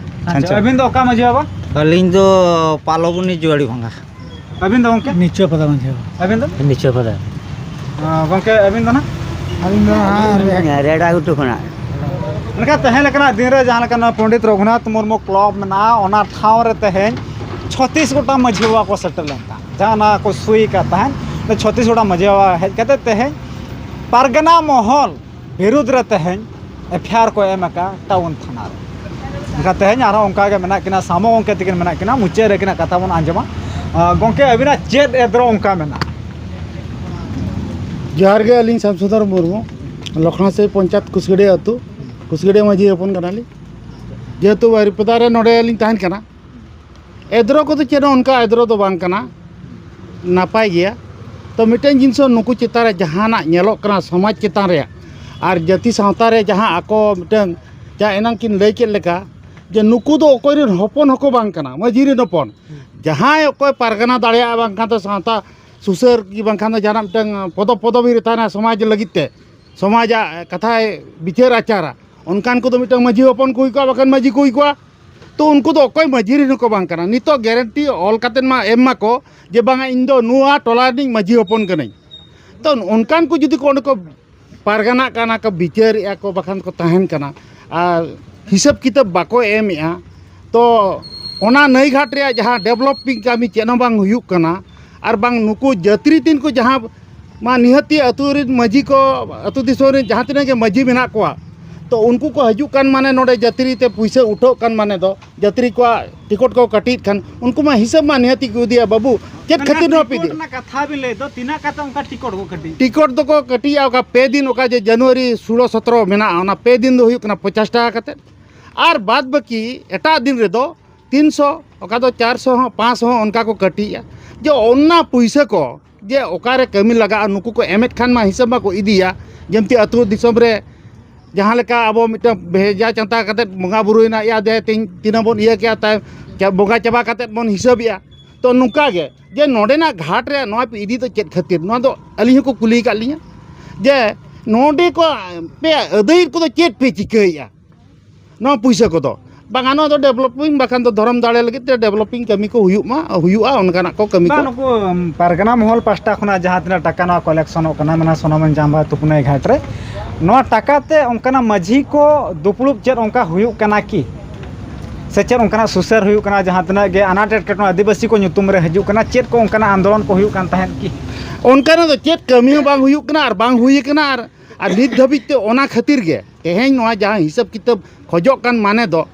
ᱟᱪᱪᱷᱟ, ᱪᱷᱟᱸᱪᱚ᱾ ᱟᱹᱵᱤᱱ ᱫᱚ ᱚᱠᱟ ᱢᱟᱹᱡᱷᱤ ᱵᱟᱵᱟ? ᱟᱹᱞᱤᱧ ᱫᱚ ᱯᱟᱞᱚᱵᱚᱱᱤ ᱡᱩᱣᱟᱹᱲᱤ ᱵᱷᱟᱸᱜᱟ᱾ ᱟᱹᱵᱤᱱ ᱫᱚ ᱜᱚᱢᱠᱮ? ᱱᱤᱪᱚᱭ ᱯᱟᱫᱟ ᱢᱟᱹᱡᱷᱤ ᱵᱟᱵᱟ᱾ ᱟᱹᱵᱤᱱ ᱫᱚ? ᱱᱤᱪᱚᱭ ᱯᱟᱫᱟ᱾ ᱟᱸ, ᱜᱚᱢᱠᱮ, ᱟᱹᱵᱤᱱ ᱫᱚ ᱱᱟᱦᱟᱜ? ᱟᱹᱞᱤᱧ ᱫᱚ ᱦᱟᱸᱜ ᱨᱮ- ᱨᱮᱰᱟ ᱜᱷᱩᱴᱩ ᱠᱷᱚᱱᱟᱜ᱾ ᱢᱮᱱᱠᱷᱟᱱ ᱛᱮᱦᱮᱧ ᱞᱮᱠᱟᱱᱟᱜ ᱫᱤᱱ ᱨᱮ ᱡᱟᱦᱟᱸ ᱞᱮᱠᱟ ᱱᱚᱣᱟ ᱯᱚᱱᱰᱤᱛ ᱨᱚᱜᱷᱩᱱᱟᱛᱷ ᱢᱩᱨᱢᱩ ᱠᱞᱚᱵᱽ ᱢᱮᱱᱟᱜᱼᱟ, ᱚᱱᱟ ᱴᱷᱟᱶ ᱨᱮ ᱛᱮᱦᱮᱧ ᱪᱷᱚᱛᱤᱥ ᱜᱚᱴᱟᱝ ᱢᱟᱹᱡᱷᱤ ᱵᱟᱵᱟ ᱠᱚ ᱥᱮᱴᱮᱨ ᱞᱮᱱ ᱛᱟᱦᱮᱸᱫ᱾ ᱡᱟᱦᱟᱸ ᱚᱱᱟ ᱠᱚ ᱥᱩᱭ ᱟᱠᱟᱫ ᱛᱟᱦᱮᱸᱫ, ᱪᱷᱚᱛᱤᱥ ᱜᱚᱴᱟᱝ ᱢᱟᱹᱡᱷᱤ ᱵᱟᱵᱟ ᱦᱮᱡ ᱠᱟᱛᱮ ᱛᱮᱦᱮᱧ ᱯᱟᱨᱜᱟᱱᱟ ᱢᱚᱦᱚᱞ ᱵᱤᱨᱩᱫᱽ ᱨᱮ ᱛᱮᱦᱮᱧ ᱮᱯᱷ ᱟᱭ ᱟᱨ ᱠᱚ ᱮᱢ ᱟᱠᱟᱫ ᱴᱟᱣᱩᱱ ᱛᱷᱟᱱᱟ ᱨᱮ᱾ ᱮᱱᱠᱷᱟᱱ ᱛᱮᱦᱮᱧ ᱟᱨᱦᱚᱸ ᱚᱱᱠᱟ ᱜᱮ ᱢᱮᱱᱟᱜ ᱠᱤᱱᱟ, ᱥᱟᱢᱚ ᱜᱚᱢᱠᱮ ᱛᱟᱹᱠᱤᱱ ᱢᱮᱱᱟᱜ ᱠᱤᱱᱟ, ᱢᱩᱪᱟᱹᱫ ᱨᱮ ᱟᱹᱠᱤᱱᱟᱜ ᱠᱟᱛᱷᱟ ᱵᱚᱱ ᱟᱸᱡᱚᱢᱟ᱾ ᱟᱸ, ᱜᱚᱢᱠᱮ, ᱟᱹᱵᱤᱱᱟᱜ ᱪᱮᱫ ᱮᱫᱽᱨᱚ ᱚᱱᱠᱟ ᱢᱮᱱᱟᱜᱼᱟ? ᱡᱚᱦᱟᱨ ᱜᱮ, ᱟᱹᱞᱤᱧ ᱥᱟᱢᱥᱩᱫᱚᱨ ᱢᱩᱨᱢᱩ, ᱞᱚᱠᱷᱱᱟᱥᱟᱹᱭ ᱯᱚᱧᱪᱟᱭᱮᱛ ᱠᱩᱥᱜᱟᱹᱰᱤᱭᱟᱹ ᱟᱹᱛᱩ, ᱠᱩᱥᱜᱟᱹᱰᱤᱭᱟᱹ ᱢᱟᱹᱡᱷᱤ ᱦᱚᱯᱚᱱ ᱠᱟᱱᱟᱞᱤᱧ᱾ ᱡᱮᱦᱮᱛᱩ ᱵᱟᱨᱤᱯᱟᱫᱟ ᱨᱮ ᱱᱚᱰᱮ ᱞᱤᱧ ᱛᱟᱦᱮᱱ ᱠᱟᱱᱟ, ᱮᱫᱽᱨᱚ ᱠᱚᱫᱚ ᱪᱮᱫ ᱦᱚᱸ ᱚᱱᱠᱟ ᱮᱫᱽᱨᱚ ᱫᱚ ᱵᱟᱝ ᱠᱟᱱᱟ, ᱱᱟᱯᱟᱭ ᱜᱮᱭᱟ᱾ ᱛᱚ ᱢᱤᱫᱴᱮᱱ ᱡᱤᱱᱤᱥ ᱦᱚᱸ ᱱᱩᱠᱩ ᱪᱮᱛᱟᱱ ᱨᱮ ᱡᱟᱦᱟᱱᱟᱜ ᱧᱮᱞᱚᱜ ᱠᱟᱱᱟ ᱥᱚᱢᱟᱡᱽ ᱪᱮᱛᱟᱱ ᱨᱮᱭᱟᱜ, ᱟᱨ ᱡᱟᱹᱛᱤ ᱥᱟᱶᱛᱟ ᱨᱮ ᱡᱟᱦᱟᱸ ᱟᱠᱚ ᱢᱤᱫᱴᱟᱝ, ᱡᱟᱦᱟᱸ ᱮᱱᱟᱝ ᱠᱤᱱ ᱞᱟᱹᱭ ᱠᱮᱫ ᱞᱮᱠᱟ, ᱡᱮ ᱱᱩᱠᱩ ᱫᱚ ᱚᱠᱚᱭ ᱨᱮᱱ ᱦᱚᱯᱚᱱ ᱦᱚᱸᱠᱚ ᱵᱟᱝ ᱠᱟᱱᱟ, ᱢᱟᱹᱡᱷᱤ ᱨᱮᱱ ᱦᱚᱯᱚᱱ᱾ ᱡᱟᱦᱟᱸᱭ ᱚᱠᱚᱭ ᱯᱟᱨᱜᱟᱱᱟ ᱫᱟᱲᱮᱭᱟᱜᱼᱟ, ᱵᱟᱝᱠᱷᱟᱱ ᱫᱚ ᱥᱟᱶᱛᱟ ᱥᱩᱥᱟᱹᱨ ᱠᱤ ᱵᱟᱝᱠᱷᱟᱱ ᱫᱚ ᱡᱟᱦᱟᱱᱟᱜ ᱢᱤᱫᱴᱟᱝ ᱯᱚᱫᱚᱵ ᱯᱚᱫᱚᱵᱤ ᱨᱮ ᱛᱟᱦᱮᱱᱟ ᱥᱚᱢᱟᱡᱽ ᱞᱟᱹᱜᱤᱫ ᱛᱮ, ᱥᱚᱢᱟᱡᱟᱜ ᱠᱟᱛᱷᱟᱭ ᱵᱤᱪᱟᱹᱨ ᱟᱪᱟᱨᱟ, ᱚᱱᱠᱟᱱ ᱠᱚᱫᱚ ᱢᱤᱫᱴᱟᱝ ᱢᱟᱹᱡᱷᱤ ᱦᱚᱯᱚᱱ ᱠᱚ ᱦᱩᱭ ᱠᱚᱜᱼᱟ, ᱵᱟᱠᱷᱟᱱ ᱢᱟᱹᱡᱷᱤ ᱠᱚ ᱦᱩᱭ ᱠᱚᱜᱼᱟ᱾ ᱛᱚ ᱩᱱᱠᱩ ᱫᱚ ᱚᱠᱚᱭ ᱢᱟᱹᱡᱷᱤ ᱨᱮᱱ ᱦᱚᱸᱠᱚ ᱵᱟᱝ ᱠᱟᱱᱟ᱾ ᱱᱤᱛᱚᱜ ᱜᱮᱨᱮᱱᱴᱤ ᱚᱞ ᱠᱟᱛᱮᱫ ᱢᱟ ᱮᱢ ᱢᱟᱠᱚ ᱡᱮ ᱵᱟᱝᱟ ᱤᱧ ᱫᱚ ᱱᱚᱣᱟ ᱴᱚᱞᱟ ᱨᱤᱱᱤᱡ ᱢᱟᱹᱡᱷᱤ ᱦᱚᱯᱚᱱ ᱠᱟᱹᱱᱟᱹᱧ᱾ ᱛᱚ ᱚᱱᱠᱟᱱ ᱠᱚ ᱡᱩᱫᱤ ᱠᱚ ᱚᱸᱰᱮ ᱠᱚ ᱯᱟᱨᱜᱟᱱᱟᱜ ᱠᱟᱱᱟ ᱠᱚ, ᱵᱤᱪᱟᱹᱨᱮᱜᱼᱟ ᱠᱚ, ᱵᱟᱠᱷᱟᱱ ᱠᱚ ᱛᱟᱦᱮᱱ ᱠᱟᱱᱟ ᱟᱨ ᱦᱤᱥᱟᱹᱵ ᱠᱤᱛᱟᱹᱵ ᱵᱟᱠᱚ ᱮᱢᱮᱜᱼᱟ, ᱛᱚ ᱚᱱᱟ ᱱᱟᱹᱭ ᱜᱷᱟᱴ ᱨᱮᱭᱟᱜ ᱡᱟᱦᱟᱸ ᱰᱮᱵᱷᱞᱚᱯᱤᱝ ᱠᱟᱹᱢᱤ ᱪᱮᱫ ᱦᱚᱸ ᱵᱟᱝ ᱦᱩᱭᱩᱜ ᱠᱟᱱᱟ᱾ ᱟᱨ ᱵᱟᱝ ᱱᱩᱠᱩ ᱡᱟᱹᱛᱨᱤ ᱛᱤᱱ ᱠᱚ ᱡᱟᱦᱟᱸ ᱢᱟ ᱱᱤᱦᱟᱹᱛᱤ ᱟᱹᱛᱩ ᱨᱤᱱ ᱢᱟᱹᱡᱷᱤ ᱠᱚ, ᱟᱹᱛᱩ ᱫᱤᱥᱚᱢ ᱨᱤᱱ ᱡᱟᱦᱟᱸ ᱛᱤᱱᱟᱹᱜ ᱜᱮ ᱢᱟᱹᱡᱷᱤ ᱢᱮᱱᱟᱜ ᱠᱚᱣᱟ, ᱛᱚ ᱩᱱᱠᱩ ᱠᱚ ᱦᱤᱡᱩᱜ ᱠᱟᱱ ᱢᱟᱱᱮ ᱱᱚᱰᱮ ᱡᱟᱹᱛᱨᱤ ᱛᱮ ᱯᱩᱭᱥᱟᱹ ᱩᱴᱷᱟᱹᱜ ᱠᱟᱱ ᱢᱟᱱᱮ ᱫᱚ ᱡᱟᱹᱛᱨᱤ ᱠᱚᱣᱟᱜ ᱴᱤᱠᱚᱴ ᱠᱚ ᱠᱟᱹᱴᱤᱭᱮᱫ ᱠᱷᱟᱱ ᱩᱱᱠᱩ ᱢᱟ ᱦᱤᱥᱟᱹᱵ ᱢᱟ ᱱᱤᱦᱟᱹᱛᱤ ᱠᱚ ᱤᱫᱤᱭᱟ, "ᱵᱟᱹᱵᱩ, ᱪᱮᱫ ᱢᱮᱱᱠᱷᱟᱱ ᱠᱷᱟᱹᱛᱤᱨ ᱱᱚᱣᱟ ᱯᱮ ᱴᱤᱠᱚᱴ ᱤᱫᱤᱭᱟ?" ᱨᱮᱱᱟᱜ ᱠᱟᱛᱷᱟ ᱵᱤᱱ ᱞᱟᱹᱭ ᱫᱚ, ᱛᱤᱱᱟᱹᱜ ᱠᱟᱛᱮ ᱚᱱᱠᱟ ᱴᱤᱠᱚᱴ ᱠᱚ ᱠᱟᱹᱴᱤ? ᱴᱤᱠᱚᱴ ᱫᱚᱠᱚ ᱠᱟᱹᱴᱤᱭᱟ ᱚᱠᱟ ᱯᱮ ᱫᱤᱱ, ᱚᱠᱟ ᱡᱮ ᱡᱟᱱᱩᱣᱟᱨᱤ ᱥᱳᱞᱳ ᱥᱚᱛᱨᱚ ᱢᱮᱱᱟᱜᱼᱟ, ᱚᱱᱟ ᱯᱮ ᱫᱤᱱ ᱫᱚ ᱦᱩᱭᱩᱜ ᱠᱟᱱᱟ ᱯᱚᱪᱟᱥ ᱴᱟᱠᱟ ᱠᱟᱛᱮ᱾ ᱟᱨ ᱵᱟᱫᱽ ᱵᱟᱹᱠᱤ ᱮᱴᱟᱜ ᱫᱤᱱ ᱨᱮᱫᱚ ᱛᱤᱱᱥᱚ, ᱚᱠᱟ ᱫᱚ ᱪᱟᱨᱥᱚ ᱦᱚᱸ, ᱯᱟᱸᱪᱥᱚ ᱦᱚᱸ ᱚᱱᱠᱟ ᱠᱚ ᱠᱟᱹᱴᱤᱭᱮᱜᱼᱟ᱾ ᱡᱮ ᱚᱱᱟ ᱯᱩᱭᱥᱟᱹ ᱠᱚ ᱡᱮ ᱚᱠᱟᱨᱮ ᱠᱟᱹᱢᱤ ᱞᱟᱜᱟᱜᱼᱟ, ᱱᱩᱠᱩ ᱠᱚ ᱮᱢᱮᱫ ᱠᱷᱟᱱ ᱢᱟ ᱦᱤᱥᱟᱹᱵ ᱢᱟᱠᱚ ᱤᱫᱤᱭᱟ᱾ ᱡᱮᱢᱛᱤ ᱟᱹᱛᱩ ᱫᱤᱥᱚᱢ ᱨᱮ ᱡᱟᱦᱟᱸ ᱞᱮᱠᱟ ᱟᱵᱚ ᱢᱤᱫᱴᱟᱝ ᱵᱷᱮᱡᱟ ᱪᱟᱸᱫᱟ ᱠᱟᱛᱮᱫ ᱵᱚᱸᱜᱟ ᱵᱩᱨᱩᱭᱮᱱᱟ, ᱭᱟ ᱫᱮ ᱛᱮᱦᱮᱧ ᱛᱤᱱᱟᱹᱜ ᱵᱚᱱ ᱤᱭᱟᱹ ᱠᱮᱜᱼᱟ, ᱛᱟᱭᱚᱢ ᱪᱟ-, ᱵᱚᱸᱜᱟ ᱪᱟᱵᱟ ᱠᱟᱛᱮᱫ ᱵᱚᱱ ᱦᱤᱥᱟᱹᱵᱮᱜᱼᱟ᱾ ᱛᱚ ᱱᱚᱝᱠᱟ ᱜᱮ ᱡᱮ ᱱᱚᱰᱮᱱᱟᱜ ᱜᱷᱟᱴ ᱨᱮ ᱱᱚᱣᱟ ᱯᱮ ᱤᱫᱤ ᱫᱚ ᱪᱮᱫ ᱠᱷᱟᱹᱛᱤᱨ, ᱱᱚᱣᱟ ᱫᱚ ᱟᱹᱞᱤᱧ ᱦᱚᱸᱠᱚ ᱠᱩᱞᱤ ᱟᱠᱟᱫ ᱞᱤᱧᱟ ᱡᱮ ᱱᱚᱰᱮ ᱠᱚ ᱯᱮ ᱟᱹᱫᱟᱹᱭ ᱠᱚᱫᱚ ᱪᱮᱫ ᱯᱮ ᱪᱤᱠᱟᱹᱭᱮᱫᱼᱟ ᱱᱚᱣᱟ ᱯᱩᱭᱥᱟᱹ ᱠᱚᱫᱚ? ᱵᱟᱝᱟ, ᱱᱚᱣᱟ ᱫᱚ ᱰᱮᱵᱷᱞᱚᱯᱤᱝ ᱵᱟᱠᱷᱟᱱ ᱫᱚ ᱫᱷᱚᱨᱚᱢ ᱫᱟᱲᱮ ᱞᱟᱹᱜᱤᱫ ᱛᱮ ᱰᱮᱵᱷᱞᱚᱯᱤᱝ ᱠᱟᱹᱢᱤ ᱠᱚ ᱦᱩᱭᱩᱜ ᱢᱟ, ᱦᱩᱭᱩᱜᱼᱟ ᱚᱱᱠᱟᱱᱟᱜ ᱠᱚ ᱠᱟᱹᱢᱤ ᱵᱟᱝ, ᱠᱚ᱾ ᱱᱩᱠᱩ, ᱩᱢ, ᱯᱟᱨᱜᱟᱱᱟ ᱢᱚᱦᱚᱞ ᱯᱟᱥᱴᱟ ᱠᱷᱚᱱᱟᱜ ᱡᱟᱦᱟᱸ ᱛᱤᱱᱟᱹᱜ ᱴᱟᱠᱟ ᱱᱚᱣᱟ ᱠᱚᱞᱮᱠᱥᱚᱱᱚᱜ ᱠᱟᱱᱟ, ᱢᱟᱱᱮ ᱥᱚᱱᱚᱢ ᱡᱟᱢᱵᱟ ᱛᱩᱯᱩᱱᱟᱹᱭ ᱜᱷᱟᱴ ᱨᱮ, ᱱᱚᱣᱟ ᱴᱟᱠᱟ ᱛᱮ ᱚᱱᱠᱟᱱᱟᱜ ᱢᱟᱹᱡᱷᱤ ᱠᱚ ᱫᱩᱯᱲᱩᱵ ᱪᱮᱫ ᱚᱱᱠᱟ ᱦᱩᱭᱩᱜ ᱠᱟᱱᱟ ᱠᱤ? ᱥᱮ ᱪᱮᱫ ᱚᱱᱠᱟᱱᱟᱜ ᱥᱩᱥᱟᱹᱨ ᱦᱩᱭᱩᱜ ᱠᱟᱱᱟ ᱡᱟᱦᱟᱸ ᱛᱤᱱᱟᱹᱜ ᱜᱮ ᱟᱱᱟᱴ ᱮᱴᱠᱮᱴᱚᱬᱮ ᱟᱹᱫᱤᱵᱟᱹᱥᱤ ᱠᱚ ᱧᱩᱛᱩᱢ ᱨᱮ ᱦᱤᱡᱩᱜ ᱠᱟᱱᱟ? ᱪᱮᱫ ᱠᱚ ᱚᱱᱠᱟᱱᱟᱜ ᱟᱱᱫᱳᱞᱚᱱ ᱠᱚ ᱦᱩᱭᱩᱜ ᱠᱟᱱ ᱛᱟᱦᱮᱸᱫ ᱠᱤ? ᱚᱱᱠᱟᱱᱟᱜ ᱫᱚ ᱪᱮᱫ ᱠᱟᱹᱢᱤ ᱦᱚᱸ ᱵᱟᱝ ᱦᱩᱭᱩᱜ ᱠᱟᱱᱟ ᱟᱨ ᱵᱟᱝ ᱦᱩᱭ ᱠᱟᱱᱟ᱾ ᱟᱨ, ᱟᱨ ᱱᱤᱛ ᱫᱷᱟᱹᱵᱤᱡ ᱛᱮ ᱚᱱᱟ ᱠᱷᱟᱹᱛᱤᱨ ᱜᱮ ᱛᱮᱦᱮᱧ ᱱᱚᱣᱟ ᱡᱟᱦᱟᱸ ᱦᱤᱥᱟᱹᱵ ᱠᱤᱛᱟᱹᱵ ᱠᱷᱚᱡᱚᱜ ᱠᱟᱱ ᱢᱟᱱᱮ ᱫᱚ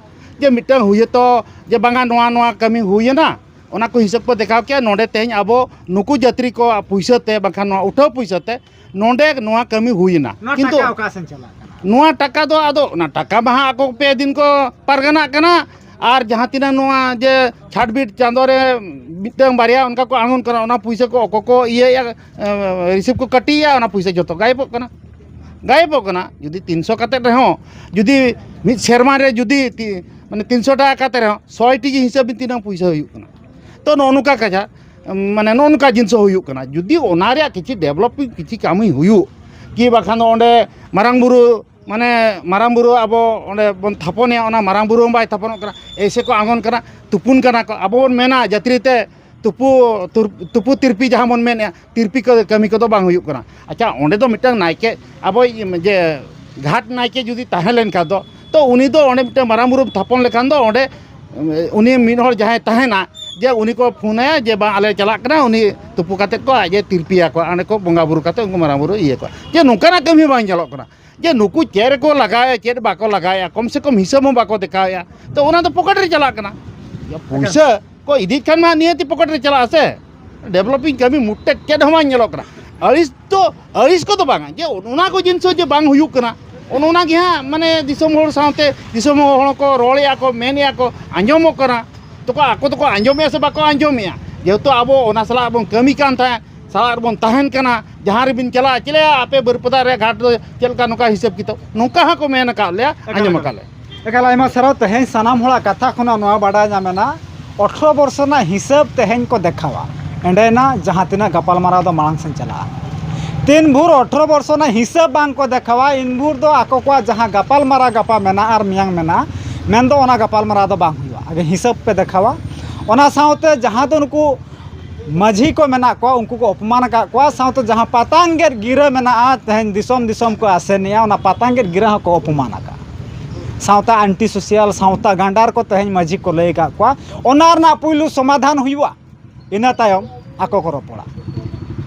ᱡᱮ ᱢᱤᱫᱴᱟᱝ ᱦᱩᱭᱟᱹᱛᱚ ᱡᱮ ᱵᱟᱝᱟ ᱱᱚᱣᱟ, ᱱᱚᱣᱟ ᱠᱟᱹᱢᱤ ᱦᱩᱭᱮᱱᱟ, ᱚᱱᱟ ᱠᱚ ᱦᱤᱥᱟᱹᱵ ᱠᱚ ᱫᱮᱠᱷᱟᱣ ᱠᱮᱜᱼᱟ᱾ ᱱᱚᱰᱮ ᱛᱮᱦᱮᱧ ᱟᱵᱚ ᱱᱩᱠᱩ ᱡᱟᱹᱛᱨᱤ ᱠᱚᱣᱟᱜ ᱯᱩᱭᱥᱟᱹ ᱛᱮ ᱵᱟᱝᱠᱷᱟᱱ ᱱᱚᱣᱟ ᱩᱴᱷᱟᱹᱣ ᱯᱩᱭᱥᱟᱹ ᱛᱮ ᱱᱚᱰᱮ ᱱᱚᱣᱟ ᱠᱟᱹᱢᱤ ᱦᱩᱭᱮᱱᱟ᱾ ᱱᱚᱣᱟ ᱠᱤᱱᱛᱩ ᱴᱟᱠᱟ ᱚᱠᱟ ᱥᱮᱱ ᱪᱟᱞᱟᱜ ᱠᱟᱱᱟ? ᱱᱚᱣᱟ ᱴᱟᱠᱟ ᱫᱚ ᱟᱫᱚ, ᱚᱱᱟ ᱴᱟᱠᱟ ᱢᱟ ᱦᱟᱸᱜ ᱟᱠᱚ ᱯᱮ ᱫᱤᱱ ᱠᱚ ᱯᱟᱨᱜᱟᱱᱟᱜ ᱠᱟᱱᱟ, ᱟᱨ ᱡᱟᱦᱟᱸ ᱛᱤᱱᱟᱹᱜ ᱱᱚᱣᱟ ᱡᱮ ᱪᱷᱟᱴᱵᱤᱴ ᱪᱟᱸᱫᱳ ᱨᱮ ᱢᱤᱫᱴᱟᱝ ᱵᱟᱨᱭᱟ ᱚᱱᱠᱟ ᱠᱚ ᱟᱬᱜᱚᱱ ᱠᱟᱱᱟ, ᱚᱱᱟ ᱯᱩᱭᱥᱟᱹ ᱠᱚ ᱚᱠᱚ ᱠᱚ ᱤᱭᱟᱹᱭᱮᱜᱼᱟ, ᱨᱤᱥᱤᱵᱷ ᱠᱚ ᱠᱟᱹᱴᱤᱭᱮᱜᱼᱟ, ᱚᱱᱟ ᱯᱩᱭᱥᱟᱹ ᱡᱚᱛᱚ ᱜᱟᱭᱮᱵᱚᱜ ᱠᱟᱱᱟ᱾ ᱜᱟᱭᱮᱵᱚᱜ ᱠᱟᱱᱟ᱾ ᱡᱩᱫᱤ ᱛᱤᱱᱥᱚ ᱠᱟᱛᱮᱫ ᱨᱮᱦᱚᱸ, ᱡᱩᱫᱤ ᱢᱤᱫ ᱥᱮᱨᱢᱟ ᱨᱮ ᱡᱩᱫᱤ ᱛᱤ-, ᱢᱟᱱᱮ ᱛᱤᱱᱥᱚ ᱴᱟᱠᱟ ᱠᱟᱛᱮᱫ ᱨᱮᱦᱚᱸ ᱥᱚᱭ ᱴᱤ ᱡᱮ ᱦᱤᱥᱟᱹᱵ ᱵᱤᱱ ᱛᱤᱱᱟᱹᱜ ᱯᱩᱭᱥᱟᱹ ᱦᱩᱭᱩᱜ ᱠᱟᱱᱟ᱾ ᱛᱚ ᱱᱚᱜᱼᱚ ᱱᱚᱝᱠᱟ ᱠᱟᱛᱷᱟ, ᱢᱟᱱᱮ ᱱᱚᱜᱼᱚ ᱱᱚᱝᱠᱟ ᱡᱤᱱᱤᱥ ᱦᱚᱸ ᱦᱩᱭᱩᱜ ᱠᱟᱱᱟ᱾ ᱡᱩᱫᱤ ᱚᱱᱟ ᱨᱮᱭᱟᱜ ᱠᱤᱪᱷᱩ ᱰᱮᱵᱷᱞᱚᱯᱤᱝ ᱠᱤᱪᱷᱩ ᱠᱟᱹᱢᱤ ᱦᱩᱭᱩᱜ, ᱠᱤ ᱵᱟᱠᱷᱟᱱ ᱫᱚ ᱚᱸᱰᱮ ᱢᱟᱨᱟᱝ ᱵᱩᱨᱩ, ᱢᱟᱱᱮ ᱢᱟᱨᱟᱝ ᱵᱩᱨᱩ ᱟᱵᱚ ᱚᱸᱰᱮ ᱵᱚᱱ ᱛᱷᱟᱯᱚᱱᱮᱭᱟ, ᱚᱱᱟ ᱢᱟᱨᱟᱝ ᱵᱩᱨᱩ ᱦᱚᱸ ᱵᱟᱭ ᱛᱷᱟᱯᱚᱱᱚᱜ ᱠᱟᱱᱟ, ᱮᱭᱥᱮ ᱠᱚ ᱟᱬᱜᱚᱱ ᱠᱟᱱᱟ, ᱛᱩᱯᱩᱱ ᱠᱟᱱᱟ ᱠᱚ᱾ ᱟᱵᱚ ᱵᱚᱱ ᱢᱮᱱᱟ ᱡᱟᱹᱛᱤ ᱛᱮ ᱛᱩᱯᱩ, ᱛᱩᱨ-, ᱛᱩᱯᱩ ᱛᱤᱨᱯᱤ ᱡᱟᱦᱟᱸ ᱵᱚᱱ ᱢᱮᱱᱮᱫᱼᱟ, ᱛᱤᱨᱯᱤ ᱠᱚ ᱠᱟᱹᱢᱤ ᱠᱚᱫᱚ ᱵᱟᱝ ᱦᱩᱭᱩᱜ ᱠᱟᱱᱟ᱾ ᱟᱪᱪᱷᱟ, ᱚᱸᱰᱮ ᱫᱚ ᱢᱤᱫᱴᱟᱝ ᱱᱟᱭᱠᱮ, ᱟᱵᱚ ᱡᱮ ᱜᱷᱟᱴ ᱱᱟᱭᱠᱮ ᱡᱩᱫᱤ ᱛᱟᱦᱮᱸ ᱞᱮᱱᱠᱷᱟᱱ ᱫᱚ, ᱛᱚ ᱩᱱᱤ ᱫᱚ ᱚᱸᱰᱮ ᱢᱤᱫᱴᱟᱝ ᱢᱟᱨᱟᱝ ᱵᱩᱨᱩ ᱛᱷᱟᱯᱚᱱ ᱞᱮᱠᱷᱟᱱ ᱫᱚ ᱚᱸᱰᱮ ᱩᱱᱤ ᱢᱤᱫ ᱦᱚᱲ ᱡᱟᱦᱟᱸᱭ ᱛᱟᱦᱮᱱᱟ, ᱡᱮ ᱩᱱᱤ ᱠᱚ ᱯᱷᱳᱱᱟᱭᱟ ᱡᱮ ᱵᱟᱝ, ᱟᱞᱮ ᱪᱟᱞᱟᱜ ᱠᱟᱱᱟ, ᱩᱱᱤ ᱛᱩᱯᱩ ᱠᱟᱛᱮᱫ ᱠᱚ ᱟᱡ ᱮ ᱛᱤᱨᱯᱤᱭᱟᱠᱚᱣᱟ, ᱚᱸᱰᱮ ᱠᱚ ᱵᱚᱸᱜᱟ ᱵᱩᱨᱩ ᱠᱟᱛᱮᱫ ᱩᱱᱠᱩ ᱢᱟᱨᱟᱝ ᱵᱩᱨᱩ ᱤᱭᱟᱹ ᱠᱚᱣᱟ᱾ ᱡᱮ ᱱᱚᱝᱠᱟᱱᱟᱜ ᱠᱟᱹᱢᱤ ᱵᱟᱝ ᱧᱮᱞᱚᱜ ᱠᱟᱱᱟ᱾ ᱡᱮ ᱱᱩᱠᱩ ᱪᱮᱫ ᱨᱮᱠᱚ ᱞᱟᱜᱟᱣᱮᱫᱼᱟ, ᱪᱮᱫ ᱵᱟᱠᱚ ᱞᱟᱜᱟᱣᱮᱫᱼᱟ, ᱠᱚᱢ ᱥᱮ ᱠᱚᱢ ᱦᱤᱥᱟᱹᱵ ᱦᱚᱸ ᱵᱟᱠᱚ ᱫᱮᱠᱷᱟᱣᱮᱫᱼᱟ, ᱛᱚ ᱚᱱᱟ ᱫᱚ ᱯᱚᱠᱮᱴ ᱨᱮ ᱪᱟᱞᱟᱜ ᱠᱟᱱᱟ᱾ ᱡᱮ ᱯᱩᱭᱥᱟᱹ ᱠᱚ ᱤᱫᱤᱭᱮᱫ ᱠᱷᱟᱱ ᱢᱟ ᱱᱤᱭᱟᱹᱛᱤ ᱯᱚᱠᱮᱴ ᱨᱮ ᱪᱟᱞᱟᱜᱼᱟ ᱥᱮ, ᱰᱮᱵᱷᱞᱚᱯᱤᱝ ᱠᱟᱹᱢᱤ ᱢᱩᱴᱴᱮ ᱪᱮᱫ ᱦᱚᱸ ᱵᱟᱝ ᱧᱮᱞᱚᱜ ᱠᱟᱱᱟ᱾ ᱟᱹᱲᱤᱥ ᱫᱚ, ᱟᱹᱲᱤᱥ ᱠᱚᱫᱚ ᱵᱟᱝᱟ, ᱡᱮ ᱚᱱᱟ ᱠᱚ ᱡᱤᱱᱤᱥ ᱦᱚᱸ ᱡᱮ ᱵᱟᱝ ᱦᱩᱭᱩᱜ ᱠᱟᱱᱟ, ᱚᱱᱮ ᱚᱱᱟ ᱜᱮ ᱦᱟᱸᱜ ᱢᱟᱱᱮ ᱫᱤᱥᱚᱢ ᱦᱚᱲ ᱥᱟᱶᱛᱮ ᱫᱤᱥᱚᱢ ᱦᱚᱲ ᱠᱚ ᱨᱚᱲᱮᱫᱼᱟ ᱠᱚ, ᱢᱮᱱᱮᱫᱼᱟ ᱠᱚ, ᱟᱸᱡᱚᱢᱚᱜ ᱠᱟᱱᱟ᱾ ᱛᱚᱠᱚ ᱟᱠᱚ ᱫᱚᱠᱚ ᱟᱸᱡᱚᱢᱮᱫᱼᱟ ᱥᱮ ᱵᱟᱠᱚ ᱟᱸᱡᱚᱢᱮᱫᱼᱟ? ᱡᱮᱦᱮᱛᱩ ᱟᱵᱚ ᱚᱱᱟ ᱥᱟᱞᱟᱜ ᱵᱚᱱ ᱠᱟᱹᱢᱤ ᱠᱟᱱ ᱛᱟᱦᱮᱸᱫ, ᱥᱟᱞᱟᱜ ᱨᱮᱵᱚᱱ ᱛᱟᱦᱮᱱ ᱠᱟᱱᱟ, ᱡᱟᱦᱟᱸ ᱨᱮᱵᱤᱱ ᱪᱟᱞᱟᱜᱼᱟ, ᱪᱮᱫ ᱞᱮᱭᱟ ᱟᱯᱮ ᱵᱟᱹᱨᱯᱟᱫᱟ ᱨᱮᱭᱟᱜ ᱜᱷᱟᱴ ᱫᱚ ᱪᱮᱫ ᱞᱮᱠᱟ, ᱱᱚᱝᱠᱟ ᱦᱤᱥᱟᱹᱵ ᱠᱤᱛᱟᱹᱵ, ᱱᱚᱝᱠᱟ ᱦᱚᱸᱠᱚ ᱢᱮᱱ ᱟᱠᱟᱫ ᱞᱮᱭᱟ, ᱮᱠᱟᱞ, ᱟᱸᱡᱚᱢ ᱮᱠᱟᱞ᱾ ᱟᱠᱟᱫ ᱞᱮᱭᱟ᱾ ᱮᱠᱟᱞ, ᱟᱭᱢᱟ ᱥᱟᱨᱦᱟᱣ᱾ ᱛᱮᱦᱮᱧ ᱥᱟᱱᱟᱢ ᱦᱚᱲᱟᱜ ᱠᱟᱛᱷᱟ ᱠᱷᱚᱱᱟᱜ ᱱᱚᱣᱟ ᱵᱟᱰᱟᱭ ᱧᱟᱢᱮᱱᱟ, ᱟᱴᱷᱨᱚ ᱵᱚᱨᱥᱚ ᱨᱮᱱᱟᱜ ᱦᱤᱥᱟᱹᱵ ᱛᱮᱦᱮᱧ ᱠᱚ ᱫᱮᱠᱷᱟᱣᱟ, ᱮᱸᱰᱮᱱᱟ ᱡᱟᱦᱟᱸ ᱛᱤᱱᱟᱹᱜ ᱜᱟᱯᱟᱞᱢᱟᱨᱟᱣ ᱫᱚ ᱢᱟᱲᱟᱝ ᱥᱮᱫ ᱪᱟᱞᱟᱜᱼᱟ᱾ ᱛᱤᱱ ᱵᱷᱳᱨ ᱟᱴᱷᱨᱚ ᱵᱚᱨᱥᱚ ᱨᱮᱱᱟᱜ ᱦᱤᱥᱟᱹᱵ ᱵᱟᱝ ᱠᱚ ᱫᱮᱠᱷᱟᱣᱟ, ᱤᱱ ᱵᱷᱳᱨ ᱫᱚ ᱟᱠᱚ ᱠᱚᱣᱟᱜ ᱡᱟᱦᱟᱸ ᱜᱟᱯᱟᱞᱢᱟᱨᱟᱣ ᱜᱟᱯᱟ ᱢᱮᱱᱟᱜᱼᱟ ᱟᱨ ᱢᱮᱭᱟᱝ ᱢᱮᱱᱟᱜᱼᱟ, ᱢᱮᱱᱫᱚ ᱚᱱᱟ ᱜᱟᱯᱟᱞᱢᱟᱨᱟᱣ ᱫᱚ ᱵᱟᱝ ᱦᱩᱭᱩᱜᱼᱟ᱾ ᱟᱜᱮ ᱦᱤᱥᱟᱹᱵ ᱯᱮ ᱫᱮᱠᱷᱟᱣᱟ᱾ ᱚᱱᱟ ᱥᱟᱶᱛᱮ ᱡᱟᱦᱟᱸ ᱫᱚ ᱱᱩᱠᱩ ᱢᱟᱹᱡᱷᱤ ᱠᱚ ᱢᱮᱱᱟᱜ ᱠᱚᱣᱟ, ᱩᱱᱠᱩ ᱠᱚ ᱚᱯᱚᱢᱟᱱ ᱟᱠᱟᱫ ᱠᱚᱣᱟ᱾ ᱥᱟᱶᱛᱮ ᱡᱟᱦᱟᱸ ᱯᱟᱛᱟᱝ ᱜᱮᱫ ᱜᱤᱨᱟᱹ ᱢᱮᱱᱟᱜᱼᱟ, ᱛᱮᱦᱮᱧ ᱫᱤᱥᱚᱢ ᱫᱤᱥᱚᱢ ᱠᱚ ᱟᱥᱮᱱᱮᱜᱼᱟ, ᱚᱱᱟ ᱯᱟᱛᱟᱝ ᱜᱮᱫ ᱜᱤᱨᱟᱹ ᱦᱚᱸᱠᱚ ᱚᱯᱚᱢᱟᱱ ᱟᱠᱟᱫᱼᱟ᱾ ᱥᱟᱶᱛᱟ ᱟᱱᱴᱤ ᱥᱳᱥᱤᱭᱟᱞ, ᱥᱟᱶᱛᱟ ᱜᱟᱸᱰᱟᱨ ᱠᱚ ᱛᱮᱦᱮᱧ ᱢᱟᱹᱡᱷᱤ ᱠᱚ ᱞᱟᱹᱭ ᱟᱠᱟᱫ ᱠᱚᱣᱟ, ᱚᱱᱟ ᱨᱮᱱᱟᱜ ᱯᱩᱭᱞᱩ ᱥᱚᱢᱟᱫᱷᱟᱱ ᱦᱩᱭᱩᱜᱼᱟ, ᱤᱱᱟᱹ ᱛᱟᱭᱚᱢ ᱟᱠᱚ ᱠᱚ ᱨᱚᱯᱚᱲᱟ᱾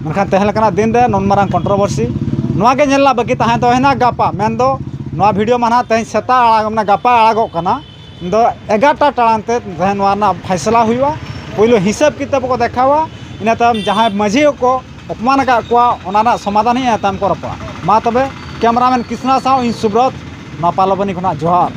ᱢᱮᱱᱠᱷᱟᱱ ᱛᱮᱦᱮᱧ ᱞᱮᱠᱟᱱᱟᱜ ᱫᱤᱱ ᱨᱮ ᱱᱩᱱ ᱢᱟᱨᱟᱝ ᱠᱚᱱᱴᱨᱳᱵᱷᱟᱨᱥᱤ, ᱱᱚᱣᱟ ᱜᱮ ᱧᱮᱞ ᱨᱮᱱᱟᱜ ᱵᱟᱹᱠᱤ ᱛᱟᱦᱮᱸ ᱫᱚ ᱦᱮᱱᱟᱜ ᱜᱟᱯᱟ, ᱢᱮᱱᱫᱚ ᱱᱚᱣᱟ ᱵᱷᱤᱰᱤᱭᱳ ᱢᱟ ᱱᱟᱦᱟᱜ ᱛᱮᱦᱮᱧ ᱥᱮᱛᱟᱜ ᱟᱲᱟᱜ, ᱢᱟᱱᱮ ᱜᱟᱯᱟ ᱟᱲᱟᱜᱚᱜ ᱠᱟᱱᱟ᱾ ᱫᱚ ᱮᱜᱟᱨᱚᱴᱟ ᱴᱟᱲᱟᱝ ᱛᱮ ᱛᱟᱦᱮᱸ ᱱᱚᱣᱟ ᱨᱮᱱᱟᱜ ᱯᱷᱟᱭᱥᱟᱞᱟ ᱦᱩᱭᱩᱜᱼᱟ᱾ ᱯᱳᱭᱞᱳ ᱦᱤᱥᱟᱹᱵ ᱠᱤᱛᱟᱹᱵ ᱠᱚ ᱫᱮᱠᱷᱟᱣᱟ, ᱤᱱᱟᱹ ᱛᱟᱭᱚᱢ ᱡᱟᱦᱟᱸᱭ ᱢᱟᱹᱡᱷᱤ ᱠᱚ ᱚᱯᱚᱢᱟᱱ ᱟᱠᱟᱫ ᱠᱚᱣᱟ, ᱚᱱᱟ ᱨᱮᱱᱟᱜ ᱥᱚᱢᱟᱫᱷᱟᱱ ᱦᱩᱭᱩᱜᱼᱟ, ᱤᱱᱟᱹ ᱛᱟᱭᱚᱢ ᱠᱚ ᱨᱚᱯᱚᱲᱟ᱾ ᱢᱟ ᱛᱚᱵᱮ, ᱠᱮᱢᱮᱨᱟᱢᱮᱱ ᱠᱨᱤᱥᱱᱟ ᱥᱟᱶ ᱤᱧ ᱥᱩᱵᱨᱚᱛ, ᱱᱚᱣᱟ ᱯᱟᱞᱚᱵᱚᱱᱤ ᱠᱷᱚᱱᱟᱜ ᱡᱚᱦᱟᱨ᱾